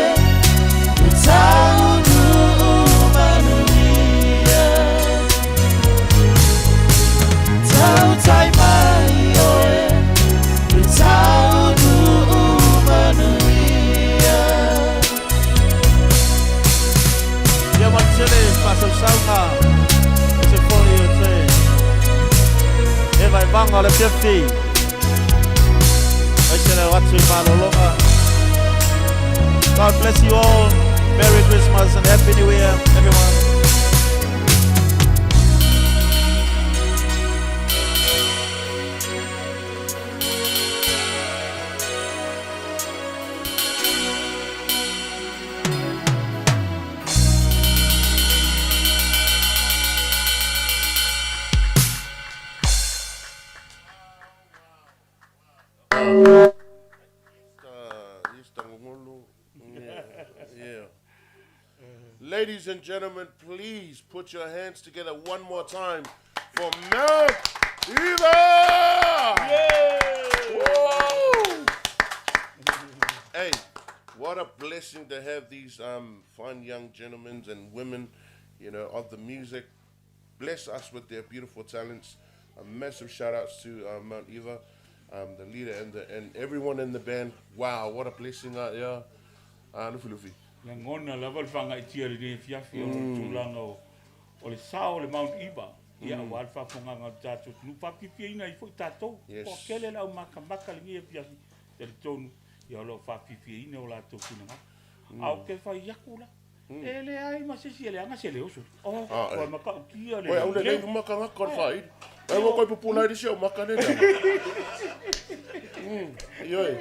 le taunuu manuia Tautai mai oe le taunuu manuia Ia matele faasausauga se foi o te e vaevaga o le afiafi aise le o atu i malologa. God bless you all. Merry Christmas and Happy New Year, everyone. Yeah. Ladies and gentlemen, please put your hands together one more time for Mount Eva! Woo! Hey, what a blessing to have these fine young gentlemen and women, you know, of the music. Bless us with their beautiful talents. A massive shout outs to Mount Eva, the leader and and everyone in the band. Wow, what a blessing out yeah. Lufi Lufi. Lagona lava le faagaitia i lenei afiafi ona o le tulaga o o le sao o le Mount Eva ia aua le faafofogaga o le tatou atunuu faafiafiaina ai foi tatou. Toatele le aumakamaka i lenei afiafi talitonu ia o lo o faafiafiaina o latou finagalo. Ae ou te fai atu la, e leai ma se isi e leaga se leo sole. Oh, ua matautia le Oe, aule leo. nei makagaka o le faaili. Ai ua koe pupula ai le maka le Ioe.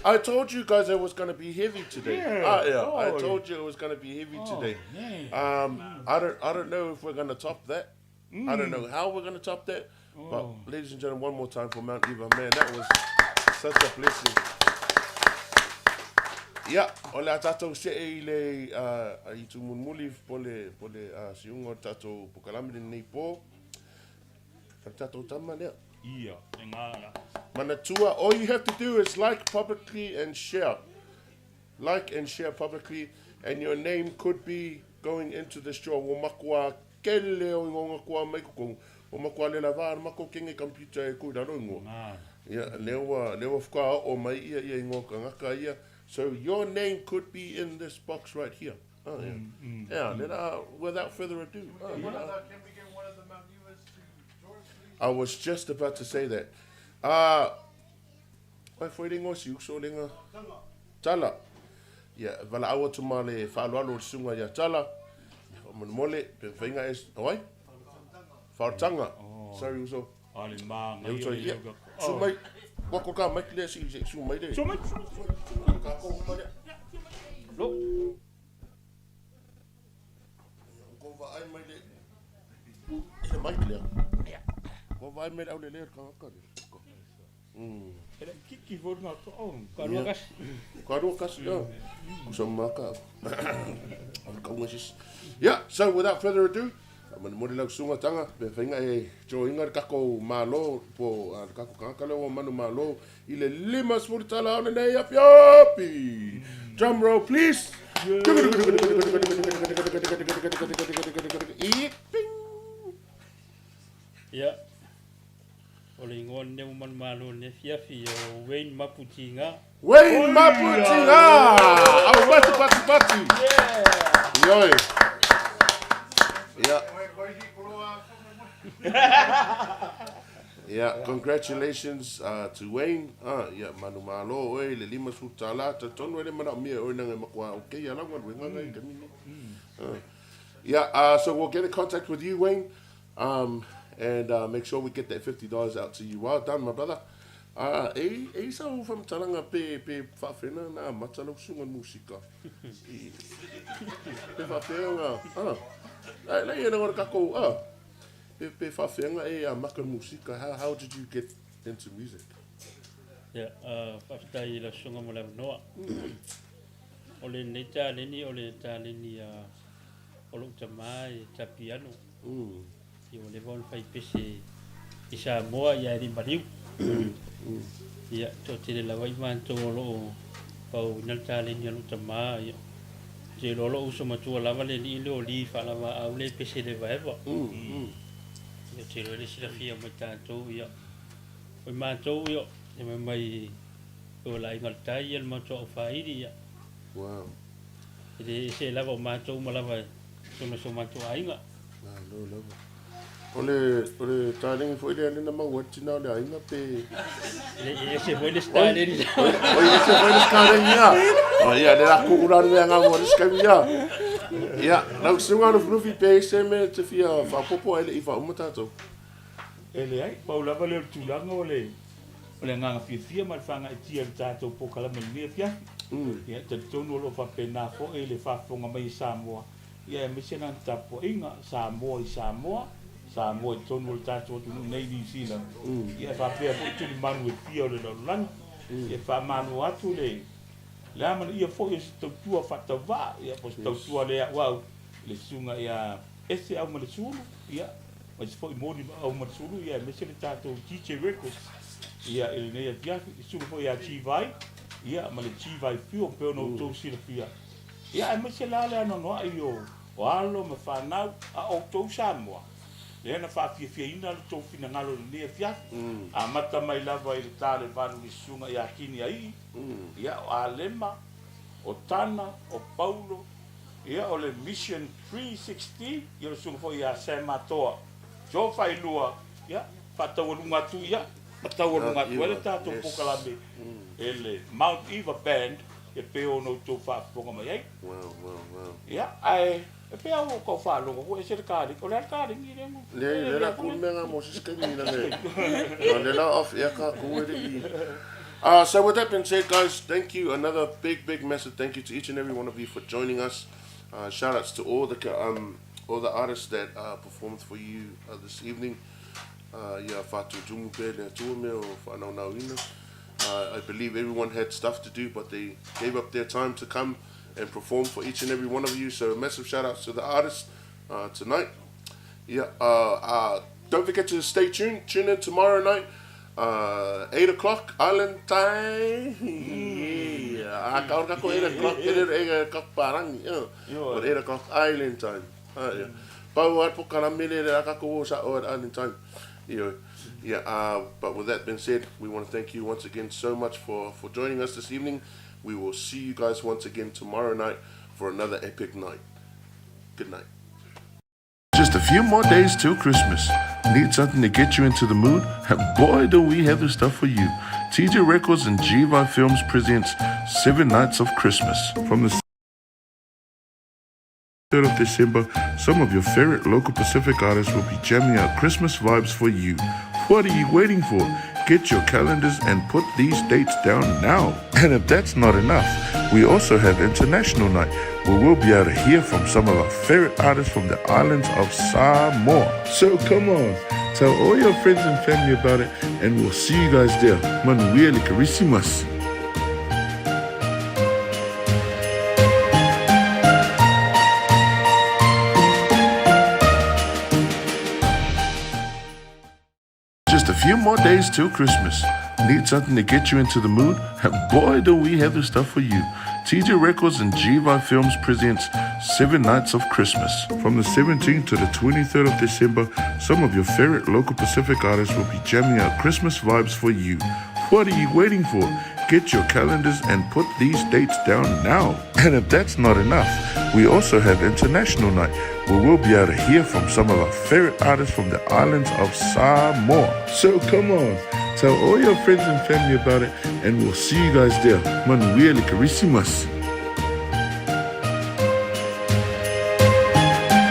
I told you guys it was going to be heavy today. Yeah. Ah, yeah. I Oh. told you it was going to be heavy Oh, today. man. I don't know if we're going to top that. I don't know how we're going to top that. But ladies and gentlemen, one more time for Mount Eva. Man, that was such a blessing. Ia, o le a tatou see i le uh, itu mulimuli po le, po le uh, siuga o le tatou pokalame lenei po. Fa le tatou tama lea. Ia, e ngā la. Manatua, all you have to do is like publicly and share. Like and share publicly, and your name could be going into this draw. Ua makuā kele o ingoa kua mai ko ua makuā le lava ana mako kenge computer e kui lalo ingoa. Ia, lea ua, lea ua whakaao o mai ia ia ingoa kangaka ia. So your name could be in this box right here. Oh, yeah. Yeah, let, without further ado. Oh, yeah. I was just about to say that. Oi foi le ingoa si uso le ingoa? Tala. Ia, valaau atu ma le faaaloalo o le susuga ia Tala. Ia, faamolemole, pe mawhainga e... Oi? Whaotanga. Sorry, uso. A le māngai Ia, uso, o le ia. leo. Su mai. Ua ko ka mai le si si su mai le. Su mai. Ka ko mai le. Lo. Ko va ai mai le. I le mai le. Ko va ai mai le au le le ka ka le. E le kiki fo ngā to. Oh, ka rua kasi. Ka rua kasi, yeah. Kusa maka. Ka unga sis. Yeah, so without further ado, mani mori lau sunga tanga, pe whainga e jo inga le kako malo, po le kako kangaka leo o manu malo, i le 50 tala o lenei afiafi. Drum roll, please. I, ping. Ia, o le igoa lenei ua manumalo i lenei afiafi o Wayne Mapu Tiga. Wayne Maputinga! Au matu patu patu! Ioe. Yeah. Yeah, congratulations to Wayne. Yeah, manu malo oe le lima su tala ta tonu ele mana mia oe nanga makua o kei ala ngwa wenga ngai kamini. Yeah, so we'll get in contact with you, Wayne, and make sure we get that $50 out to you. Well done, my brother. E e sa o whamtalanga pe pe whawhena na matala usunga musika. I pe whawhenga, lai lai e ngora kako, pe pe whawhenga e a maka musika. How did you get into music? Ia, faafetai i lau susuga mo le avanoa. O lenei taleni o le taleni a o lou tamā e ta piano. Ia ua leva ona fai pese i Samoa ia e le maliu. Ia, toatele lava i matou o lo o faaauauina le taleni a lou tamā. Ia, ou te iloa o lou uso matua lava le alii lea o Lee Faalavaau lea e pese i le evaeva. Ia, ou te iloa e le silafia mai tatou. Ia, o i matou, ia, e mai mai o le aiga o le tai ia le matou aofaili. Ia, Wow. E le ese lava o matou uma lava i totonu o si o matou aiga. Malo lava. O le, o le taleni foi lea lena maua ai le tina o le aiga pe... E le ese foi le taleni. Oi, oi ese foi le taleni ia. O ia, le la kuu la le mea ngā mua le sikaimi ia. Ia, lau susuga Lufilufi pe ese me te fia faaopoopo ai le i faauma tatou. E leai, pau lava lea o le tulaga o le o le agaga fiafia ma le faagaeetia i le tatou polokalame i lenei afiafi. Ia, e talitonu o lo o faapena foi le faafofoga mai e Samoa, ia aemaise lana tapuaiga, Samoa i Samoa, Samoa i totonu o le tatou atunuu nei i Niu Sila, ia e faapea foi tulimanu e fia o le lalolagi. Ia e faamalo atu le le amanaia foi o se tautua faatauvaa, ia po o se tautua le auau i le susuga ia Ese Aumalesulu, ia, aemaise foi Moni Aumalesulu, ia aemaise le tatou DJ Records, ia, i lenei afiafi, le susuga foi ia T-Vai, ia, ma le T-Vai Fuel, pei ona outou silafia, ia, aemaise la le anoanoai o, o alo ma fanau a outou Samoa, lea na faafiafiaina lo outou finagalo i lenei afiafi, amata mai lava i le ta le valu i le susuga ia Kini Aii, ia, o Alema, o Tana, o Paulo, Ia o le Mission 360, ia o le susuga foi ia Sam Atoa Joe Failua, ia faataualuga atu ia ma taualuga atu ai le tatou polokalame e le Mount Eva Band e pei ona outou faafofoga mai ai. Ia ae e pei lava ua tau faalogo atu e ese le kalegi, o le a le kalegi lea? Leai, lea la ku mea nga mo se taimi la le. No le la off air ka ku e le i. So with that being said, guys, thank you. Another big, big massive thank you to each and every one of you for joining us. Shout outs to all the all the artists that performed for you this evening. Ia whātu tumu pe le atua mea o whanaunauina. I believe everyone had stuff to do, but they gave up their time to come and perform for each and every one of you. So massive shout outs to the artists tonight. Yeah, don't forget to stay tuned. Tune in tomorrow night, 8 o'clock island time. Yeah, a ka ka ko 8 o'clock, 8 o'clock parangi. But 8 o'clock island time. Yeah. Pau ai po kana mele le ka ko sa o island time. Yeah. Yeah, but with that being said, we want to thank you once again so much for, for joining us this evening. We will see you guys once again tomorrow night for another epic night. Good night. Just a few more days till Christmas. Need something to get you into the mood? Boy, do we have the stuff for you. TJ Records and GVI Films presents Seven Nights of Christmas. From the 3rd of December, some of your favorite local Pacific artists will be jamming out Christmas vibes for you. What are you waiting for? Get your calendars and put these dates down now. And if that's not enough, we also have International Night, where we'll be able to hear from some of our favorite artists from the islands of Samoa. So come on, tell all your friends and family about it, and we'll see you guys there. Manuia le Christmas. Just a few more days till Christmas. Need something to get you into the mood? Boy, do we have the stuff for you. TJ Records and GVI Films presents Seven Nights of Christmas. From the 17th to the 23rd of December, some of your favorite local Pacific artists will be jamming out Christmas vibes for you. What are you waiting for? Get your calendars and put these dates down now. And if that's not enough, we also have International Night, where we'll be able to hear from some of our favorite artists from the islands of Samoa. So come on, tell all your friends and family about it, and we'll see you guys there. Manuia le Christmas.